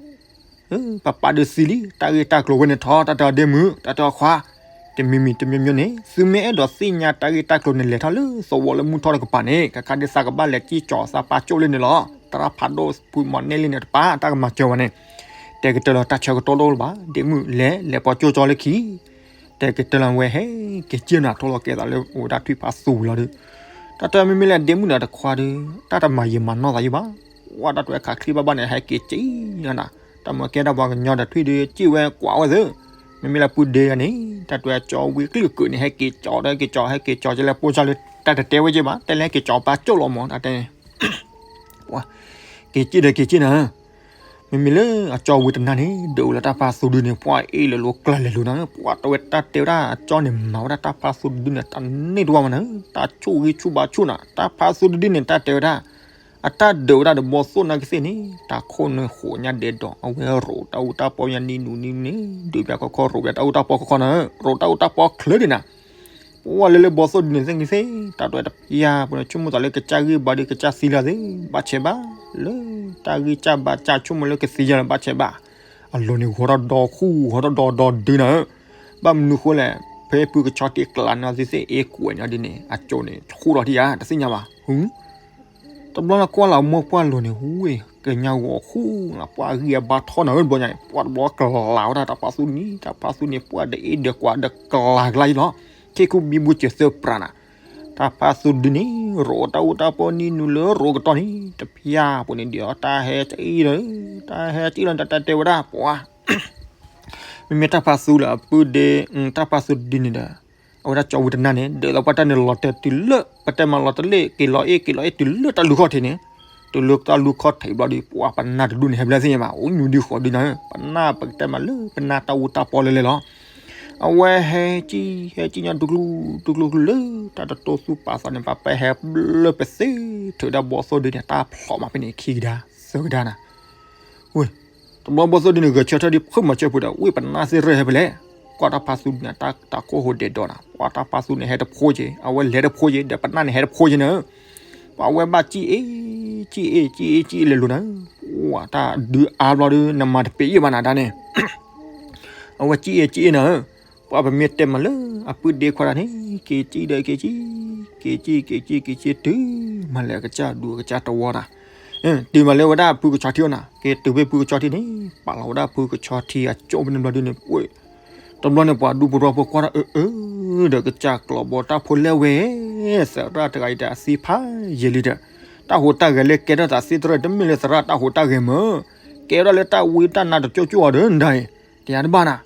ပပၢ်ဒီးသံလံ တၢ်ဂ့ၢ်တၢ်ကျိၤဝဲန့ၣ်ထီၣ် တၢ်တဲအီၤဒ့မုၣ် တၢ်တဲအီၤခွါ, တမံၤမံၤတမံၤမံၤန့ၣ် သုမ့ၢ်အဲၣ်ဒိးသ့ၣ်ညါတၢ်ဂ့ၢ်တၢ်ကျိၤန့ၣ် လဲၤထီၣ်လၢသဝီလၢမုၢ်ထီၣ်တကပၤန့ၣ် ကခါဒ်သးကဘၣ်လဲၤကံၣ်ကၠီသးပၢ်ကၠိလၢန့ၣ်လီၤ, တရၣ်ဖးဒိၣ်ဖုမီၤနဲၣ်လံန့ၣ်တပၢ် တၢ်ကမၤစၢၤဝဲန့ၣ်, တဲကတၢၢ်လီၤတၢ်ဆၢကတီၢ်တအိၣ်လၢၤဘၣ် ဒ့မုၣ်လဲၤ လဲၤပိာ်ကၠိကၠီလၢခံ တဲကတၢၢ်လီၤဝဲဟဲက့ၤကံၣ်နၤထိၣ်လီၤကဲသးလၢအိၣ်ဝဲဒၣ်ထွံၣ်ဖးသူဝံၤလီၤဒီး, တၢ်တဲမ့မ့ၢ်လၢဒ့မုၣ်ဒီးတခွါဒီး တၢ်တမၤယံာ်မၤနီၢ်သးယံာ်ဘၣ်, ဝဲတၢ်တဲဝဲခးချံဘၣ်ဘၣ်န့ၣ် ဟဲက့ၤကံၣ်နၤ, တၢ်မၤကဲတၢ်ပှၤကညီဒီးထွံၣ်ဒီးကံၣ်ဝဲကွၢ်ဝဲသ့, မ့မ့ၢ်လၢပုၢ်ဒ့ဂၤန့ၣ် တၢ်တဲဝဲကၠီဝံကလုၢ်ကုာ်န့ၣ် ဟဲက့ၤကၠီဒီးက့ၤကၠီ ဟဲက့ၤကၠီကလဲၤပိၢ်စၢ်လၢ တၢ်တတဲဝဲက့ၤဘၣ် တၢ်လဲၤဟဲက့ၤကၠီပၢ်ကၠိလီၤမး တၢ်တဲန့ၣ် က့ၤကံၣ်ဒီးက့ၤကံၣ်နၤ, မ့မ့ၢ်လၢအကၠီဝံတနၢ်န့ၣ် ဒုးအိၣ်လၢတၢ်ဖးသူဒုန့ၣ် ပှၤအ့ၣ်လဲၤလိၤကျါလဲၤလိၤနၤ, ပှၤတဲဝဲတၢ်တဲဝဲဒၣ်အကၠီန့ၣ် မၤဝဲဒၣ်တၢ်ဖးသူတဒုန့ၣ် တၢ်န့ၢ်တဝၢ်မးနၤ, တၢ်ဆိၣ်ဂ့ၤဆူၣ်ဘါဆူၣ်နၤ, တၢ်ဖးသူတဒုန့ၣ် တၢ်တဲဝဲဒၣ် အတၢ်ဒုးဝဲဒၣ်ဒီးဘီသိၣ်နၤကသ့ၣ်န့ၣ် တၢ်ခိၣ်နၢ်ဃိးညါဒဲးဒီး အဝဲရိးတၢ်အူတၢ်ပီညါနံၤနူၤနံၤန့ၣ် ဒုးပျးခီခီရိးပျးတၢ်အူတၢ်ပီခီခီနၤ, ရိးတၢ်အူတၢ်ပီချၢဒံးနၤ, ပှၤလၢလၢဘီသိၣ်ဒုန့ၣ်သ့ၣ်ဂ့ၤသ့ၣ် တၢ်တဝဲတပျၢ်ပူၤန့ၣ် ဆိကမိၣ်သးလၢကစၢ်ဂံၢ်ဘါဒီးကစၢ်သံလီၤသ့ၣ် ဘၣ်ဆဲးဘၣ်, လၢတၢ်ဂံၢ်စၢ်ဘါစၢ်ဆိကမိၣ်လၢကသံယါလီၤ ဘၣ်ဆဲးဘၣ်, အလိၤန့ၣ်ဂီၤထီၣ်ဒီခူၣ် ဂီၤထီၣ်ဒီဒီဒုနၤဧၢ, ဘၣ်မနုၤဃိလဲၣ်, ဖဲဖုကဆီထံကျးန့ၣ်သ့ၣ်သ့ၣ် အ့ၣ်ကွဲးန့ၣ်ဒ်န့ၣ် အကၠိန့ၣ် ဆူၣ်ထီၣ်ထံဧါ တသ့ၣ်ညါဘၣ်, ဟူ တဘျီန့ၣ်ကွၢ်လီၤမိၢ်ပှၢ်လိၤန့ၣ် ဟူဝ့ၣ် ကညါဂီၤခူၣ်လီၤ ပှၤဂံၢ်အဘါထီၣ်နၤဧၢ တဘျီညါ ပှၤတဘျီကလၤဝဲဒၣ် တၢ်ဖါသူန့ၣ် တၢ်ဖါသူန့ၣ် ပှၤဒီးအ့ၣ်ဒီးကွၢ်ဒီးကလၤကလါယံလီၤ, ခ့ခူဘံဘူစၢၤသၢပြးနၤ, တၢ်ဖါသူဒုန့ၣ် ရိးတၢ်အူတၢ်ပီနံၤနုာ်လၢရိးကတီၢ်န့ၣ် တဖျၢၣ်ပူၤန့ၣ်ဒီး တၢ်ဟဲကအံၣ်လီၤ, တၢ်ဟဲကအံၣ်လီၤ တၢ်တဲတဲဝဲဒၣ် ပှၤ မ့မ့ၢ်တၢ်ဖါသူလၢအပုၢ်ဒ့ တၢ်ဖါသူဒုန့ၣ်ဒီး အဝဲဒၣ်ကၠီဝံတနၢ်န့ၣ် ဒ်သိးပှၤတၢ်န့ၣ်လီၤတဲာ်တုၤလၢ ပတဲမၤလီၤတလ့ၣ် က့ၤလီၤအ့ၣ် က့ၤလီၤအ့ၣ်တုၤလၢတၢ်လူၢ်ခီၣ်ထံးန့ၣ်, တုၤလၢတၢ်လူၢ်ခီၣ်ထံးဘျီဒီး ပှၤပနၢ်တဒူၣ်န့ၣ် ဟဲဘျဲသ့ၣ်ညါဘၣ် အိၣ်ညူဒုဃီဒုနၤဧၢ, ပနၢ်ပကတဲမၤလၢပနၢ်တၢ်အူတၢ်ပီလၢလဲၣ်လီၤ, အဝဲဟဲကံၣ် ဟဲကံၣ်ညီတူၢ်ကျူတူၢ်ကျူလၢ တၢ်တတိသူၣ်ပာ်သးန့ၣ် ပှၤပဟဲဘျၢပသ့ထုးဒၣ်ဘီသိၣ်ဒုန့ၣ် တၢ်ဖျိးမးဖဲန့ၣ် ခံကဒါ သၢကဒါနၤ ဝ့ၢ်, တဘျီဘီသိၣ်ဒုန့ၣ် ဂဲၤဆၢထၢၣ်ဒ်ဖုမၤစၢၤပူၤဒီး ဝ့ၢ်ပနၢ်သ့ၣ်ရၢၢ်ဟဲဖဲလဲၣ်, ကွၢ်တၢ်ဖါသူန့ၣ် တၢ်ခိၣ်ဟိးဒဲးဒီးနၤ, ပှၤတၢ်ဖါသူန့ၣ်ဟဲတဖိက့ၤ အဝဲလဲၤတဖိက့ၤ ဒီးပနၢ်န့ၣ်ဟဲတဖိက့ၤနၤ, ပှၤဝဲဘၣ်ကံၣ်အ့ၣ် ကံၣ်အ့ၣ် ကံၣ်အ့ၣ် ကံၣ်အ့ၣ်လဲၤလိၤနၤ, ပှၤတၢ်ဒုးအါဘျီဒီး နမၤတပ့ၤယံၣ်ဘၣ်နၤဒါန့ၣ် အဝဲကံၣ်အ့ၣ်ကံၣ်အ့ၣ်နၤဧၢ, ပှၤပမ့ၢ်တဲမၤလၢအပုၢ်ဒ့ခွါတဂၤန့ၣ် က့ၤကံၣ်ဒီးက့ၤကံၣ်, က့ၤကံၣ်က့ၤကံၣ်က့ၤတုၤ မၤလၢအကစၢ်ဒူအကစၢ်တဝီနၤ, တုၤမၤလၢဝဲဒၣ်ဖုကဆီထံအိၣ်နၤ, က့ၤတုၤဖဲဖုကဆီထံန့ၣ် ပာ်လီၤဝဲဒၣ်ဖုကဆီထံအကၠိဖဲန့ၣ်ဘျီဒုန့ၣ် ပှ့ၤ တဘျီန့ၣ်ပှၤဒူဖိထီဖိကွၢ်ဒီးအၢအၢ ဒီးကစၢ်ကျီဘီတၢ်ဖိလဲၣ်ဝဲ သရၣ်တဂၤအံၤဒီးအသံဖးယံာ်လံဒီး တၢ်ဟူးတၢ်ဂဲၤလၢကဲထီၣ်သးသ့တရၢၢ် တမ့ၢ်လၢသရၣ်တၢ်ဟူးတၢ်ဂဲၤမၢ်, ကဲထီၣ်လၢတၢ်ဝံတၢ်နါတကၠိကၠိအီၤဒီးနဒါအံၤ, တယၤတဘၣ်နၤ,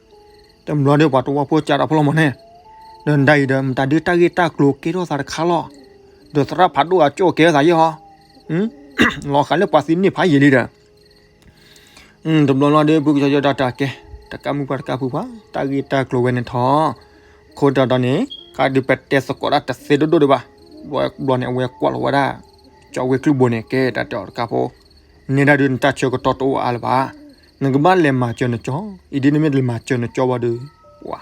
တဘျီဒီးပှၤတဝီဖိကၢဒီးဖီလီၤမးန့ၣ်, ဒီးနဒါအံၤဒီး မတၤဒုးတၢ်ဂ့ၢ်တၢ်ကျိၤကဲထီၣ်သးတခါလီၤ, ဒီးသရၣ်ဖးဒိၣ်အကၠိကဲထီၣ်သးယဲၢ်ဟီ, လီၤဃာ်လၢပှၤသံန့ၢ်ဖးယံာ်လံဒီး တဘျီလီၤဒီးဖုကဆီယီၤဒီးတၢ်ကဲ, တကးမုၢ်ပှၢ်တကးဖုပှၢ် တၢ်ဂ့ၢ်တၢ်ကျိၤဝဲန့ၣ်ထီၣ်, ခိၣ်တီဒီးန့ၣ် ကးဒုးပတဲသကိးတၢ်တသ့ဒိၣ်ဒိၣ်ဒံးဘၣ်, ဘျီန့ၣ် အဝဲကွၢ်လီၤဝဲဒၣ် ကၠီဝ့ၢ်ကျုၣ်ဘိန့ၣ် ကဲတၢ်တဲအီၤတကးဖိ, နဲဒၣ်ဒုးနတၢ်ဆၢကတီၢ်တအိၣ်အါလၢၤဘၣ်, နကဘၣ်လဲၤမၤစၢၤနကၠီ, အံၤဒ်နမ့ၢ်လဲၤမၤစၢၤနကၠီဘၣ်ဒီး ပှၤ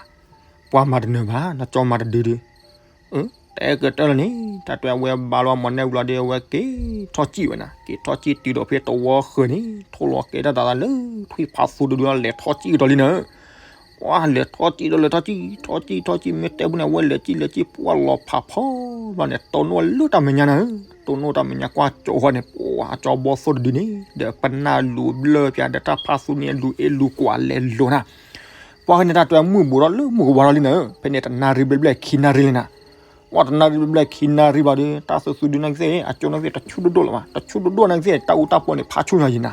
ပှၤမၤတနၢၤဘၣ် နကၠီမၤတဒုဒု တအဲၣ်ကတၢၢ်လၢၤန့ၣ် တၢ်တဲအဝဲဘါလီၤမၤနဲဘျီဒီး အဝဲက့ၤထီၣ်စံၣ်ဝဲနၤ က့ၤထီၣ်စံၣ်တုၤဒီးဖဲတဝီဃၢၤန့ၣ် ထိၣ်လီၤကဲထီၣ်သးလၢ ထွံၣ်ဖးသူတဒု လဲၤထီၣ်စံၣ်ကတီၤလံနၤ, ပှၤလဲၤထီၣ်စံၣ်ဒီးလဲၤထီၣ်စံၣ် ထီၣ်စံၣ်ထီၣ်စံၣ် မ့ၢ်တဲပူန့ၣ် အဝဲလဲၤစံၣ်လဲၤစံၣ် ပှၤလီၤဖးဖီဘျီန့ၣ် တိၢ်နီၣ်လၢတၢ်မဲာ်ညါနၤ, တိၢ်နီၣ်တၢ်မဲာ်ညါကွၢ်ကၠိဃီန့ၣ် ပှၤကၠီဘီသိၣ်တဒုန့ၣ် ဒီးပနၢ်လူၤဘျၢပၠးဒီးတၢ်ဖးသူန့ၣ် လူၤအ့ၣ်လူၤကွၢ်လဲၤလိၤနၤ ပှၤန့ၣ်တၢ်တဲမုၢ်ဘူးထီၣ်လၢမုၢ်ကဝါထီၣ်လံနၤ, ဖဲန့ၣ်တနၣ်ရံၣ်ဘျဲၣ်ဘျဲၣ်ခံနၣ်ရံၣ်လံနၤ, ပှၤတနၣ်ရံၣ်ဘျဲၣ်ဘျဲၣ်ခံနၣ်ရံၣ်ဘျီဒီး တၢ်သူသူဒုနၤကသ့ၣ် အကၠိနၤကသ့ၣ် တဆူၣ်ဒိၣ်ဒိၣ်လၢၤဘၣ် တဆူၣ်ဒိၣ်ဒိၣ်နၤကသ့ၣ် တၢ်အူတၢ်ပီန့ၣ် ဖးဆူၣ်ညါယံၤနၤ,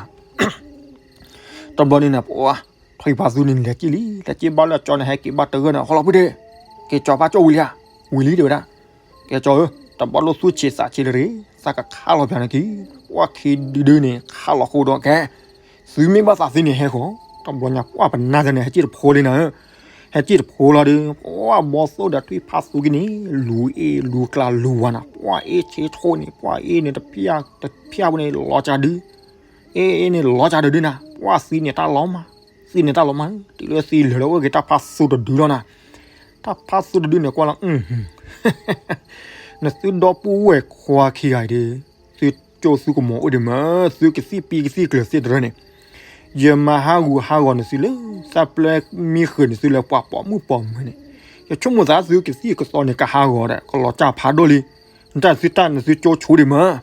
တဘျီန့ၣ်နၤ ပှၤ ထွံၣ်ဖးသူန့ၣ်လဲၤစံၣ်လံ လဲၤစံၣ်ဘၣ်လၢအကၠိန့ၣ် ဟဲက့ၤဘၣ်တဂၢၢ်န့ၣ် ဟီလီၤဖုဒ့ၣ်, က့ၤကၠီဖးကၠိဝံၤလံဧါ, ဝံၤလံတဲဝဲဒၣ်, ကဲကၠီဧၢ, တဘၣ်လိၣ်သူၣ်ဆံးသးဆံးလၢၤတဂ့ၤ, သးကခးလီၤပၠးနက့ၤ, ပှၤခံဒုဒုန့ၣ် ခးလီၤဃိဒီးကဲ သုမ့ၢ်ဘၣ်သးသ့န့ၣ်ဟဲဃီ, တဘျီညါပှၤပနၢ်တၢ်န့ၣ် ဟဲစံၣ်တဖိလံနၤ, ဟဲစံၣ်တဖိလီၤဒီး ပှၤဘီသိၣ်ဒီးထွံၣ်ဖးသူက့ၤန့ၣ် လူၤအ့ၣ်လူၤကျါလူၤဝါနၤ, ပှၤအ့ၣ်ဆ့ထိၣ်န့ၣ် ပှၤအ့ၣ်န့ၣ်တဖၣ် တဖၣ်ပူၤန့ၣ် လီၤကၢ်ဒု, အ့ၣ်အ့ၣ်န့ၣ်လီၤကၢ်ဒုဒုနၤ, ပှၤသံန့ၣ်တၢ်လီၤမး, သံန့ၣ်တၢ်လီၤမး, တုၤလၢသံလၢာ်ဒီးအိၣ်က့ၤတၢ်ဖးသူတဒုလီၤနၤ, တၢ်ဖးသူတဒုန့ၣ်ကွၢ်လီၤ နသုဒီပုၢ်ဝဲၢ်ခွါခံဂၤအံၤဒီး သုကၠိသုကမီၤအိၣ်ဒံးမး, သုကသံၣ်ပံကသံၣ်ကျၢၤသ့တရၢန့ၣ်, ယမၤဟးဂူာ်ဟးဂီၤနသုလၢ သးပျဲမံဃုာ်နသုလၢပှၤပိာ်မုၣ်ပိာ်မၢၤန့ၣ်, ယဆိကမိၣ်သးသုကသံၣ်ကသီန့ၣ် ကဟးဂီၤဒီး ကလီၤစၢ်ဖးဒိၣ်လံ, နတၢ်သုတၢ်နသုကၠိဆိဒံးမး,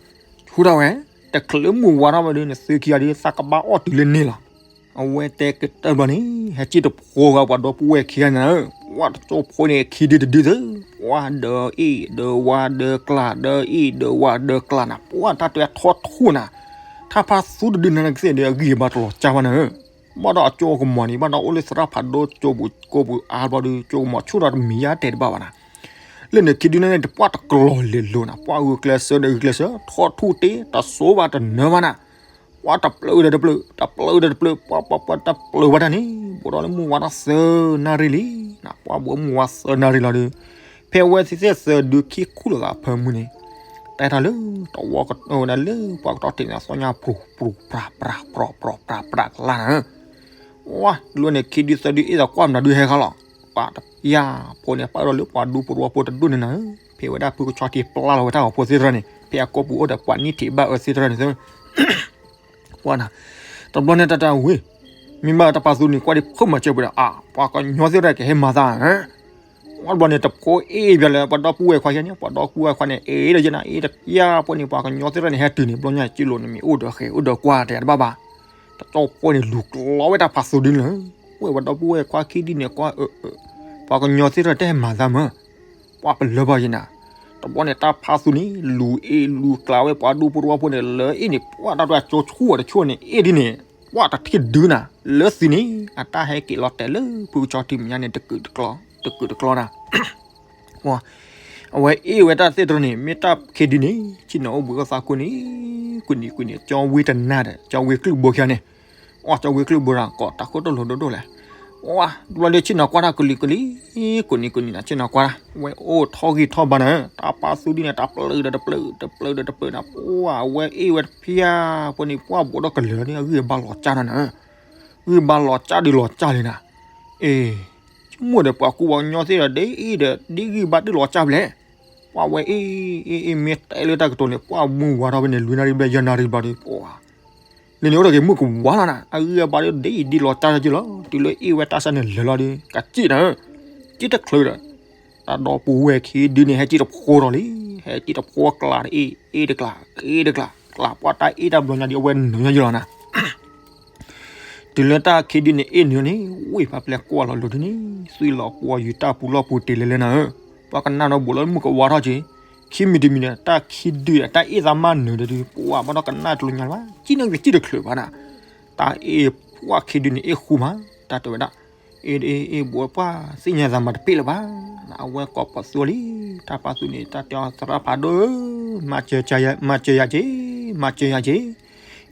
ဆူဒၣ်ဝဲ, တချုးမုၢ်ဝါထီၣ်ဘၣ်ဒီး နသုခံဂၤဒီး သးကဘၣ်အီၣ်တုၤလၢန့ၣ်လီၤ. အဝဲတဲကတၢၢ်ဘျီန့ၣ် ဟဲစံၣ်တဖိဂၤပှၤဒီပုၢ်ဝဲၢ်ခံဂၤန့ၣ်, ပှၤတကၠိဖိန့ၣ်ခံဒုတဒုသၢ, ပှၤဒီးအ့ၣ်ဒီးဝါဒီးကျါ ဒီးအ့ၣ်ဒီးဝါဒီးကျါနၤ, ပှၤတၢ်တဲထီထူၣ်နၤ, တၢ်ဖးသူတဒုန့ၣ်ကသ့ၣ်ဒီး အဂံၢ်အဘါတလီၤစၢ်ဘၣ်နၤ, ဘၣ်ဒီးအကၠိကမီၤန့ၣ် ဘၣ်ဒီးအိၣ်လၢသရၣ်ဖးဒိၣ်ကၠိပူၤကိးပူၤအါဘျီဒီး ကၠိကမီၤဆူၣ်ဒီးတမံၤယါတဲတဘၣ်ဘၣ်နၤ လၢန့ၣ်ခံဒုန့ၣ် တပှၢ်တကျီၤလဲၤလိၤနၤ, ပှၢ်ဂုာ်ကျဲးစၢးဒီးဂုာ်ကျဲးစၢး ထီၣ်ထူၣ်တ့ တစိဘၣ်တနၢဘၣ်နၤ, ပှၢ်တပျၢၢ်ဒီးတပျၢၢ် တပျၢၢ်ဒီးတပျၢၢ် ပှၢ်ပှၢ်ပှၢ်တပျၢၢ်ဘၣ်တၢ်န့ၣ် ဘူးဒီးလၢမုၢ်ဝါထီၣ်သၢနၣ်ရံၣ်လံနၤ, ပှၢ်ဘူးမုၢ်ဝါသၢနၣ်ရံၣ်လီၤဒီး ဖဲအဝဲသ့ၣ်သၢဒုခံခူၣ်လိာ်သးအဖၢမုၢ်န့ၣ် တဲထီၣ်လၢတဝီကတီၢ်ဝဲဒၣ်လၢ ပှၤကတီၢ်ထံးန့ၣ် သီညါပြူၤပြူၤပြၤပြၤ ပြၤပြၤပြၤပြၤကလါနၤ, ဝါ လၢန့ၣ်ခံဒုသၢဒုအ့ၣ်သးကွၢ်မနုၤဒုဟဲခါလီၤ, ပှၤ ယၤဖိန့ၣ် ပာ်ဒီးလၢပှၤဒူဖိတဝီဖိတဒူၣ်န့ၣ်နၤဧၢ, ဖဲဝဲဒၣ်ဖုကဆီထံပျၢ်လီၤဝဲတၢ်ဂီၤဖိသ့ၣ်တဖၣ်န့ၣ် ဖဲအကိာ်ပူၤအိၣ်ဒီးပှၤနံၣ်ထံးဘၣ်အၢသ့ၣ်တဖၣ်န့ၣ် ပှၤနၤ, တဘျီန့ၣ်တၢ်တၢ်ဝံၤ, မ့ၢ်ဘၣ်တၢ်ဖးသူန့ၣ် ကွၢ်ဒံးဖုမၤစၢၤပှဲၤဒီး အါ ပှၤကညီသ့ၣ်တဖၣ်ကဟဲမၤသးဧၢ, ဝံၤတဘျီန့ၣ် တဖိအ့ၣ်ဘျီလၢပှၤဒီပုၢ်ဝဲၢ်ခွါယဲန့ၣ် ပှၤဒီပုၢ်ဝဲၢ်ခွါန့ၣ် အ့ၣ်ဒီးယဲနၤအ့ၣ်တယၢ်ဖိန့ၣ် ပှၤကညီသ့ၣ်တဖၣ်န့ၣ် ဟဲတုၤန့ၣ် ဘျီညါစံၣ်လိာ်န့ၣ် မ့ၢ်အိၣ်ဒီးဃဲၤအိၣ်ဒီးကွၢ်တဲတဘၣ်ဘၣ်, တၢ်တီဖိန့ၣ် လူၤကျီဝဲတၢ်ဖးသူဒုန့ၣ်လီၤ, ဝဲပှၤဒီပုၢ်ဝဲၢ်ခွါခံဒုန့ၣ် ကွၢ်အၢ ပှၤကညီသ့ၣ်တဖၣ်တဟဲမၤသးမၢ် ပှၤပလၢဘၣ်ယဲနၤ, တဘျီန့ၣ် တၢ်ဖးသူန့ၣ် လူၤအ့ၣ်လူၤကျါဝဲပှၤဒူဖိတဝီဖိန့ၣ် လၢအ့ၣ်န့ၣ် ပှၤတၢ်တၢ်ကၠိဆူၣ်အီၤတဆိၣ်န့ၣ် အ့ၣ်ဒ်န့ၣ် ပှၤတထံၣ်ဒုနၤ, လၢသံန့ၣ် အတၢ်ဟဲက့ၤလီၤတဲာ်လၢဖုကဆီထံမဲာ်ညါန့ၣ် တကုာ်တကျီ တကုာ်တကျီနၤ အဝဲအ့ၣ်ဝဲတၢ်သ့ၣ်တဖၣ်န့ၣ် မ့ၢ်တၢ်ခံဒုန့ၣ် ဆ့ၣ်နီၤအိၣ်ဘှံးအိၣ်သါကိးနံၤ ကိးနံၤကိးနံၤ ကၠီဝ့တနၢ်ဒီး ကၠီဝ့ကျုၣ်ဘိခံဂၤန့ၣ်, အီၣ်ကၠီဝ့ကျုၣ်ဘိဒီး ကိးတၢ်ခိၣ်တလိၤဒိၣ်ဒိၣ်လဲၣ်, အီၣ် တဘျီဒီးဆ့ၣ်နီၤကွၢ်တၢ်ကိးနံၤကိးနံၤ ကိးနံၤကိးနံၤနၤ ဆ့ၣ်နီၤကွၢ်တၢ် ဝဲအိၣ်ထီၣ်ဂံၢ်ထီၣ်ဘါနၤ တၢ်ဖးသူဒ်န့ၣ် တၢ်ပျၢၤဒီးတပျၢၤ တပျၢၤဒီးတပျၢၤနၤ ပှၤအဝဲအ့ၣ်ဝဲတဖၣ်ဖိန့ၣ် ပှၤဘိးဒီးကလၢာ်န့ၣ် အဂံၢ်အဘါလီၤကၢ်နၤနၤ ဂံၢ်ဘါလီၤကၢ်ဒုးလီၤကၢ်လံနၤ, အ့ ဆိကမိၣ်ဒီးပှၤကူပှၤကညီသ့ၣ်ဒီး ဒ်အံၤဒီး ဒ်ဂံၢ်ဘါဒုးလီၤကၢ်ဖဲလဲၣ်, ပှၤဝဲအ့ၣ် အ့ၣ် အ့ၣ် မ့ၢ်တဲလၢတၢ်ကတိၤန့ၣ် ပှၤမုၢ်ဝါထီၣ်ဖဲန့ၣ် လွံၢ်နၣ်ရံၣ်ဘျဲၣ်ယဲၢ်နၣ်ရံၣ်ဘျီဒီး ပှၤ လၢန့ၣ်အိၣ်ဒီးက့ၤမုၢ်ကဝါလီၤနၤ အဂံၢ်အဘါဒုးဒ်အံၤဒ်လီၤကၢ်လီၤက့ၤလီၤ တုၤလၢအ့ၣ်ဝဲတၢ်ဆါန့ၣ်လဲၤလီၤဒီး ကစံၣ်နၤ ကံၣ်တချုးဒီး တၢ်ဒီပုၢ်ဝဲၢ်ခံဒုန့ၣ် ဟဲကံၣ်တဖိဒီးလံ, ဟဲကံၣ်တဖိကျါတအ့ၣ် အ့ၣ်တကျါ အ့ၣ်တကျါ ကျါပှၤတၢ်အ့ၣ်တၢ်ဘျီညါဒ်အဝဲနုာ်ညါယလီၤနၤ တုၤလၢတၢ်ခံဒုန့ၣ်အ့ၣ်နုာ်န့ၣ် ဝ့ၢ်ဖးပျဲၢ်ကွၢ်လီၤလိၤဒုန့ၣ် သွံၣ်လီၤပှီၢ်ယုာ်တၢ်ပူၤလီၢ်ပူၤတ့ၢ်လဲၤလဲၤနၤဧၢ, ပှၤကနၣ်ဒီးဘူးလီၤမုၢ်ကဝါထီၣ်က့ၤ, ခံမံၤတမံၤဒီး တၢ်ခံဒုဒီး တၢ်အ့ၣ်သးမးနုာ်ဒီးဒုး ပှၤဘၣ်ဒီးကနၣ်တလိညါလၢၤဘၣ် ကံၣ်နီၣ်က့ၤကံၣ်တချုးဘၣ်နၤ, တၢ်အ့ၣ်ပှၤခံဒုန့ၣ်အ့ၣ်ဃူမး တၢ်တဲဝဲဒၣ် အ့ၣ် အ့ၣ် အ့ၣ် ဘူးပှၤသ့ၣ်ညါသးမၤတပ့ၣ်လၢၤဘၣ်, အဝဲကိးပသူလံ, တၢ်ဖးသူန့ၣ် တၢ်တဲအီၤသရၣ်ဖးဒိၣ်ဧၢ, မၤစၢၤယၤက့ၤ, မၤစၢၤယၤက့ၤ,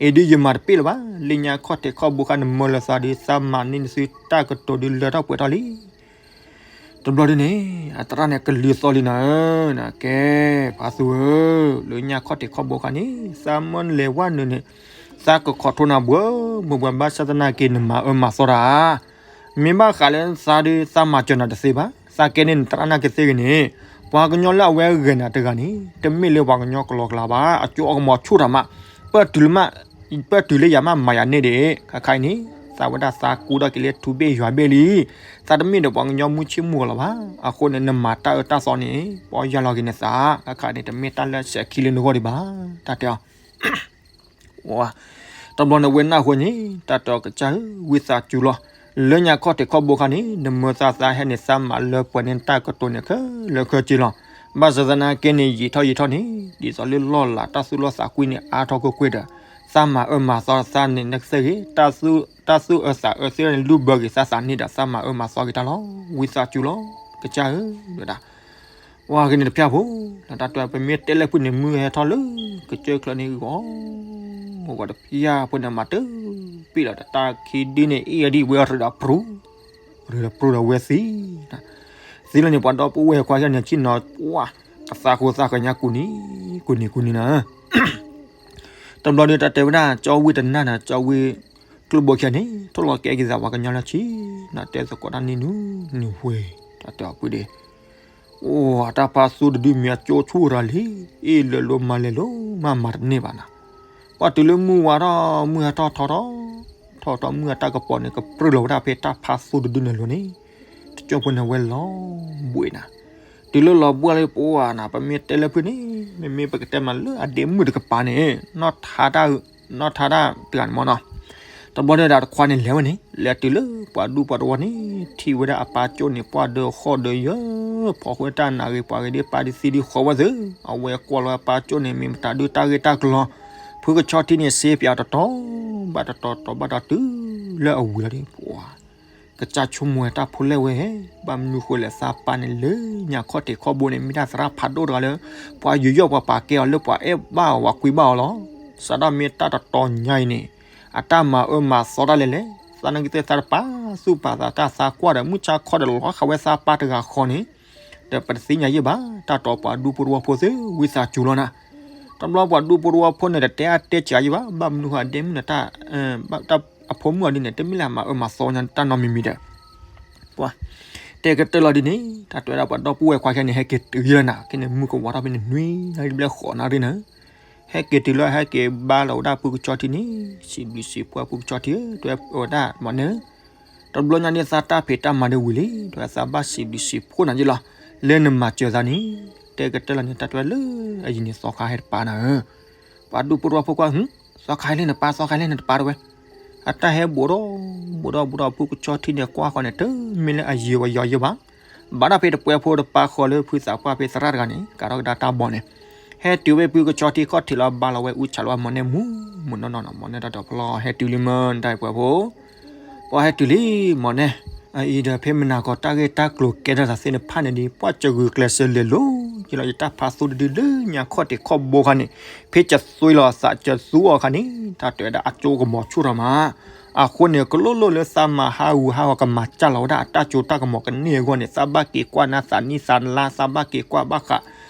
အ့ၣ်ဒုးယမၤတပ့ၣ်လၢၤဘၣ်, လၢညါခီၣ်ထံးခီၣ်ဘိခါနမၢလၢသးဒီး သးမၤန့ၢ်နသုတၢ်ကတိၤဒုးလၢထီၣ်ပှဲၤထီၣ်လံ တဘျီဒုန့ၣ် အသရၣ်န့ၣ်ကလံၤသီလံနၤဧၢ, နကဲ ဖးသူဧၢ, လၢညါခီၣ်ထံးခီၣ်ဘိခါန့ၣ် သးမၢလဲၤဝဲနုာ်န့ၣ် သးကခိးထိးနၤဘှဲဘှဲဘှဲ ဘၣ်ဆၣ်သနာ်က့ နမၤအၢမၤသီတၢ်ဧါ, မ့ၢ်ဘၣ်ဃးလၢသးဒုး သးမၤစၢၤနၤတသ့ဘၣ်, သးကဲန့ၣ်နသရၣ်နာ်က့သ့ဂ့ၤန့ၣ်, ပှၤကညီလၢအဝဲဂဲၤနၤတဂၤန့ၣ် တမ့ၢ်လၢပှၤကညီကလီကလီဘၣ်, အကၠိအကမီၤဆူၣ်တၢ်မး, ပၢၢ်တုၤလၢ ပၢၢ်တုၤလၢယၤမးမၤယၤန့ၢ်ဒံး, ခါခါအံၤန့ၣ် သးဝဲဒၣ်သးကူဒီးက့ၤလၢထူဘ့ၣ်ယွၤဘ့ၣ်လံ, သးတမ့ၢ်ဒီးပှၤကညီမုၢ်ဆ့ၣ်မုၢ်ဂီၤလီၤဘၣ်, အဃိန့ၣ် နမၤတၢ်အၢတၢ်သီန့ၣ် ပီၢ်ယၢ်လီၤက့ၤနသး, ခါခါန့ၣ် တမ့ၢ်တၢ်လၢစဲးခံလၢနဂီၢ်ဒံးဘၣ်, တၢ်တဲအီၤ တဘျီန့ၣ်ဝဲနၢ်ဟူန့ၣ် တၢ်တဲအီၤကစၢ်ဧၢ, ဝံသးစူၤလီၤ, လၢညါခီၣ်ထံးခီၣ်ဘိခါန့ၣ် နမၢသးသးဟဲန့ၣ် သးမၤလၢပှဲၤန့ၢ်တၢ်ကတိၤန့ၣ်ခဲလၢာ်ခဲဆ့လီၤ, ဘၣ်ဆၣ်သနာ်က့န့ၣ် ယံာ်ထီၣ်ယံာ်ထီၣ်န့ၣ် ဒ်သိးလၢလီၢ်လၤတၢ်သူၣ်လီၢ်သးကွံန့ၣ် အါထီၣ်ကွ့ၢ်ကွ့ၢ်ဒီး သးမၤအၢမၤသီသးန့ၣ်နကသ့ၣ်ဂ့ၤ, တၢ်သူၣ်အၢသးအၢသ့ၣ်န့ၣ် လုၢ်ဘၢက့ၤသးသးန့ၣ်ဒီး သးမၤအၢမၤသီက့ၤတၢ်လီၤ, ဝံသးစူၤလီၤ, ကစၢ်ဧၢ, ဝဲဒၣ် ဝဲဂ့ၤန့ၣ်တဖျၢၣ်ဖိ, တၢ်တဲ ပမ့ၢ်တဲလၢဖုန့ၣ် မုၢ်ဟဲထီၣ်လၢ ကစၢၢ်ချၢန့ၣ်ဂီၤ, ဂီၤတဖျၢၣ်ဖိန့ၣ် မၤတပ့ၣ်လီၤဒီး တၢ်ခံဒုန့ၣ် အ့ၣ်အီၤဒ်ဝဲရ့ဒီးပြူ, ရ့ဒီးပြူဒီးဝဲသံ, သံလီၤန့ၣ် ပှၤဒီပုၢ်ဝဲၢ်ခွါယဲန့ၣ် ဆ့ၣ်နီၤ ပှၤ ကသးဃိသးဃၢၤညါကူနံၤ, ကူနံၤကူနံၤနၤ တဘျီဒီး တၢ်တဲဝဲဒၣ် ကၠီဝ့တနၢ်ဒီး ကၠီဝ့ကျိၣ်ဘိခံဂၤန့ၣ် ထိၣ်လီၤကဲက့ၤသးပှၤကညီလၢဆံး, နတဲသကိးတၢ်နံၣ်နုာ်နုာ်ဝဲ, တၢ်တဲအီၤဖုဒ့, အိၣ် တၢ်ဖးသူတဒုမ့ၢ်အကၠိဆူၣ်ရၤလံ, အ့ၣ်လၢာ်လိၤမၤလဲၤလိၤမၤမၤတန့ၢ်ဘၣ်နၤ, ပှၤတုၤလၢမုၢ်ဝါထီၣ် မုၢ်ဟဲထီၣ်ထီထီၣ်, ထီထီၣ်မုၢ်အတၢ်ကပီၤန့ၣ် ကပြုၢ်လီၤဝဲဒၣ်ဖဲတၢ်ဖးသူတဒုန့ၣ်အလိၤန့ၣ်, တကၠိဖိန့ၣ်ဝဲလီၤဘှံးနၤ, တုၤလၢလီၤဘှံးလၢပှၤနၤ ပမ့ၢ်တဲလၢဖုန့ၣ် မ့မ့ၢ်ပကတဲမးလၢအဒဲမုၣ်တကပၤန့ၣ် နီၢ်ထါတၢ် နီၢ်ထါတၢ်တဂၤန့ၣ်မ့ၢ်နီၤ, တဘျီဒီးတခွါန့ၣ်လဲၤဝဲန့ၣ် လဲၤတုၤလၢပှၤဒူပှၤတဝီန့ၣ် ထံၣ်ဝဲဒၣ်အပၢ်ကၠိန့ၣ် ပှၢ်ဒၢဃီၣ်ဒၢယၢၤ ဖီၣ်ဃုာ်တၢ်နၢ်ဂ့ၤပှၤဂ့ၤဒ်ပၢ်ဒ်သံဒ်ဃီဝဲသ့ၣ်, အဝဲကွၢ်လီၤအပၢ်ကၠိန့ၣ် မ့ၢ်မတၤဒုးတၢ်ဂ့ၢ်တၢ်ကျိၤလီၤ, ဖုကဆီထံန့ၣ် စ့ပၠးတတီၤဘၣ်တတီၤ တီၤဘၣ်တီၤတုၤလၢအဝံၤလီၤဒီး ပှၤ ကစၢ်ဆိကမိၣ်ဝဲတၢ်ဖိလဲၣ်ဝဲ, ဘၣ်မနုၤဃိလဲၣ် သးပၢ်န့ၣ်လၢညါခီၣ်ထံးခီၣ်ဘိန့ၣ် မ့ၢ်တၢ်သရၣ်ဖးဒိၣ်တဂၤလၢ ပှၤယူးယီၣ်ပှၤပာ်ကဲအီၤလၢပှၤအဲၣ်ဘၣ်အီၤပှၤကွံဘၣ်အီၤလီၤ. စးထီၣ်မ့ၢ်တၢ်တတီၤညါအံၤန့ၣ် အတၢ်မၤအၢမၤသီတၢ်လဲၣ်လဲၣ်, သးနာ်က့သ့ၣ်သးတပာ်သူၣ်ပာ်သးတၢ်သးကွၢ်ဒီး မုၢ်ဆါခီဒီးလီၤဃာ်ဝဲသးပၢ်တဂၤဃီန့ၣ် ဒီးပတသ့ၣ်ညါယဲၢ်ဘၣ်, တၢ်တီပှၤဒူဖိတဝီဖိသ့ၣ် ဝံသးစူၤလီၤနၤ. တဘျီပှၤဒူဖိတဝီဖိန့ၣ် တတဲအါတဲစှၤယဲၢ်ဘၣ်, ဘၣ်မနုၤဃိအဒဲမုၣ်န့ၣ် တၢ် အဖိမုၣ်အီၤဒ်န့ၣ် တမ့ၢ်လၢအမၤအၢမၤသီညါတၢ်နီတမံၤမံၤဒီး ပှၤ တဲကတၢၢ်လီၤဒ်န့ၣ် တၢ်တဲဝဲဒၣ်ပှၤဒီပုၢ်ဝဲၢ်ခွါခဲန့ၣ် ဟဲက့ၤတုၤယဲလၢနၤ ခဲန့ၣ် မုၢ်ကဝၤထီၣ်ဖဲန့ၣ် နွံနၣ်ရံၣ်ဘျဲၣ်ဃိးနၣ်ရံၣ်န့ၣ် ဟဲက့ၤတုၤလၢဟဲက့ၤဘါလီၤဝဲဒၣ်ဖုကဆီထံန့ၣ် စံးဘျုးစံးဖှိၣ်ဖုကဆီထံဧၢ တဲဝဲဒၣ်မီၢ်နဲၣ်ဧၢ တဘျီညါန့ၣ်သးတၢ်ဖံးတၢ်မၤဒၣ်ဝံၤလံ တဲဝဲသးဘၣ်စံးဘျုးစံးဖှိၣ်နၤယ့လီၤ လၢနမၤစၢၤသးန့ၣ် တဲကတၢၢ်လီၤန့ၣ် တၢ်တဲဝဲလၢအယံၤန့ၣ် သီခါဟဲတပၤနၤဧၢ ပှၤဒူဖိတဝီဖိကွၢ် သီခါဟဲလၢနပၢ် သီခါဟဲလၢနတပၢ်တဲဝဲ အတၢ်ဟဲဘူးဒီး ဘူးဒီးဘူးဒီးဖုကဆီထံန့ၣ် ကွၢ်ဃီန့ၣ် တမ့ၢ်လၢအယံၤဝဲယီၤယံၤဘၣ် ဘၣ်ဒီးဖဲတပှဲၤဖိတပၢ်ဃီလၢဖုသးပှၢ်ဖဲသရၣ်တဂၤန့ၣ် ကးထီၣ်ကဒါတၢ်ဘီန့ၣ် ဟဲတုၤဝဲဖုကဆီထံခီၣ်ထံးလီၤ ဘါလီၤဝဲအူဆးလီၤဝဲမီၢ်နဲၣ်မူ မုၢ်နီၢ်နီၢ်နီၢ် မီၢ်နဲၣ်တၢ်တီၤဖျီဟဲတုၤလံမ့ၢ် တၢ်ပှဲၤဖိ ပှၤဟဲတုၤလံ မီၢ်နဲၣ် အအံၤဒီးဖဲမနၤကီးတၢ်ဂ့ၢ်တၢ်ကျိၤကဲထီၣ်သးသ့ၣ်တဖၣ်န့ၣ်ဒီး ပှၤစၢၤဂုာ်ကျဲးစၢးလဲၤလိၤ ယလီၤယတၢ်ဖးသူတဒုလၢညါခီၣ်ထံးခီၣ်ဘိခါန့ၣ် ဖဲကသွံလီၤသးကသူအီၤခါန့ၣ် တၢ်တဲဝဲဒၣ်အကၠိကမီၤဆူၣ်ထီၣ်မး အဃိန့ၣ် ကလိၣ်လိၣ်လၢသးမၤဟးဂူာ်ဟးဂီၤ ကမၤစၢ်လီၤဝဲဒၣ်အတၢ်ကၠိတၢ်ကမီၤကန့ၢ်အဂီၢ်န့ၣ် သးဘၣ်က့ၤကွၢ်နၤသးနံၣ်သးလါ သးဘၣ်က့ၤကွၢ်ဘၣ်ဃး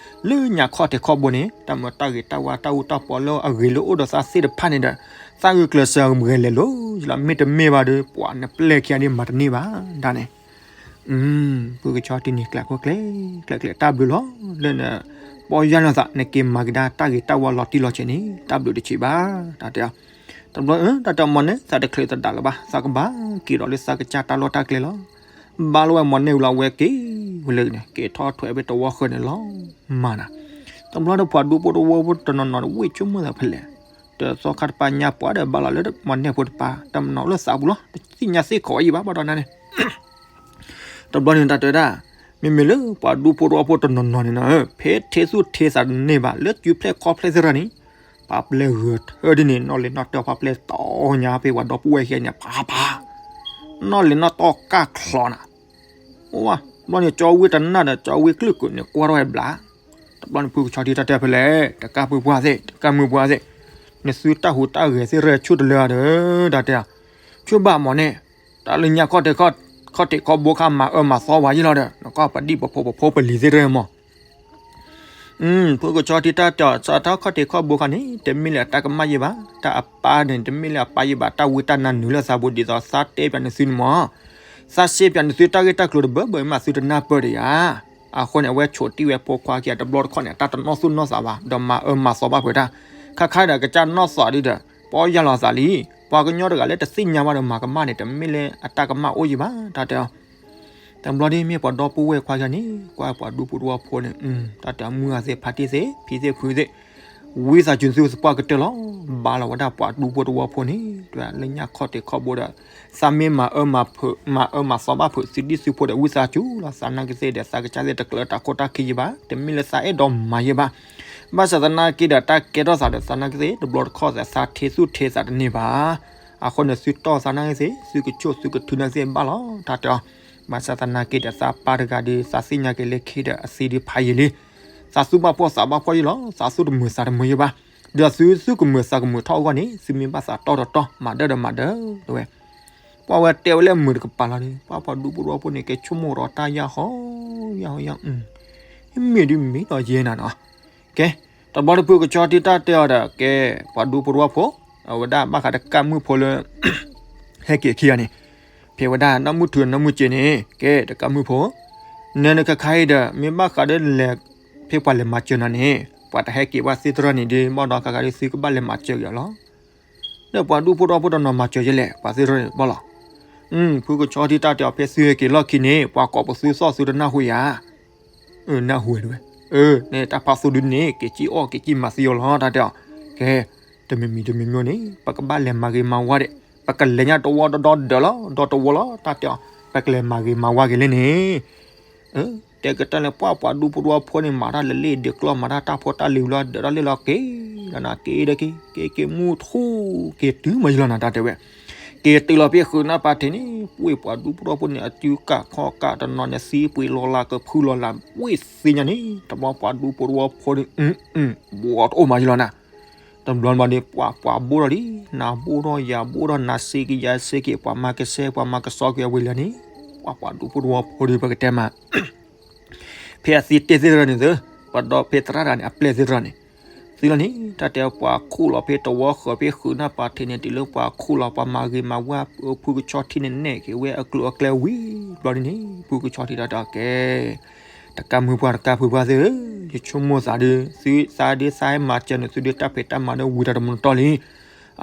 လၢညါခီၣ်ထံးခီၣ်ဘိန့ၣ် တၢ်မၤတၢ်ဂ့ၤတၢ်ဝါတၢ်အူတၢ်ပီလၢအဂ့ၤလၢအိၣ်ဒီးသးသ့ၣ်တဖၣ်န့ၣ်ဒီး သးဂုာ်ကျဲးစၢးဂဲၤလဲၤလိၤ ယလီၤမ့တမ့ၢ်ဘၣ်ဒီး ပှၤနပျဲၢ်ခံဂၤဒ်မၤတန့ၢ်ဘၣ် ဒၣ်န့ၣ် ဖုကဆီထံန့ၣ် ကျဲးဖိကျဲး ကျဲးကျဲးတၢ်ဘျုးလီၤ လၢန ပီၢ်ယၢ်လီၤသး နက့ၤမၤကဒါတၢ်ဂ့ၤတၢ်ဝါလီၤတံၢ်လီၤဆဲးန့ၣ် တၢ်ဘျုးတဆံးဘၣ် တၢ်တဲအီၤ တဘျီ တၢ်တဲမီၢ်နဲၣ် သးတချုးသဒါလၢၤဘၣ် သးကဘၣ်က့ၤဒီးလၢသးကစၢ်တၢ်လီၢ်တၢ်ကျဲလီၤ ဘါလီၤဝဲမီၢ်နဲၣ်ဝံၤလီၤ ဝဲက့ၤဝဲလၢန့ၣ် က့ၤထီၣ်ထွဲဖဲတဝီဃၢၤန့ၣ်လီၤ မၤနၤ တဘျီဒီးပှၤဒူဖိတဝီဖိတနီၤနီၤ ဝ့ၢ်ဆိကမိၣ်သးဖဲလဲၣ် ဒီးသီခါတပၤညါပှၤဒီးဘါလီၤလၢမီၢ်နဲၣ်ဖိတပၤ တမနီၤလၢသးပူၤလီၤ တသ့ၣ်ညါသ့ၣ်ခီးဝဲယံၤဘၣ် ဘၣ်ဒီးနၤန့ၣ် တဘျီန့ၣ်တၢ်တဲဝဲဒၣ် မ့မ့ၢ်လၢပှၤဒူဖိတဝီဖိတနီၤနီၤန့ၣ်နီၤ ဖဲထဲသူၣ်ထဲသးတန့ၢ်ဘၣ် လၢစုဖျဲၣ်ခီဖျဲၣ်သ့ၣ်တဖၣ်န့ၣ် ပှၤပျဲၢ်ဂၢၢ်ထၢဒ်န့ၣ် နီၣ်လံနီၣ်တၢၢ် ပှၤပျဲၢ်တီညါဖဲပှၤဒီပုၢ်ဝဲၢ်ခံဂၤန့ၣ် ပှၤပှၤ နီၣ်လံနီၣ်တၢၢ်ကၢ်ချီနၤ အိၣ်ဝဲ တဘျီန့ၣ် ကၠီဝ့ၢ်တနၢ်ဒီး ကၠီဝ့ၢ်ကလုာ်ကိာ်န့ၣ် ကွၢ်ထီၣ်ဝဲဘျး တဘျီန့ၣ် ဖုကဆီထံတၢ်တဲဖဲလဲၣ် တကၢ်ပုၢ်ပှၢ်သ့ၣ် တကၢ်မုၢ်ပှၢ်သ့ၣ် နသုတၢ်ဟူးတၢ်ဂဲၤသ့ၣ်ရဲၣ်ဆူၣ်တလၢဒီး တၢ်တဲ ဆိဘၣ်မီၢ်န့ၣ် တၢ်လၢညါခီၣ်ထံးခီၣ်ဘိခါမၤအၢမၤသီဝဲယံၤလီၤဒီး နကီၢ်ပဒံၣ်ပဖိပဖိပလံၤသ့ၣ်တဖၣ်မီၢ် ဖုကဆီထံတၢ်တဲအီၤ စးထီၣ်ခီၣ်ထံးခီၣ်ဘိခါန့ၣ် တမ့ၢ်လၢအတၢ်ကမၣ်ယံၤဘၣ် တၢ်အပၢ်န့ၣ် တမ့ၢ်လၢအပၢ်ယံၤဘၣ် တၢ်ဝံတၢ်နါနုာ်လၢသးပူၤဒ်သိးသးတဲပၠးနသုန့ၣ်မီၢ် သးစ့ပၠးနသုတၢ်ဂ့ၢ်တၢ်ကျိၤတဘၢဘၢမးသုတနၢ်ပၢၢ်ဒီးယၤ အဃိန့ၣ် အဝဲဆိးတံၢ်ဝဲဖိခွါခံဂၤတဘျီတခီၣ်န့ၣ် အတၢ်တနီၣ်သူၣ်နီၣ်သးဘၣ် ဒီးမၤအၢမၤသီဘၣ်ဖုးတၢ် ခါခါဒီးကစၢ်နီၢ်သးဒ်ဒီး ပီၢ်ယၢ်လီၤသးလံ ပှၤကညီတဂၤလၢတသ့ၣ်ညါဘၣ်ဒီးမၤကမၣ်န့ၣ် တမ့ၢ်လၢအတၢ်ကမၣ်အိၣ်ယံၤဘၣ် တၢ်တဲအီၤ တဘျီဒ်မ့ၢ်ပှၤဒီပုၢ်ဝဲၢ်ခွါခံဂၤန့ၣ် ကွၢ်ပှၤဒူဖိတဝီဖိန့ၣ် တၢ်တဲအီၤမုၢ်ဂၤသ့ၣ်ဖါတံၢ်သ့ၣ် ဖံသ့ၣ်ဖုသ့ၣ် ဝံသးစူၤသုသပှၢ်ကတၢၢ်လီၤ ဘါလီၤဝဲဒၣ်ပှၤဒူဖိတဝီဖိန့ၣ် တဲလၢညါခီၣ်ထံးခီၣ်ဘိဒီး သးမ့ၢ်မၤအၢမၤဖုး မၤအၢမၤသီဘၣ်ဖုးသုဒံၣ်သုဖိဒီး ဝံသးစူၤလီၤ သးနာ်က့သ့ၣ်ဒီး သးကစၢ်သ့ၣ်တကျၢၤတၢ်ခိၣ်တၢ်ခံယံၤဘၣ် တမ့ၢ်လၢသးအဲၣ်ဒိးမၤယံၤဘၣ် ဘၣ်ဆၣ်သနာ်က့ဒီး တၢ်ကဲထီၣ်သးဒီး သးနာ်က့သ့ၣ် တဘျီတခီၣ်သး သးထဲသူၣ်ထဲသးတန့ၢ်ဘၣ် အဃိန့ၣ် သုတီၢ်သးနာ်က့သ့ၣ် သုကဆိၣ်သုကထုနာ်က့သ့ၣ်ဘၣ်လီၤ တၢ်တဲအီၤ ဘၣ်ဆၣ်သနာ်က့ဒီး သးပၢ်တဂၤဒီး သးသ့ၣ်ညါက့ၤလၢခံဒီး အသံဒုးဖးယံာ်လံ သးသူၣ်ဘၣ်ဖှီၣ်သးဘၣ်ဖှီၣ်ယံာ်လီၤ သးသူၣ်တမုာ်သးတမုာ်ယံာ်ဘၣ် ဒီးသု သုကမုာ်သးကမုာ်ထီၣ်အဂီၢ်န့ၣ် သုမ့ၢ်ဘၣ်သးတီၢ်တတီၢ် မၤဒၢၣ်ဒီးမၤဒၢၣ် တဲဝဲ ပှၤဝဲတဲဝဲလၢမုာ်တကပၤလီၤဒီး ပှၤပှၤဒူဖိတဝီဖိန့ၣ် ကဲဆိကမိၣ်ဒီးတၢ်ယၢ်ဟီ ယၢ်ဟီယၢ် မ့ၢ်ဒ်မ့ၢ်ဒီးယဲနၤနီၤ ကဲ တဘျီတဖုကဆီထံတၢ်တဲအီၤဒီး ကဲ ပှၤဒူဖိတဝီဖိ အဝဲဒၣ်ဘၣ်ဃးတကၢ်မုၣ်ဖိလၢ ဟဲက့ၤခံဂၤန့ၣ် ဖဲဝဲဒၣ်နီၢ်မုၢ်ထူနီၢ်မုၢ်စ့န့ၣ် ကဲ တကၢ်မုၣ်ဖိ နနကခါအံၤဒီး မ့ၢ်ဘၣ်ဃးဒီးလဲၤ ဖဲပှၤလဲၤမၤစၢၤနၤန့ၣ် ပှၤတဟဲက့ၤဘၣ်သ့ၣ်တဖၣ်န့ၣ်ဒီး ဘၣ်ဒီးခါခါဒီးသုကဘၣ်လဲၤမၤစၢၤက့ၤအီၤလီၤ ဒီးပှၤဒူဖိတဝီဖိတနီၤမၤစၢၤယဲလဲၣ် ပှၤသ့ၣ်တဖၣ်န့ၣ်ဘၣ်လီၤ ဖုကဆီထံတၢ်တဲအီၤ ဖဲသုဟဲက့ၤလီၢ်ခံန့ၣ် ပှၤကိးပသူသီၣ်သုတနၢ်ဟူဧါ နၢ်ဟူဝဲတဝဲ နတၢ်ဖးသူဒုန့ၣ် က့ၤစံၣ်အီၣ်က့ၤစံၣ်မၤသံအီၤလီၤ တၢ်တဲအီၤ ကဲ တမံၤမံၤတမံၤမံၤန့ၣ် ပကဘၣ်လဲၤမၤဂ့ၤမၤဝါဒီး ပကလဲၤညါတဝီဒီဒီဒီးလီၤ ဒီတဝီလီၤ တၢ်တဲအီၤ ပကလဲၤမၤဂ့ၤမၤဝါက့ၤလၢန့ၣ် တဲကတၢၢ်လၢပှၤပှၤဒူဖိတဝီဖိန့ၣ် မၤတၢ်လၢလ့ၣ်ဒုးကျီၢ် မၤတၢ်တၢ်ဖိတၢ်လံၤလီၤ ဒၢးတၢ်လ့ၣ်လီၤ က့ၤလီၤနၤ က့ၤဒီးက့ၤ က့ၤက့ၤမုၢ်ထူၣ် က့ၤတုၤမးယလီၤနၤ တၢ်တဲဝဲ က့ၤတုၤလီၤဖဲဃုာ်နၢ်ပၤထံးန့ၣ် ပှ့ၤပှၤဒူဖိတဝီဖိန့ၣ် အစုကၢ်ခီၣ်ကၢ်တနီၤန့ၣ် သံပှ့ၤလီၤလးကဖုလီၤလး ပှ့ၤသ့ၣ်ညါန့ၣ် တဘျီပှၤဒူဖိတဝီဖိန့ၣ် ဘှီတအိၣ်မးယလီၤနၤ တဘျီဘၣ်န့ၣ် ပှၤပှၤဘိၣ်ထီၣ်လံ နၤဘိၣ်ထီၣ် ယၤဘိၣ်ထီၣ် နၤစ့က့ၤ ယၤစ့က့ၤ ပှၤမၤကဆှဲ ပှၤမၤကဆှီက့ၤအဝဲလၢန့ၣ် ပှၤပှၤဒူဖိတဝီဖိဒီး ပကတဲမး ဖဲအသံတ့ၢ်သ့ၣ်တဖၣ်န့ၣ်သု ပှၤဒီးဖဲသရၣ်တဂၤန့ၣ် အပျဲၢ်သ့ၣ်တဖၣ်န့ၣ် သုလီၤန့ၣ် တၢ်တဲပှၤခူၣ်လီၤဖဲတဝီဃၢၤဖဲဃုာ်နၢ်ပၤထံးန့ၣ် တုၤလၢပှၤခူၣ်လီၤပှၤမၤဂ့ၤမၤဝါ ဖုကဆီထံန့ၣ်နဲၣ်က့ၤဝဲအကျိၤအကျဲဝံၤဘျီဒ်န့ၣ် ဖုကဆီထံတၢ်တဲကဲ တကးမုၢ်ပှၢ်တကးဖုပှၢ်သ့ၣ်ဧၢ, ယဆိကမိၣ်သးဒုး သုသးဒုးသးဟဲမၤစၢၤန့ၣ် သုဒုးတၢ်ဖံးတၢ်မၤဒုးဝံၤတၢ်တမူတတီၢ်လံ.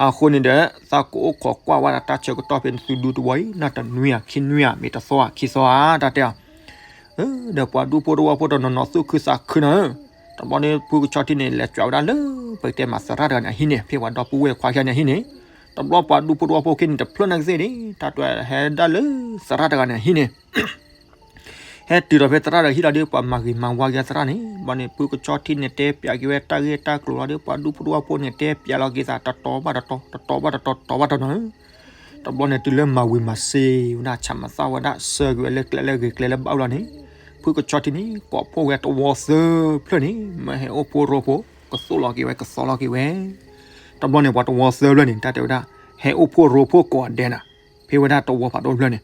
အဃိန့ၣ်ဒီး သးကအိၣ်ခိးကွၢ်ဝဲဒၣ်တၢ်ဆၢကတီၢ်ဖဲသုဒူတဝီအံၤ နၢ်တနွံဧါခံနွံဧါ မ့ၢ်တသီဧါခံသီဧါ တၢ်တဲအီၤ ဒီးပှၤဒူဖိတဝီဖိတနီၤနီၤသူၣ်ခုသးခုနီၤဧၢ, တဘျီန့ၣ် ဖုကဆီထံန့ၣ် လဲၤကွၢ်ဝဲဒၣ်လၢ ပကတဲမးသရၣ်တဂၤန့ၣ်အဟံၣ်န့ၣ် ဖဲပှၤဒီပုၢ်ဝဲၢ်ခွါခံဂၤန့ၣ်အဟံၣ်န့ၣ်, တဘျီပှၤဒူဖိတဝီဖိခံန့ၣ် တဖျၢၣ်နာ်ကသ့ၣ်န့ၣ် တၢ်တဲဟဲဒၣ်လၢသရၣ်တဂၤန့ၣ်အဟံၣ်န့ၣ် ဟဲတုၤဒီးဖဲသရၣ်တဂၤဟံၣ်လီၤဒီး ပှၤမၤဂ့ၤမၤဝါက့ၤသရၣ်န့ၣ် ဘျီန့ၣ် ဖုကဆီထံန့ၣ် တဲပၠးက့ၤဝဲတၢ်ဂ့ၢ်တၢ်ကျိၤလီၤဒီး ပှၤဒူဖိတဝီဖိန့ၣ် တဲပၠးလီၤက့ၤသး တတီၤဘၣ်တတီၤ တတီၤဘၣ်တတီၤ တတီၤဘၣ်တတီၤနီၤဧၢ, တဘျီန့ၣ် တုၤလၢမၤဝံၤမၤစ့ၤဝဲဒၣ် ဆၣ်မၤသၣ်ဝဲဒၣ် ဆှၢက့ၤဝဲလၢကျဲလၢဂ့ၤကျဲလၢဘၣ်လီၤန့ၣ်, ဖုကဆီထံန့ၣ် ကိးဖှိၣ်ဝဲတဝီသၢဖျၢၣ်န့ၣ် မၢဟဲအိၣ်ဖှိၣ်ရိဖှိၣ် ကသိၣ်လီၤက့ၤဝဲ ကသီလီၤက့ၤဝဲ တဘျီန့ၣ် ပှၤတဝီသၢဖျၢၣ်န့ၣ် တၢ်တဲဝဲဒၣ် ဟဲအိၣ်ဖှိၣ်ရိဖှိၣ်ကိးဂၤဒဲးနၤ, ဖဲဝဲဒၣ်တဝီဖးဒိၣ်ဖျၢၣ်န့ၣ်,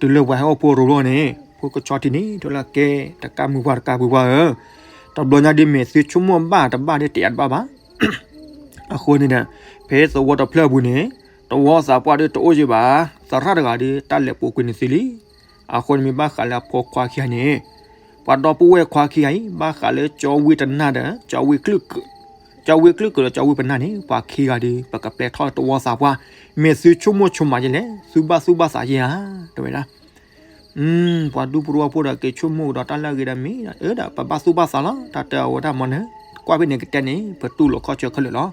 တုၤလၢပှၤဟဲအိၣ်ဖှိၣ်ရိဖှိၣ်န့ၣ် ဖုကဆီထံန့ၣ် တဲလၢကဲ တကးမုၢ်ပှၢ်တကးဖုပှၢ်ဧၢ, တဘျီညါဒ်မ့ၢ်သုဆိကမိၣ်ဘၣ်တဘၣ်ဒီး တယာ်တဘၣ်ဘၣ် အဃိန့ၣ်ဒီး ဖဲသဝီတဖျၢၣ်အပူၤန့ၣ် တဝီသးပှၢ်ဒီးတအိၣ်ယံၤဘၣ်, သရၣ်တဂၤဒီး တၢ်လဲၤပူၤကွံာ်န့ၣ်သ့လံ. အဃိန့ၣ်မ့ၢ်ဘၣ်ဃးလၢအဖိခွါခံဂၤန့ၣ်, ပှၤဒီပုၢ်ဝဲၢ်ခွါခံဂၤအံၤ ဘၣ်ဃးလၢကၠီဝံတနၢ်ဒီး ကၠီဝံကလုၢ်က, ကၠီဝံကလုၢ်ကဒီးကၠီဝံပနၢ်န့ၣ် ပှၤခံဂၤဒီး ပကပျဲထီၣ်လၢတဝီသးပှၢ်, မ့ၢ်သုဆိကမိၣ်ဆိမးယဲလဲၣ်, သုဘၣ်သူၣ်ဘၣ်သးယဲဧါ, တဲဝဲဒၣ် ပှၤဒူဖိတဝီဖိဒီးက့ၤဆိကမိၣ်ကဒီးတၢ်လၢအဂ့ၤဒီးမ့ၢ်ဒီး အၢဒီး ပဘၣ်သူၣ်ဘၣ်သးလီၤ, တၢ်တဲအီၤဝဲဒၣ်မ့ၢ်န့ၣ်, ကွၢ်ဖဲန့ၣ်ကတဲန့ၣ် ပတူၢ်လိာ်ခီၣ်ဆၢခဲလၢာ်လီၤ,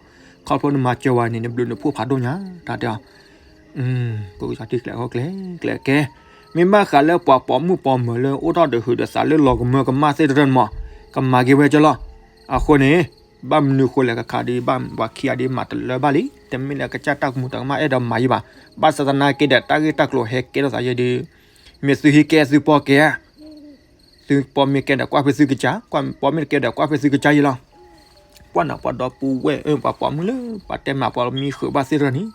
ခီဖျိနမၤစၢၤဝဲန့ၣ် နဘျုးနဖှိၣ်ဖးဒိၣ်ညါ, တၢ်တဲအီၤ, ပကထံကျဲၤဟီကျဲၤကျဲၤကဲ, မ့ၢ်ဘၣ်ဃးလၢပှၤပိာ်မုၣ်ပိာ်မၢၤလၢအိၣ်ထီၣ်ဒီးဟုးဒီးသးလၢလီၤကမၢကမၣ်သ့ၣ်တဖၣ်န့ၣ်မး, ကမၤက့ၤဝဲကၠီလီၤ, အဃိန့ၣ် ဘၣ်မနုၤဃိလဲၣ်ကခါဒီး ဘၣ်ပှၤခံဂၤဒီးမၤတလၢဘၣ်လံ, တမ့ၢ်လၢကစၢ်တၢ်ကမူၤတၢ်ကမၣ်အဲၣ်ဒိးမၤယံၤဘၣ်, ဘၣ်ဆၣ်သနာ်က့ဒီး တၢ်ဂ့ၢ်တၢ်ကျိၤဟဲကဲထီၣ်သးယဲဒီး, မ့ၢ်သုဟံးကဲသုပီၢ်ကဲဧါ, သုပီၢ်မ့ၢ်ကဲဒီးကွၢ်ဖဲသုကစၢ်, ကွၢ်ပီၢ်မ့ၢ်တကဲဒီးကွၢ်ဖဲသုကစၢ်ယံၤလီၤ, ပှၤန့ၣ်ပှၤဒီပုၢ်ဝဲၢ် ပှၤပိာ်မုၣ်လၢ ပှၤတဲမးပှၤမံဃုာ်ဘၣ်သ့ၣ်တဖၣ်န့ၣ်,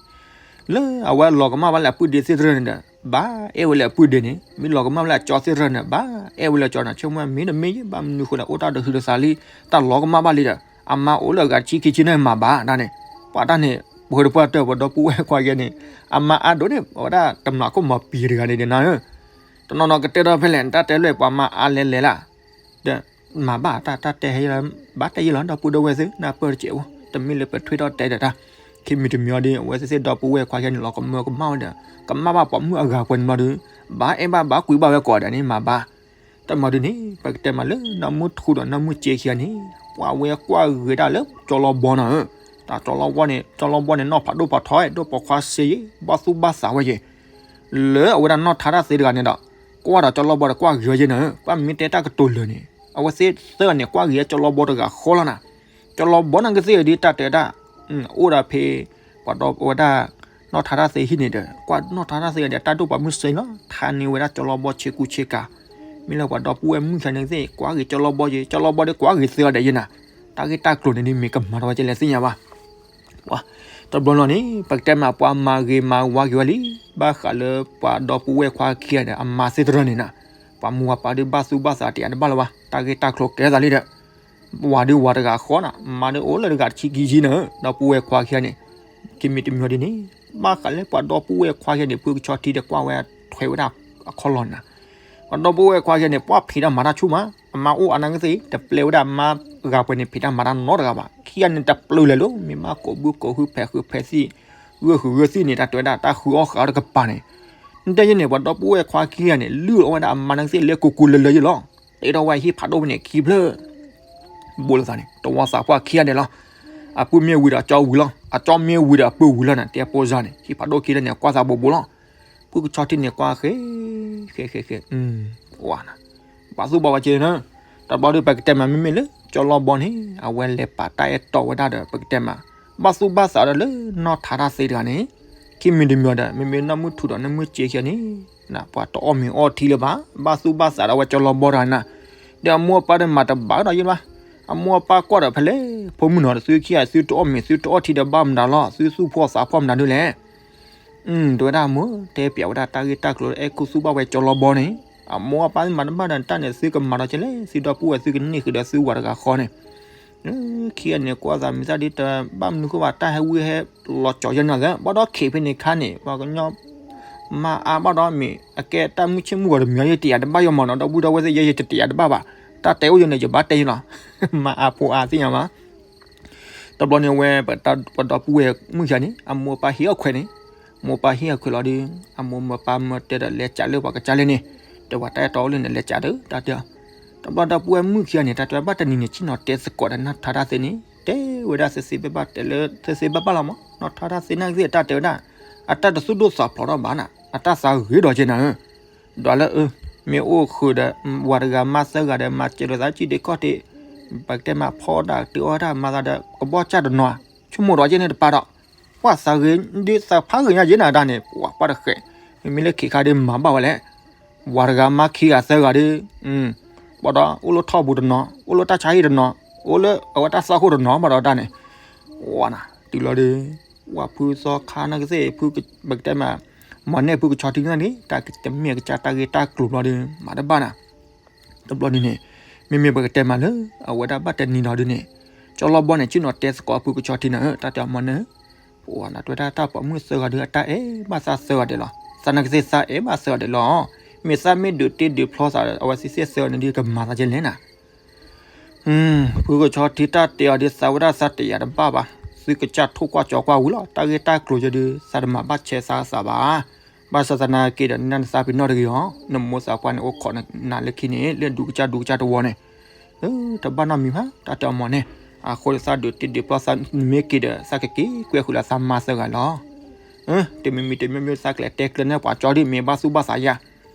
လၢအဝဲလီၤကမၣ်ဘၣ်လၢအပုၢ်ဒ့သ့ၣ်တဖၣ်န့ၣ်ဒီး ဘၣ်အဲၣ်ဝဲလၢအပုၢ်ဒ့န့ၣ်, မ့ၢ်လီၤကမၣ်ဘၣ်လၢအကၠီသ့ၣ်တဖၣ်န့ၣ် ဘၣ်အဲၣ်ဝဲလၢကၠီန့ၣ်, ဆိကမိၣ်မ့ၢ်တမ့ၢ်ယံၤ ဘၣ်မနုၤဃိလဲၣ် အိၣ်တၢ်ဒီးဟုးဒီးသးလံ, တၢ်လီၤကမၣ်ဘၣ်လံဒီး အမါအိၣ်လၢအဂၤတဆံခံဆံန့ၣ်မၤဘၣ်ဒၣ်န့ၣ်, ပှၤတၢ်န့ၣ် ပှၤတပှၢ်တၢၢ်ပှၤဒီပုၢ်ဝဲၢ်ခွါကဲန့ၣ်, အမါအါဒိၣ်န့ၣ် အဝဲဒၣ်တမျးခိၣ်မီၤပံၤတဂၤန့ၣ်ဒ်နၤဧၢ တနီၤနီၤကတဲထီၣ်ဖဲလဲၣ် တၢ်တဲလၢပှၤမါအါလဲၤလဲၤလၢ်, ဒီးမၤဘၣ်တၢ် တၢ်တဲဟဲလီၤ ဘၣ်တဲယံၤလီၤ ဒီပုၢ်ဒီဝဲၢ်သ့ၣ် နၢ်ပၢၢ်တစဲးဖိ တမ့ၢ်လၢပထွဲထီၣ်တဲဒီးတၢ်, ခံမံၤတမံၤအံၤဒီး အဝဲသ့ၣ်သ့ၣ်ဒီပုၢ်ဝဲၢ်ခွါကဲန့ၣ် လီၤကမၢကမၣ်ဝဲဒီး ကမၣ်ဘၣ်ပိာ်မုၣ်အဂၤပှဲၤန့ၣ်ဘျီဒီး ဘၣ်အဲၣ်ဘၣ်ဘၣ်ကွံာ်ဘၣ်ဝဲကိးဂၤဒဲးန့ၣ် မၤဘၣ် တၢ်မၤဒ်န့ၣ် ပကတဲမးလၢနီၢ်မုၢ်ထူဒီးနီၢ်မုၢ်စ့ခံဂၤန့ၣ် ပှၤဝဲကွၢ်ဂ့ၤဒၣ်လၢကၠီလီဘီနီၤဧၢ, တၢ်ကၠီလီဘီန့ၣ် ကၠီလီဘီန့ၣ် နီၢ်ဖးဒိၣ်ဖးထီ ဒိၣ်ပိာ်ခွါစ့ယ့ၣ် ဘၣ်သူၣ်ဘၣ်သးဝဲယ့ၣ်, လၢအဝဲဒၣ်နီၢ်ထါတၢ်သ့တဂၤန့ၣ်ဒီး ကွၢ်ဒီးကၠီလီဘီဒီးကွၢ်ဂ့ၤဝဲယ့ၣ်နီၤဧၢ, ပှၤမ့ၢ်တဲတၢ်ကတိၤလၢာ်န့ၣ် အဝဲသ့ၣ်သၢဂၤန့ၣ် ကွၢ်ဂ့ၤကၠီလီဘီတဂၤဃီလီၤနၤ, ကၠီလီဘီန့ၣ်ကသ့ၣ်ဒီးတၢ်တဲဒၣ် အိၣ်ဒီးဖဲ ပှၤဒီးဝဲဒၣ် နီၢ်ထါတၢ်သ့ဟံၣ်န့ၣ်ဒီး ကွၢ်နီၢ်ထါတၢ်သ့ဒီး တၢ်ဒိၣ်ပှၤမုၢ်စ့လီၤ ထါန့ၢ်ဝဲဒၣ်ကၠီလီဘီဆ့ကူဆ့ကၤ, မ့ၢ်လၢပှၤဒီပုၢ်ဝဲၢ်မုၣ်ဆါန့ၣ်ကသ့ၣ် ကွၢ်ဂ့ၤကၠီလီဘီယ့ၣ် ကၠီလီဘီဒီးကွၢ်ဂ့ၤသၢဂၤဒီးယ့ၣ်နၤ, တၢ်ဂ့ၢ်တၢ်ကျိၤန့ၣ်ဒ် မ့ၢ်ကမၤထီၣ်ဝဲကလဲၣ်သ့ၣ်ညါဘၣ် တဘျီလီၤန့ၣ် ပကတဲမးပှၤမၤဂ့ၤမၤဝါက့ၤဝဲလံ, ဘၣ်ဃးလၢပှၤဒီပုၢ်ဝဲၢ်ခွါခံဂၤဒီး အမါသ့ၣ်တဖၣ်န့ၣ်နၤ, ပှၤမူဝၤပၢ်ဒုးဘၣ်သူၣ်ဘၣ်သးတယာ်တဘၣ်လၢၤဘၣ်, တၢ်ဂ့ၢ်တၢ်ကျိၤကဲသးလံဒီး ဝၤဒုးဝၤတဂၤဃီနၤ, မါဒုးအိၣ်လၢတဂၤတဆံခံဆံနၤ, ဒီပုၢ်ဝဲၢ်ခွါခံဂၤန့ၣ်, ခံမံၤတမံၤဒ်န့ၣ်, ဘၣ်ဃးလၢပှၤဒီပုၢ်ဝဲၢ်ခွါခံဂၤန့ၣ် ဖုကဆီထံဒီးကွၢ်ဝဲထွဲဝဲဒၣ်အခီၣ်လီၢ်နၤ, ပှၤဒီပုၢ်ဝဲၢ်ခွါခံဂၤန့ၣ် ပှၤဖံးတၢ်မၤတၢ်ဆူၣ်မး, အမါအိၣ်အါနၢ်ကသ့ၣ် တပျဲဝဲဒၣ်အမါဂၤပှဲၤန့ၣ် ဖံးတၢ်မၤတၢ်နီတဂၤဘၣ်, ခံဂၤန့ၣ်တပျုာ်လဲၤလီၤ, မ့ၢ်ဘၣ်ကိးဘုကိးဟု ဖဲးဃုဖဲးသံၣ်, ဂုာ်ဃုာ်ဂုာ်သံၣ်န့ၣ် တၢ်တဲဝဲဒၣ်တၢ်ဃုအီၣ်ဃုအီတကပၤန့ၣ်, နတဲယဲန့ၣ် ပှၤဒီပုၢ်ဝဲၢ်ခွါခံဂၤန့ၣ် လုၢ်အီၣ်ဝဲဒၣ်အမါနၢ်ကသ့ၣ်လၢကူကူလၢလၢယ့ၣ်လီၤ, တဲထီၣ်ဝဲဟံၣ်ဖးဒိၣ်ဖဲန့ၣ်ခံဖျၢၣ် ဘူးလိာ်သးန့ၣ် တဝီသးပှၢ်ခံဂၤဒဲးလီၤ, အပုၢ်မ့ၢ်ဝံၤဒီးအကၠီဝံၤလီၤ, အကၠီမ့ၢ်ဝံၤဒီးအပုၢ်ဝံၤလီၤန့ၣ် တဲပိၢ်စါန့ၣ် ဟံၣ်ဖးဒိၣ်ခံလၢန့ၣ် ကွၢ်သးဘိးဘိးလီၤ, ဖုကဆီထံန့ၣ်ကွၢ်ဃဲ, ဃဲဃဲဃဲ, ဝၤနၤ, ပာ်သူၣ်ဘၣ်ဝဲက့ၤနၤ, တဘျီဒီးပကတဲမးမ့မ့ၢ်လၢ ကၠီလီဘီန့ၣ် အဝဲလဲၤပာ်တၢ်အဲၣ်တီဝဲဒၣ်ဒီး ပကတဲမး ဘၣ်သူၣ်ဘၣ်သးဒီးလၢနီၢ်ထါတၢ်သ့တဂၤန့ၣ်, ခံမံၤတမံၤဒီး မ့မ့ၢ်နီၢ်မုၢ်ထူဒီးနီၢ်မုၢ်စ့ခံဂၤန့ၣ် ပှၤတအီၣ်မ့ၤအီထံလၢၤဘၣ်, ဘၣ်သူၣ်ဘၣ်သးဒီးဝဲကၠီလီဘီတဂၤန့ၣ်, ဒီးအမိၢ်အပၢ်ဒီးမၤတဘၣ်ကဒီးယ့ၣ်ဘၣ်, အမိၢ်အပၢ်ကွၢ်ဒီးဖဲလဲၣ် ဖိမုၣ်နီၤ သုခံဂၤသုတအီၣ်မ့ၤသုတအီထံဒီးဘၣ်မနုၤလီၤ သုသူၣ်ဖှီၣ်သးဖှီၣ်မနုၤဒ်လဲၣ် တဲဝဲဒၣ်မိၢ် တဲပျးဝဲဒၣ်တၢ်ဂ့ၢ်တၢ်ကျိၤလၢအဲၣ်ခူသူၣ်ဘၣ်ဝဲကၠီလီဘီန့ၣ်, အမိၢ်အပၢ်မၤတဘၣ်ဒီးတၢ်န့ၣ် သုကမၤဒီးကလဲၣ် သုဒီပုၢ်ဝဲၢ်သုကန့ၢ်ဃုာ်ဒီးသုဝၤတဂၤဃီန့ၣ်, ခံဂၤန့ၣ်ကွၢ်သးမံၤသၣ်ဒ်တဘၣ်မနုၤဃိဘၣ် တၢ်ဟဲဝံဟဲလီၤကၠီၤယဲနီၤသၢ ဘၣ်ဒီးခံးဖဲန့ၣ်ခါန့ၣ် ပှၤကညီ မါအါဘၣ်ဒီးမ့ၢ် အကဲတၢ်မုၢ်ဆ့ၣ်မုၢ်ဂီၤတမံၤယဲတယာ်တဘၣ်ယဲမးနီၤ ဒီပုၢ်ဒီဝဲၢ်သ့ၣ်ယဲယတယာ်တဘၣ်ဘၣ် တၢ်တဲအိၣ်ယဲန့ၣ် ယဘၣ်တဲယဲလီၤ မါအါဖိအါသ့ၣ်ညါဘၣ် တဘျီန့ၣ်ဝဲ ပဒီပုၢ်ဝဲၢ်မုၣ်ခံဂၤန့ၣ် အမိၢ်အပၢ်ဟံးအီၣ်ခွဲးန့ၣ် မိၢ်ပၢ်ဟံးအီၣ်ခွဲးလီၤဒီး အမိၢ်မၢပၢ်မၢတဲဒီးလဲၤကးလၢပှၤကစၢ်လဲၣ်န့ၣ် တဲဝဲတၢ်အဲၣ်တီအိၣ်လၢန့ၣ်လဲၤကးဒီး တၢ်တဲအီၤ တဘျီဒီပုၢ်ဝဲၢ်မုၣ်ခံဂၤန့ၣ် တၢ်တဲဘၣ်တနံၤန့ၣ် ဆ့ၣ်နီၤတဲသကိးဒီးနီၢ်ထါတၢ်သ့န့ၣ် တဲဝဲဒၣ်သ့သ့ဘၣ်ဘၣ် တဲလၢသ့သ့ဘၣ်ဘၣ်လီၤမး နီၢ်ထါတၢ်သ့နာ်က့သ့ၣ်တၢ်တဲဝဲဒၣ် အတၢ်တသူၣ်ဒိၣ်သးဖျိးထီၣ်ဘၣ်နၤ အတၢ်သးဂ့ၤဒီးကဲနၤဧၢ ဒီးလၢအၢ မ့ၢ်အိၣ်ဃုာ်ဒီး ဝၤတဂၤမါသၢဂၤဒီး မၤစၢၤလိာ်သးကံၣ်ဒ့ခီၣ်ထံး ပကတဲမးဖီဒၣ်တုၤအီၣ်တၢ်မၤသးဒီး ကဘီၣ်ကၢ်တနီၤ ဆိကမိၣ်ဒီးကဲန့ၣ်တပၤဒီး ပှၤသးဂ့ၤဒ်သးဖးဂ့ၤညါယဲနၤတၢ်န့ၣ် ပှၤပှၢ်တဃဲး မ့မ့ၢ်လၢခံခါဒ်မၤဘၣ်ဝဲလဲၣ် ဝၤတဂၤမါခံဂၤသၢဂၤဒီး ပှၤဒီးအိၣ်လၢထီၣ်ပူၤတနီၤ အိၣ်လၢတၢ်ဆါဟံၣ်တနီၤ အိၣ်လၢအဝဲတၢ်သီခိၣ်တနီၤဘၣ်ဒီးတၢ်န့ၣ် ဝၤနၤ တုၤလီၤဒီး ဝၤဖုသီခါနာ်က့သ့ၣ် ဖုပကတဲမး မီၢ်နဲၣ်ဖုကဆီထံန့ၣ် တၢ်ကတမ့ၢ်ကစၢ်တၢ်ဂ့ၢ်တၢ်ကျိၤဘျီဒီး မၤတဘၣ်နၤ တဘျီန့ၣ်န့ၣ် မ့မ့ၢ်ပကတဲမးလၢ အဝဲဒၣ်ဘၣ်တနံၤဒီးဒ်န့ၣ် ကၠီလီဘီန့ၣ် ဆ့ၣ်နီၤတဲသကိးဖုကဆီထံနၤဧၢ တၢ်တဲအီၤမီၢ်နဲၣ် ပှၤနၤတဲဝဲဒၣ်တၢ်ပိာ်မုၣ်သၢဂၤဒီး အတၢ်အဲၣ်ဘၣ်သးသၢဂၤဒဲးလီၤ သးနာ်က့သ့ၣ်သးအဲၣ်ဘၣ်သၢဂၤဒဲးလီၤ မ့ၢ်သးမ့ၢ်ဒုးတ့ဒုးဖျီသးဒီး အဝဲသ့ၣ်သၢဂၤန့ၣ်ဒ်ကမၤသးကဲလဲၣ်နၤ ဖုကဆီထံတၢ်တဲအီၤဒ်သးဝဲဒၣ်သးတယာ်တဘၣ်ဘၣ် သုကစၢ်ထိၣ်ကွၢ်ကၠီကွၢ်ဝံၤလီၤ တၢ်ဂ့ၢ်တၢ်ကျိၤယဲဒုး သးတမၤဘၣ်ဆဲးသးသးဘၣ် ဘၣ်ဆၣ်သနာ်က့ဒီး နနၢ်နသးပ့ၤနီၣ်တဂ့ၤအီၤ နမိၢ်သးပှၢ်န့ၣ် အိၣ်ခိးနၤလၢခံန့ၣ် လၢဒူကစၢ်ဒူကစၢ်တဝီန့ၣ် တဘၣ်နီတမံၤဘၣ် တၢ်တဲအီၤမီၢ်နဲၣ် အဃိသးဒုးတ့ဒုးဖျီသး နမ့ၢ်က့ၤဒီး သးကက့ၤကွဲဃုာ်လၢသးမါသၢဂၤလီၤ တမံၤမံၤတမံၤမံၤ သးကလဲၤတဲကျၢၤန့ၢ်ပှၤကၠီဒ်မ့ၢ်ဘၣ်သူၣ်ဘၣ်သးယါ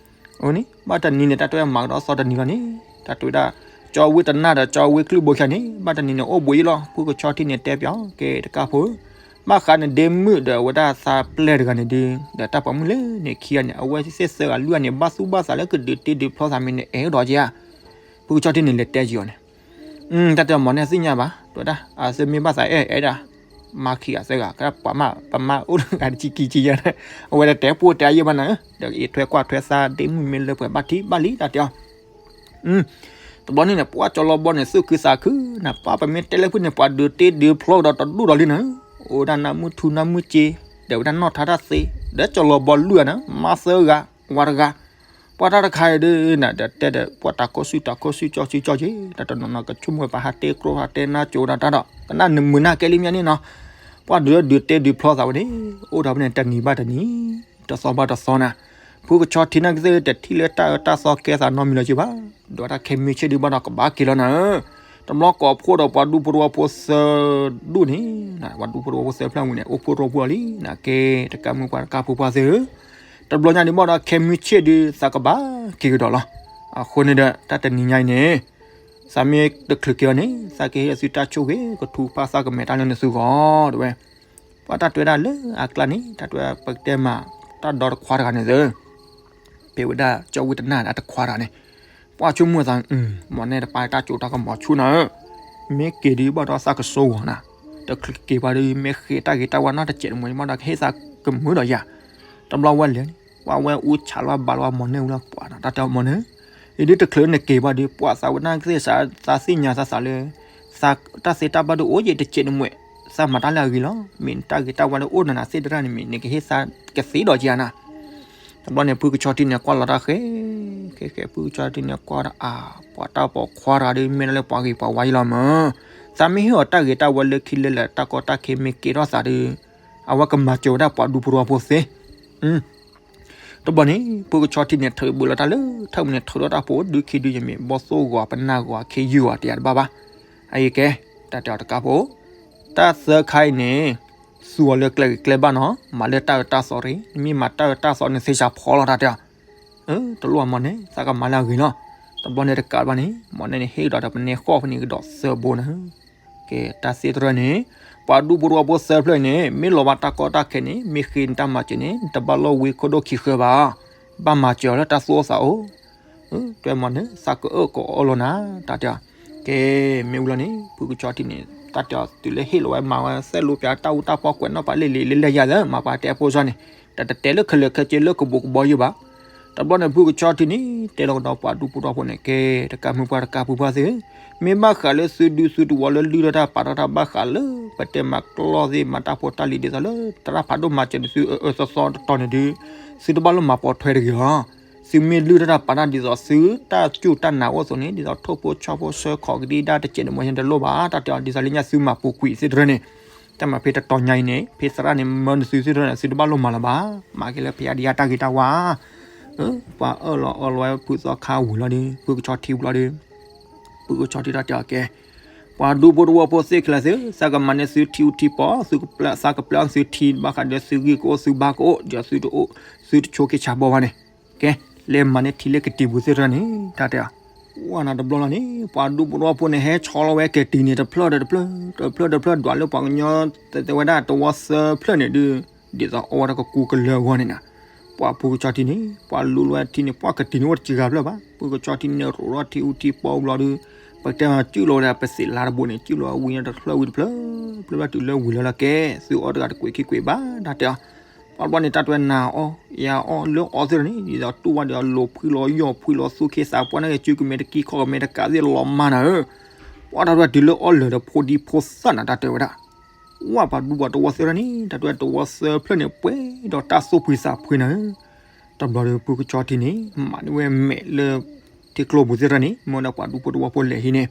အိၣ်န့ၣ် ဘၣ်တနံၤန့ၣ် တၢ်တဲဝဲမၤကဒီးသီတနံၤလီၤန့ၣ် တၢ်တဲဝဲဒၣ် ကၠီဝ့တနၢ်ဒီးကၠီဝ့ကလုၢ်ဘိခံဂၤန့ၣ် ဘၣ်တနံၤန့ၣ် အိၣ်ဘှံးယံလီၤ ဖုကဆီထံန့ၣ်တဲပၠီ ကဲတကးဖိ ဘၣ်ဃးန့ၣ်ဒ့မုၣ်ဒီးအဝဲဒၣ်သးပျဲၢ်တဂၤန့ၣ်ဒုး ဒီးတၢ်ပိာ်မုၣ်လၢန့ၣ်ခံဂၤန့ၣ် အဝဲသ့ၣ်သၢဂၤလွံၢ်ဂၤန့ၣ် ဘၣ်သူၣ်ဘၣ်သးလၢကဒုးတ့ဒုးဖျီသးမ့ၢ်န့ၣ် အဲၣ်ဒီးက့ဧါ ဖုကဆီထံန့ၣ်လဲၤတဲက့ၤအီၤန့ၣ် တၢ်တဲအီၤမီၢ်နဲၣ်သ့ၣ်ညါဘၣ် တဲဝဲဒၣ် အသုမ့ၢ်ဘၣ်သးအဲၣ်အဲၣ်ဒၣ် မါခံဂၤသၢဂၤ ကပှၤမး ပမါအိၣ်လၢဂၤတဆံခံဆံယဲၢ် အဝဲတတဲပှိၢ်တဲအယဲၢ်ဘၣ်နၤ ဒီးအံးထွဲကွၢ်ထွဲသးဒ့မုၣ်မ့ၢ်လၢပှဲၤဘၣ်ထံဘၣ်လံတၢ်တဲအီၤ တဘျီန့ၣ်န့ၣ် ပှၤကၠီလီဘီန့ၣ် သူၣ်ခုသးခုနၤ ပှၤပမ့ၢ်တဲလၢဖုန့ၣ် ပှၤဒုးတ့ဒုးဖျီကဒီးတဒူၣ်ဒီးလံနၤ အိၣ်ဝဲဒၣ်နၢ်မုၣ်ထူနၢ်မုၣ်စ့ ဒီးဝဲဒၣ်နီၢ်ထါတၢ်သ့ ဒီးကၠီလီဘီလွံၢ်ဂၤနၤ မါသၢဂၤ ဝၤတဂၤ ပှၤတၢ်တခါအံၤဒ်နၤ ဒီးတဲဒီး ပှၤတၢ်ခိၣ်ဆူၣ်တၢ်ခိၣ်ဆူၣ်ကၠီဆူၣ်ကၠီက့ တၢ်တနီၤနီၤကဆိကမိၣ်ပှၤဟးတဲကျိဟးတဲနၢ်ကၠိဒၣ်တၢ်ဒီး ကနၣ်နမုာ်နၢ်ကဲလံမ့ၢ်န့ၣ်နီၤ ပှၤဒုးဒုးတ့ဒုးဖျီသးဝဲန့ၣ် အိၣ်ဒီးဖဲန့ၣ်တနံၤဘၣ်တနံၤ တသီဘၣ်တသီနၤ ဖုကဆီထံနာ်က့သ့ၣ်တထံၣ်လၢတၢ်အၢတၢ်သီကဲသးနီတမံၤလၢၤက့ဘၣ် ဒီးတၢ်ခဲမုၢ်ဆ့ၣ်ဒုးဘၣ်ဒီးကဘၣ်က့ၤလီၤနၤဧၢ တဘျီကိးဖှိၣ်ဒီးပှၤဒူဖိတဝီဖိသၢဒူၣ်န့ၣ် ပှၤဒူဖိတဝီဖိသၢဖျၢၣ်ဝံၤန့ၣ် အိၣ်ဖှိၣ်တဝီဖိလံ နကဲတကးမုၢ်ပှၤတကးဖိပှၤသ့ၣ်ဧၢ တဘျီညါဒုးဘၣ်ဒီးခဲမုၢ်ဆ့ၣ်ဒုး သးကဘၣ်က့ၤကဒီးလီၤ အဃိန့ၣ်ဒီး တၢ်တနံၤညါအံၤန့ၣ် သးမ့ၢ်တချုးက့ၤအီၤန့ၣ် သးကဟ့ၣ်အသုတၢ်ဆိၣ်ဂ့ၤ ကထူကဖၣ်သးကမဲာ်တၢ်လၢနသုဂီၢ် တဲဝဲ ပှၤတၢ်တဲဒၣ်လၢအကျါန့ၣ် တၢ်တဲပကတဲမး တၢ်ဒီတခွါတဂၤန့ၣ်သၢ ဖဲဝဲဒၣ်ကၠီဝံတနၢ်န့ၣ် အတခွါတဂၤန့ၣ် ပှၤဆိကမိၣ်သး မီၢ်နဲၣ်တပၢ်တၢ်ကၠိတၢ်ကမီၤဆူၣ်နၤဧၢ မ့ၢ်က့ၤဒုးဘၣ်ဒီးသးကစိဂီၤနၤ တချုးက့ၤဘၣ်ဒီး မ့ၢ်ဃ့တၢ်ဂ့ၤတၢ်ဝါနီတစဲးတမှဲၤဘၣ်ဒီး ကဟ့ၣ်သးကမုာ်ဒီးယၤ တဘျီဝဲလဲၤန့ၣ် ပှၤဝဲအူဆးလီၤဘၣ်လီၤမီၢ်နဲၣ်ဝံၤလီၤ ပှၤနၤ တၢ်တဲအီၤမီၢ်န့ၣ် အံၤဒုးတချုးနက့ၤဘၣ်ဒီး ပှၤသးဝဲနာ်က့သ့ၣ် သးသ့ၣ်ညါသးသးလၢ သးတၢ်သ့တၢ်ဘၣ်ဒုးအိၣ်ယံၤတစဲးတမှဲၤ သးမၤတၢ်လၢအဂ့ၤလီၤ မ့ၢ်နတၢ်ဂ့ၤတၢ်ဝါလၢအိၣ်နၤနၤသ့ၣ်တဖၣ်န့ၣ်မ့ၢ် နကဟ့ၣ်သးကသ့ဒီးက့ၤနၤ တဘျီန့ၣ် ဖုကဆီထံန့ၣ် ကွၢ်လီၤတၢ်ဃဲ ဃဲဃဲ ဖုကဆီထံန့ၣ် ကွၢ်ဒီးအါ ပှၤတၢ်ပိာ်ခွါတဂၤဒီး မ့ၢ်ဒၣ်လၢပှၤဂ့ၤပှၤဝါယံၤလီၤမး သးမ့ၢ်ဟ့ၣ်အီၤတၢ်ဂ့ၤတၢ်ဝါလၢခံလၢလဲၣ် တၢ်ကီတၢ်ခဲမ့ၢ်ကဲထီၣ်သးဒီး အဝဲကမၤစၢၤဝဲဒၣ်ပှၤဒူဖိတဝီဖိသ့ တဘျီန့ၣ် ဖုကဆီထံန့ၣ် ထုးဘုးလီၤတၢ်လၢထၢၣ်မုၢ်န့ၣ် ထုးထီၣ်တၢ်ဖိဒုခံဒုယမ့ၢ် ဘီၣ်သိၣ်ဂီၤ ပနၢ်ဂီၤ ခ့ယုၢ်ဂီၤ တယာ်တဘၣ်ဘၣ် အအံၤကဲ တၢ်တဲအီၤတကးဖိ တၢ်သၢခါအံၤန့ၣ် သူအီၤလၢကျဲဂ့ၤကျဲဘၣ်နီၤ မၤလၢတၢ်အၢတၢ်သီတဂ့ၤ နမ့ၢ်မၤတၢ်အၢတၢ်သီန့ၣ် သ့ၣ်စးဖီလီၤတၢ်တဲအီၤ တလိၣ်အမီၢ်န့ၣ် သးကမၤလၢအဂ့ၤလီၤ တဘျီန့ၣ်တကးဘၣ်န့ၣ် မီၢ်န့ၣ်န့ၣ် ဟ့ၣ်ကဒီးဒီးပနဲဃီၣ်ဖဲန့ၣ်ကဒီးသၢဘိနၤ ကဲ တၢ်သ့တရၢန့ၣ် ပှၤဒူဖိတဝီဖိသၢဖျၢၣ်အံၤန့ၣ် မ့ၢ်လီၤဘၣ်တၢ်ကီတၢ်ခဲန့ၣ် မ့ၢ်ဃ့နတၢ်မၤစၢၤန့ၣ် နတဘၣ်လီၢ်ဝံခိၣ်ဒိၣ်ခံဃၢဘၣ်. ဘၣ်မၤစၢၤအီၤလၢတၢ်သူၣ်အိၣ်သးအိၣ်. တဲမ့ၢ်န့ၣ် သးကအၢၣ်ကအီလီၤနၤ တၢ်တဲအီၤ. ကဲ မ့ၢ်ဝံၤလီၤန့ၣ် ဖုကဆီထံန့ၣ် တၢ်တဲအီၤ တုၤလၢဟ့ၣ်လီၤဝဲမၤဝဲသဲလိပျးတၢ်အူတၢ်ပီၣ်ကွဲးနီၣ်ပာ်လ့ၢ်လံၤလၢလဲၤယၤသၢ မၤပှၤတဲအဖိစီန့ၣ် တၢ်တတဲလၢခဲလၢာ်ခဲဆ့လၢကဘူးကဘီယုၢ်ဘၣ်. တဘျီန့ၣ် ဖုကဆီထံန့ၣ် တဲလီၤကဒီးပှၤဒူဖိတဝီဖိန့ၣ် ကဲ တကးမုၢ်ပှၢ်တကးပှၢ်ပှၢ်သ့ၣ်ဧၢ, မ့ၢ်ဘၣ်ဃးလၢသုဒူသုတဝီလၢလုၢ်ထီၣ်တၢ်ပာ်ထီၣ်တၢ်ဘၣ်ဃးလၢ ပတဲမၤကျီၢ်သ့ၣ်မၤတၢ်ဖိတၢ်လံၤဒ်သိးလၢ သရၣ်ဖးဒိၣ်မၤစၢၤန့ၣ်သုအၢအၢသီသီတတီၤန့ၣ်ဒုး သုတဘၣ်လိၣ်မၤပိာ်ထွဲတဂ့ၤလီၤ. သုမ့ၢ်လုၢ်ထီၣ်တၢ်ပာ်တၢ်ဒ်သိးသုတၢ်စူၢ်တၢ်နာ်အိၣ်အသိးန့ၣ် ဒ်သိးထိၣ်ဖိဆီဖိဆှၢခီးကဒံဒါတစဲးန့ၣ် မ့ၢ်ညါတလိၣ်ဘၣ် တၢ်တဲအီၤ ဒ်သိးလၢညါသုမၤပူၤကွံာ်သ့ၣ်တဖၣ်န့ၣ် တၢ်မၤဖဲတတီၤညါအံၤန့ၣ် ဖဲသရၣ်န့ၣ်မၢနသုသ့ၣ်တဖၣ်န့ၣ် သုတဘၣ်လိၣ်မၤလၢၤဘၣ်. မၤက့ၤလၢဖဲအါဒံအါတၢ်ဂ့ၤတၢ်ဝါ ပှၤအၢၣ်လီၤအီလီၤဝဲဖုသီခါဝံၤလီၤဒီး ဖုကဆီထံဝံၤလီၤဒီး ဖုကဆီထံတၢ်တဲအီၤ ကဲ ပှၤဒူဖိတဝီဖိသ့ၣ်ခဲလၢာ်သ့ၣ် သးကမၤန့ၢ်သုထံအူထံပီ သုကပျၢ်သးကပျၢ်သုထံဘၣ်ဃးဒီးသုဂံၢ်ကအိၣ်သုဘါကအိၣ် ဒီးသုတအိၣ် သုတဆိးက့ဆါဘီဘၣ်န့ၣ် ကဲ လဲၤမၤန့ၢ်ထံလၢကတံၤပူၤသ့ၣ်တဖၣ်န့ၣ် တၢ်တဲအီၤ ဝဲနၤတဘျီလီၤန့ၣ် ပှၤဒူဖိတဝီဖိန့ၣ် ဟဲဆီလီၤဝဲကတံၤန့ၣ် တဖျၢၣ်ဒီးတဖျၢၣ် တဖျၢၣ်ဒီးတဖျၢၣ် ဒွးလၢပှၤကညီတဲဝဲဒၣ်တဝီသၢဖျၢၣ်န့ၣ်ဒုး ဒ်သိးအီဝဲဒၣ်ကကူကလၢအဂီၢ်န့ၣ်နီၤ ပှၤဖုကဆီထံန့ၣ် ပှၤလူလီၤဝဲထံန့ၣ် ပှၤကတံၤန့ၣ်အိၣ်တစှၤဖျၢၣ်ဘၣ် ဖုကဆီထံန့ၣ် ရိးထီၣ်ထံအူထံပီဘျီဒီး ပကတဲမၤစူၢ်လီၤဝဲဒၣ်ပသ့ၣ်လါတဘိန့ၣ် စူၢ်လီၤဝံၤန့ၣ်တဖျၢၣ်ဝံၤတဖျၢၣ် ဖျၢၣ်ဘၣ်တုၤလၢဝံၤလၢလီၤ ကဲ သုအီတဂၤတကွံာ်ခံကွံာ်ဘၣ် တၢ်တဲအီၤ ပှၤဘျီန့ၣ် တၢ်တဲဝဲနၤအီ ယၤအီ လၢအီသ့ၣ်တဖၣ်န့ၣ် ဒ်သိးတူၢ်ဝဲဒီးအီၤ လိၤဖှံလီၤယီၢ်ဖှံလီၤသူၣ်ခ့သးပှၢ်န့ၣ် ကစုကမဲာ်တကံၢ်ခီၣ်ကမဲာ်တကးသ့ၣ်လီၤမၢ်နၤဧၢ ပှၤတၢ်တဲဝဲတုၤလၢအီၣ်လၢာ်ဒီးဖိဒံဖိသၣ်နၤ တၢ်တဲဝဲဒၣ် ဝဲပှၤဒူပှၤတဝီသ့ၣ်တဖၣ်န့ၣ် တၢ်တဲဝဲတဝီသၢဖျၢၣ်န့ၣ် ပှဲၤဒီးတၢ်သူၣ်ဖှံသးဖှံနၤဧၢ တဘျီဒီးဖုကဆီထံန့ၣ် မၤန့ၢ်ဝဲမဲာ်လၢ ထံကျိပူၤသ့ၣ်တဖၣ်န့ၣ် မ့ၢ်ဝဲဒၣ်ပှၤဒူဖိတဝီဖိလဲၤဟံးန့ၣ်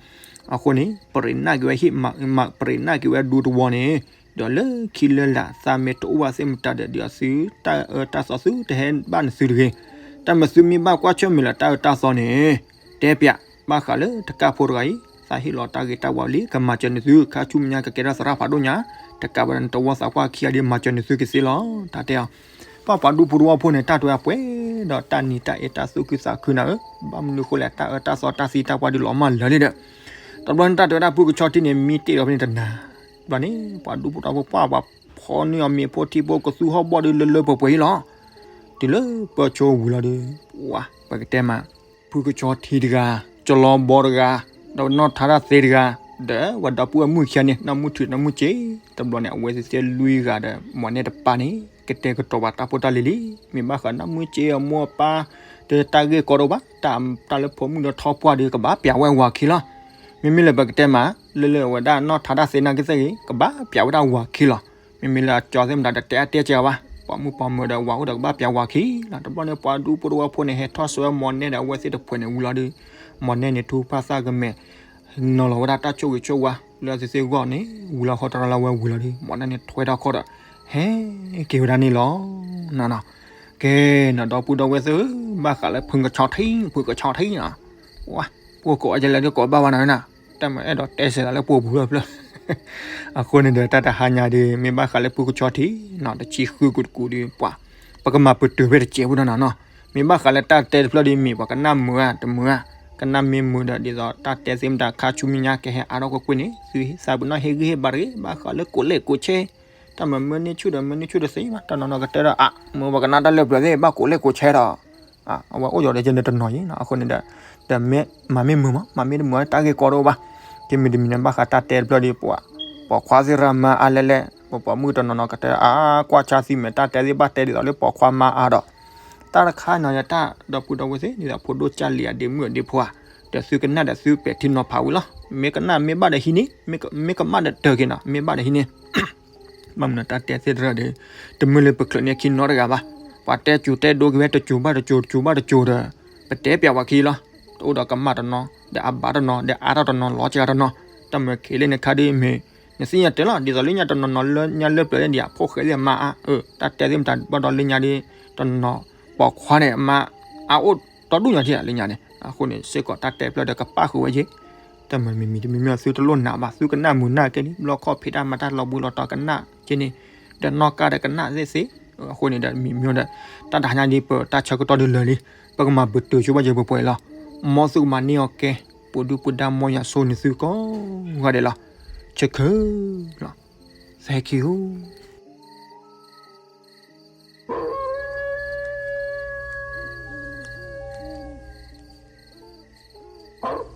အဃိန့ၣ် ပရ့းနာ်က့ၤဝဲဟံၣ် မၤပရ့းနာ်က့ၤဝဲဒူတဝီန့ၣ် ဒီးလၢခံလၢလာ် သးမ့ၢ်တအိၣ်ဘၣ်သ့ၣ်မတၤဒီး ဒ်သိးသုတၢ်အၢတၢ်သီသုတဟဲဘၣ်နသုတဂ့ၤ, တၢ်မၤသုမ့ၢ်ဘၣ်ကွၢ်ဆၢၣ်မဲာ်လၢတၢ်အၢတၢ်သီန့ၣ် တဲပၠးဘၣ်ဃးလၢတကးဖိတဂၤအံၤ သးဟ့ၣ်လီၤတၢ်ဂ့ၤတၢ်ဝါလံ ကမၤစၢၤနသု ခါဆူမဲာ်ညါကကဲထီၣ်သရၣ်ဖးဒိၣ်ညါ တကးဘၣ်ဒီးနတဝီသးပှၢ်ခံဂၤဒီး မၤစၢၤနသုကသ့လီၤ တၢ်တဲအီၤ ပှၤပှၤဒူဖိတဝီဖိန့ၣ် တၢ်တဲဝဲပှဲၤဒီးတၢ်နံၤတၢ်အ့တၢ်သူၣ်ခုသးခုနၤဧၢ, ဘၣ်မနုၤဃိလဲၣ် တၢ်အၢတၢ်သီတၢ်သံတၢ်ပှၢ်ဒုးလီၤမၢ်လၢာ်လံဒီး, တဘျီန့ၣ်တၢ်တဲဝဲဒၣ်ဖုကဆီထံန့ၣ် မံတ့ၢ်ဒီးဖဲန့ၣ်တနၤ, တဘျီန့ၣ် ပှၤဒူဖိတဝီဖိပှၢ် ပှၤဖီန့ၢ်အီၤမ့ၤဖိထံဖိကသူဟီၣ်ဘီၣ်ဒုးလၢလၢပှဲၤပှဲၤအံၤလီၤ. တုၤလၢပၢၢ်ဆိဝံၤလီၤဒီး ပှၤ ပကတဲမး ဖုကဆီထံတဂၤ, ကၠီလီဘီတဂၤ, ဒီးနီၢ်ထါတၢ်သ့တဂၤ, ဒီးပှၤဒီပုၢ်ဝဲၢ်မုၣ်ခံဂၤန့ၣ် နီၢ်မုၢ်ထူၣ်နီၢ်မုၢ်စ့, တဘျီန့ၣ် အဝဲသ့ၣ်သ့ၣ်လွံၢ်ဂၤဒီး မီၢ်နဲၣ်တပၢ်န့ၣ် ကတဲာ်ကတီၤပှၤတၢ်ဖိတၢ်လံၤလံ, မ့ၢ်ဘၣ်ဃးနီၢ်မုၢ်စ့အမိၢ်အပၢ် တၢ်ဂ့ၢ်ကီတအိၣ်ဘၣ်, တၢ်လၢဖိမုၣ်ဒီးထီပှၢ်ဒီး ကဘၣ်ပျးဝဲဝၤခံလီၤ. မ့မ့ၢ်လၢပကတဲမး လၢလၢအဝဲဒၣ်နီၢ်ထါတၢ်သ့နာ်က့သ့ၣ်ဂ့ၤ ကဘၣ်ပျးဝဲဒၣ်ဝၤခံလီၤ. မ့မ့ၢ်လၢအကၠီသ့ၣ်မတၤဒီး တဲအါတဲစှၤဘၣ်, ပိာ်မုၣ်ပိာ်မၢၤဒီး ဝၤအိၣ်ဒီးကဘၣ်ပျးဝၤခံလီၤ. တဘျီန့ၣ် ပှၤဒူဖိတဝီဖိန့ၣ် ဟဲထီၣ်ဆွဲမီၢ်နဲၣ်ဒီး အဝဲသ့ၣ်တဖုန့ၣ်ဝံၤလီၤဒီး, မီၢ်နဲၣ်န့ၣ် ထူဖၣ်သၣ်ကမဲာ် နီၤလီၤဝဲဒၣ်တၢ်ဆိၣ်ဂ့ၤဆိၣ်ဝါ လၢအသ့ၣ်သ့ၣ်ဂီၢ်န့ၣ် ဝံၤလီၤဃီတရီလၢဝဲဝံၤလီၤဒီး မီၢ်နဲၣ်န့ၣ်ထွဲထီၣ်ခီၣ်ဒီး ဟဲက့ၤဝဲဒၣ်န့ၣ်လီၤ. နီၢ်နီၢ်, ကဲ နီၢ်ဒီပုၢ်ဒီဝဲၢ်သ့ၣ်ဧၢ, ဘၣ်ဃးလၢဖုကဆီထံ, ဖုကဆီထံနီၤ, ပှၤကိးအယဲလဲၣ်ဒီးကိးဘၣ်ဝဲနီၤ, တၢ်မၤအဲၣ်ဒိးတဲစဲးလၢပှိၤပူၤဖျၢၣ်ဖျၢၣ်. အဃိန့ၣ်ဒီး တၢ်တဟါညါဒီး မ့ၢ်ဘၣ်ဃးလၢဖုကဆီထံနီၤ တဆံဃုကူးတကူးဒီး ပှၤ ပကမၤပတုာ်ဖဲတစဲးဖိဒီးနီၤနီၤ, မ့ၢ်ဘၣ်ဃးလၢတၢ်တဲတဖျၢၣ်ဒီး မ့ၢ်ပှၤကနၣ်မုာ်ဧါ တမုာ်ဧါ, ကနၣ်မ့ၢ်မုာ်ဒီး ဒ်သိးတၢ်တဲသ့ၣ်မတၤခါဆူမဲာ်ညါကဟဲအါထီၣ်ကွ့ၢ်ကွ့ၢ်န့ၣ် သုသးပ့ၤနီၣ်ဟ့ၣ်ဂံၢ်ဟ့ၣ်ဘါတဂ့ၤ, ဘၣ်ဃးလၢကိးလဲၣ်ကိးဆဲ တၢ်မၤမၢန့ၢ်ဆူၣ်ဒီးမၢန့ၢ်ဆူၣ်တသ့ဘၣ်, တနီၤနီၤကတဲဒီး အါ မ့ၢ်ပှၤကနၣ်တၢ်လၢပျၢၤသ့ၣ် ဘၣ်ကိးလဲၣ်ကိးဆဲဒီး အဝဲအိၣ်ယီၤဒီးကဲန့ၣ်တနီၤအံၤနီၤ, အဃိန့ၣ်ဒီး ဒီးမၤမ့ၢ်မုာ်မး မၤမ့ၢ်တမုာ်တၢ်ဂ့ၢ်ကီတအိၣ်ဘၣ်, ကမ့ၢ်တမံၤန့ၣ် ဘၣ်ဃးတၢ်တဲတဖျၢၣ်ဒီး ပှၤ ပိာ်ခွါသ့ၣ်ရၣ်မါအါလဲၣ်လဲၣ်, ပပိာ်မုၣ်တနီၤနီၤကတဲ အါ ကွၢ်ဆါသံမဲာ် တၢ်တဲသ့ၣ်ဘၣ်တဲဒ်သိးလၢပိာ်ခွါမါအါဒီး တၢ်တခါနီၤ ယတၢ်ဒီပုၢ်ဒီဝဲၢ်သ့ၣ် ဒ်သိးဖိဒိၣ်ကၢ်လံၤအဒ့မုၣ်အဒ့ဖိဧါ, ဒီးသုကနၣ်ဒီးသုပဲာ်ထံနီၤဖးဝံၤလီၤ. မ့ၢ်ကနၣ်မ့ၢ်ဘၣ်ဒီးဟံးန့ၢ်, မ့ၢ်ကမၣ်ဒီးတၢၢ်က့ၤနီၤ မ့ၢ်ဘၣ်ဒီးဟံးန့ၢ်. ဘၣ်မနုၤတၢ်တဲသ့ၣ်တဖၣ်ဒီး တမ့ၢ်လၢပချုးန့ၢ်ခံနီတဂၤဘၣ်. ပှၤတဲစိၤတဲဒိက့ၤဝဲတစိၤဘၣ်တစိၤ တစိၤဘၣ်တစိၤဒီး ပတဲပျးဝၤခံလီၤ. တအိၣ်ဒီးကမၣ်တနီၤ ဒီးအဘၣ်တနီၤ ဒီးအါထီၣ်တနီၤ လီၤစှၤတနီၤ. တၢ်မၤခဲလၢာ်န့ၣ်ခါဒ်မ့ၢ် နသ့ၣ်ညါတဲလီၤ ဒ်သိးလၢညါတနီၤနီၤလၢညါလၢပျၢၤန့ၣ် ဒ်အဖိၣ်ဃဲသ့ၣ်အမါအါ, တၢ်တဲသ့ၣ်မတၤဘၣ်ဒီးလၢညါဒီး တနီၤပိာ်ခွါန့ၣ်အမါ အါအိၣ်တီဒူၣ်ညါထံၣ်လၢညါန့ၣ် အဃိန့ၣ် စ့ၢ်ကီးတၢ်တဲတဖျၢၣ်ဒီးကပၣ်ဃုာ်ဝဲယ့ၢ် တၢ်မၤမံၤမံၤတမံၤမံၤ သုတလိၣ်နာ်ဘၣ် သုကနၣ်မုာ်နၢ်ကဲန့ၣ် ဘျီခီၣ်ဖံးတၢ်မၤတၢ်လီၤဘှံးလီၤတီၤကနၣ်ကဲန့ၣ်, ဒီးနီၢ်ကါဒီးကနၣ်သ့ၣ်သ့ၣ်. အဃိန့ၣ်ဒီးမံၤမံၤဒီး တၢ်တဟါညါဒ်ပတၢ်ဆၢကတီၢ်ဒ်လၢာ်လံ ပကမၤပတုာ်ဆိဘၣ်ယဲၢ်ပှဲၤပှဲၤလီၤ. မ်သုကမၤန့ၢ်အီၤကဲ ပှၤဒုၣ်ပှၤဒါမ်ယွၤဆိန့ၢ်သုကိးဂၤဒဲးလီၤ. ဆၢခဲလၢာ် Thank you.